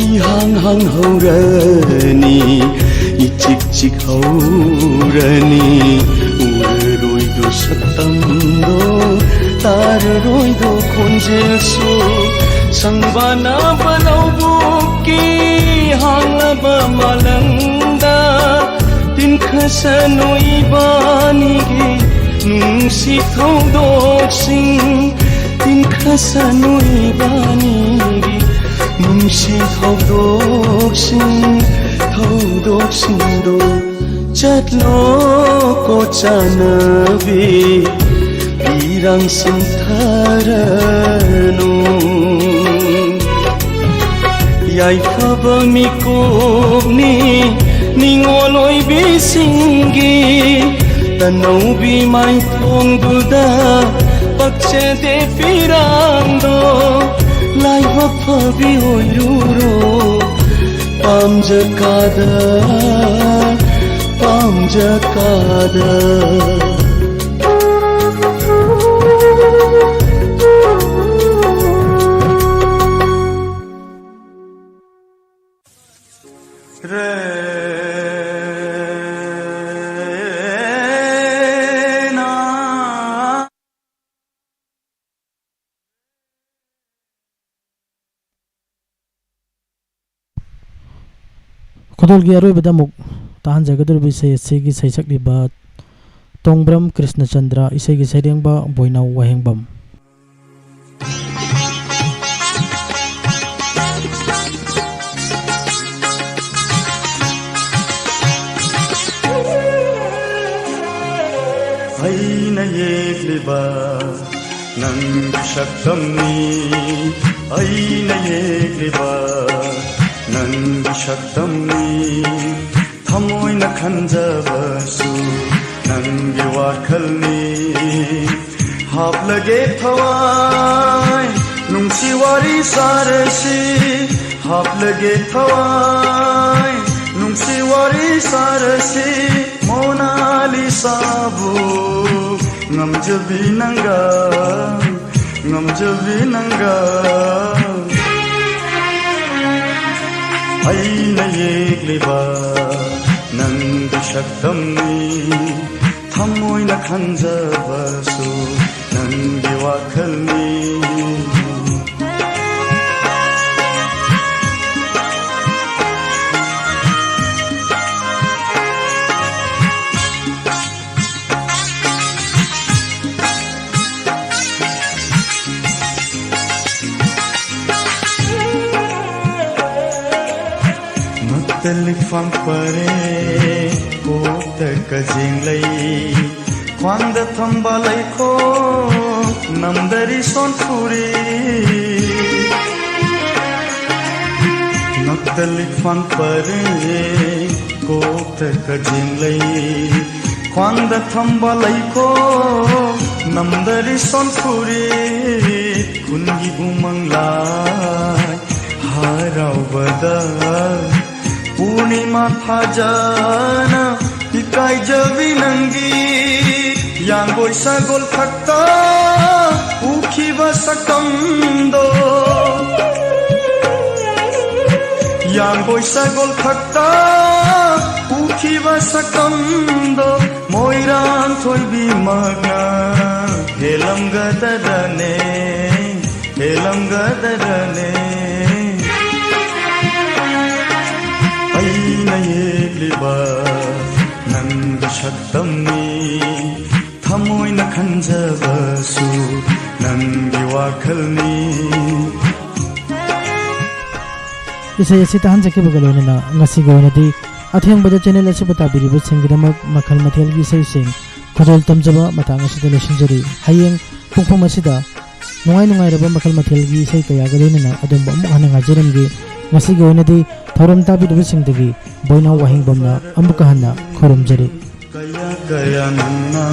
ꯏꯍꯥꯡ ꯍꯥꯡ ꯍꯧꯔꯅꯤ, ꯏꯆꯤꯛ ꯆꯤꯛ ꯍꯧꯔꯅꯤ꯫ ꯎꯔꯔꯣꯏꯗꯣ ꯁꯛꯇꯝꯗꯣ, ꯇꯥꯔꯔꯣꯏꯗꯣ ꯈꯣꯟꯖꯦꯜꯁꯨ꯫ ꯁꯪꯕꯥꯅꯕ ꯂꯧꯕꯨꯛꯀꯤ ꯍꯥꯡꯂꯕ ꯃꯥꯂꯪꯗ ꯁꯅꯨ ꯏꯕꯥꯅꯤꯒꯤ ꯅꯨꯡꯁꯤ ꯊꯧꯗꯣꯛꯁꯤꯡ, ꯇꯤꯟꯈ꯭ꯔꯁꯅꯨ ꯏꯕꯥꯅꯤꯒꯤ ꯅꯨꯡꯁꯤ ꯊꯧꯗꯣꯛꯁꯤꯡ, ꯊꯧꯗꯣꯛꯁꯤꯡꯗꯣ ꯆꯠꯂꯣ ꯀꯣ ꯆꯥꯅꯕꯤ, ꯏꯔꯥꯡ ꯁꯤꯟꯊꯔꯅꯨ꯫ ꯌꯥꯏꯐꯕ ꯃꯤꯀꯨꯞꯅꯤ ꯅꯤꯡꯉꯣꯜ ꯑꯣꯏꯕꯤꯁꯤꯡꯒꯤ, ꯇꯅꯧꯕꯤ ꯃꯥꯏꯊꯣꯡꯗꯨꯗ ꯄꯛꯆꯗꯦ ꯄꯤꯔꯥꯡꯗꯣ꯫ ꯂꯥꯏꯕꯛ ꯐꯕꯤ ꯑꯣꯏꯔꯨꯔꯣ ꯄꯥꯝꯖꯀꯥꯗ, ꯄꯥꯝꯖꯀꯥꯗ꯫ ꯈꯨꯗꯣꯜꯒꯤ ꯑꯔꯣꯏꯕꯗ ꯑꯃꯨꯛ ꯇꯥꯍꯟꯖꯒꯗꯧꯔꯤꯕ ꯏꯁꯩ ꯑꯁꯤꯒꯤ ꯁꯩꯁꯛꯂꯤꯕ ꯇꯣꯡꯕ꯭ꯔꯝ ꯀ꯭ꯔꯤꯁꯅꯆꯟꯗ꯭ꯔ, ꯏꯁꯩꯒꯤ ꯁꯩꯔꯦꯡꯕ ꯕꯣꯏꯅꯥꯎ ꯋꯥꯍꯦꯡꯕꯝ꯫ ꯑꯩꯅ ꯌꯦꯛꯂꯤꯕ ꯅꯪꯒꯤ ꯁꯛꯇꯝꯅꯤ, ꯑꯩꯅ ꯌꯦꯛꯂꯤꯕ ꯅꯪꯒꯤ ꯁꯛꯇꯝꯅꯤ꯫ ꯊꯃꯣꯏꯅ ꯈꯟꯖꯕꯁꯨ ꯅꯪꯒꯤ ꯋꯥꯈꯜꯅꯤ꯫ ꯍꯥꯞꯂꯒꯦ ꯊꯋꯥꯏ ꯅꯨꯡꯁꯤ ꯋꯥꯔꯤ ꯁꯥꯔꯁꯤ, ꯍꯥꯞꯂꯒꯦ ꯊꯋꯥꯏ ꯅꯨꯡꯁꯤ ꯋꯥꯔꯤ ꯁꯥꯔꯁꯤ꯫ ꯃꯣꯅꯥꯂꯤꯁꯥꯕꯨ ꯉꯝꯖꯕꯤ ꯅꯪꯒ, ꯉꯝꯖꯕꯤ ꯅꯪꯒ꯫ ꯑꯩꯅ ꯌꯦꯛꯂꯤꯕ ꯅꯪꯒꯤ ꯁꯛꯇꯝꯅꯤ, ꯊꯃꯣꯏꯅ ꯈꯟꯖꯕꯁꯨ ꯅꯪꯒꯤ ꯋꯥꯈꯜꯅꯤ꯫ ꯄꯔꯦ, ꯀꯣꯛꯇ ꯀꯖꯦꯡ ꯂꯩ, ꯈ꯭ꯋꯥꯡꯗ ꯊꯝꯕꯥꯜ ꯂꯩꯈꯣꯛ, ꯅꯝꯗꯔꯤ ꯁꯣꯟꯊꯨꯔꯤ꯫ ꯉꯛꯇ ꯂꯤꯛꯐꯥꯡ ꯄꯔꯦ, ꯀꯣꯛꯇ ꯀꯖꯦꯡ ꯂꯩ, ꯈ꯭ꯋꯥꯡꯗ ꯊꯝꯕꯥꯜ ꯂꯩꯈꯣꯛ, ꯅꯝꯗꯔꯤ ꯁꯣꯟꯊꯨꯔꯤ꯫ ꯈꯨꯟꯒꯤ ꯎꯃꯪ ꯂꯥꯏ ꯍꯔꯥꯎꯕꯗ, ꯄꯨꯔꯅꯤꯃꯥ ꯊꯥꯖꯅ ꯏꯀꯥꯏꯖꯕꯤ ꯅꯪꯒꯤ ꯌꯥꯡꯒꯣꯏ ꯁꯒꯣꯜ ꯊꯛꯇ ꯎꯈꯤꯕ ꯁꯛꯇꯝꯗꯣ, ꯌꯥꯡꯒꯣꯏ ꯁꯒꯣꯜ ꯊꯛꯇ ꯎꯈꯤꯕ ꯁꯛꯇꯝꯗꯣ, ꯃꯣꯏꯔꯥꯡ ꯊꯣꯏꯕꯤꯃꯛꯅ ꯍꯦꯜꯂꯝꯒꯗ꯭ꯔꯅꯦ, ꯍꯦꯜꯂꯝꯒꯗ꯭ꯔꯅꯦ꯫ ꯑꯩꯅ ꯌꯦꯛꯂꯤꯕ ꯅꯪꯒꯤ ꯁꯛꯇꯝꯅꯤ, ꯊꯃꯣꯏꯅ ꯈꯟꯖꯕꯁꯨ ꯅꯪꯒꯤ ꯋꯥꯈꯜꯅꯤ꯫ ꯏꯁꯩ ꯑꯁꯤ ꯇꯥꯍꯟꯖꯈꯤꯕꯒ ꯂꯣꯏꯅꯅ ꯉꯁꯤꯒꯤ ꯑꯣꯏꯅꯗꯤ ꯑꯊꯦꯡꯕꯗ ꯆꯦꯅꯦꯜ ꯑꯁꯤꯕꯨ ꯇꯥꯕꯤꯔꯤꯕꯁꯤꯡꯒꯤꯗꯃꯛ ꯃꯈꯜ ꯃꯊꯦꯜꯒꯤ ꯏꯁꯩꯁꯤꯡ ꯈꯨꯗꯣꯜ ꯇꯝꯖꯕ ꯃꯇꯥꯡ ꯑꯁꯤꯗ ꯂꯣꯏꯁꯤꯟꯖꯔꯤ꯫ ꯍꯌꯦꯡ ꯄꯨꯡꯐꯝ ꯑꯁꯤꯗ ꯅꯨꯡꯉꯥꯏ ꯅꯨꯡꯉꯥꯏꯔꯕ ꯃꯈꯜ ꯃꯊꯦꯜꯒꯤ ꯏꯁꯩ ꯀꯌꯥꯒ ꯂꯣꯏꯅꯅ ꯑꯗꯣꯝꯕꯨ ꯑꯃꯨꯛ ꯍꯟꯅ ꯉꯥꯏꯖꯔꯝꯒꯦ꯫ ꯉꯁꯤꯒꯤ ꯑꯣꯏꯅꯗꯤ ꯊꯧꯔꯝ ꯇꯥꯕꯤꯔꯤꯕꯁꯤꯡꯗꯒꯤ ꯕꯣꯏꯅꯥꯎ ꯋꯥꯍꯦꯡꯕꯝꯅ ꯑꯃꯨꯛꯀ ꯍꯟꯅ ꯈꯨꯔꯨꯝꯖꯔꯤ꯫ ꯀꯌꯥ ꯀꯌꯥ ꯅꯪꯅ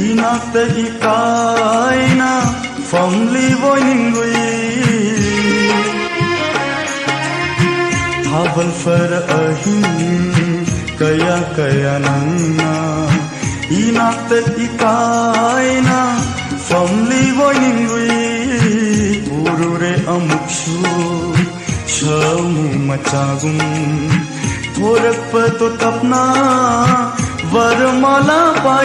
ꯏꯅꯥꯛꯇ ꯏꯀꯥꯏꯅ ꯐꯝꯂꯤꯕꯣꯏ ꯅꯤꯡꯂꯨꯏ꯫ ꯊꯥꯕꯜ ꯐꯔ ꯑꯍꯤꯡ ꯀꯌꯥ ꯀꯌꯥ ꯅꯪꯅ ꯏꯅꯥꯛꯇ ꯏꯀꯥꯏꯅ ꯐꯝꯂꯤꯕꯣꯏ ꯅꯤꯡꯂꯨꯏ꯫ ꯎꯔꯨꯔꯦ ꯑꯃꯨꯛꯁꯨ ꯁꯥꯃꯨ ꯃꯆꯥꯒꯨꯝ ꯊꯣꯔꯛꯄꯗꯣ ꯇꯞꯅ ꯋꯔꯃꯥꯂꯥ ꯄꯥꯏ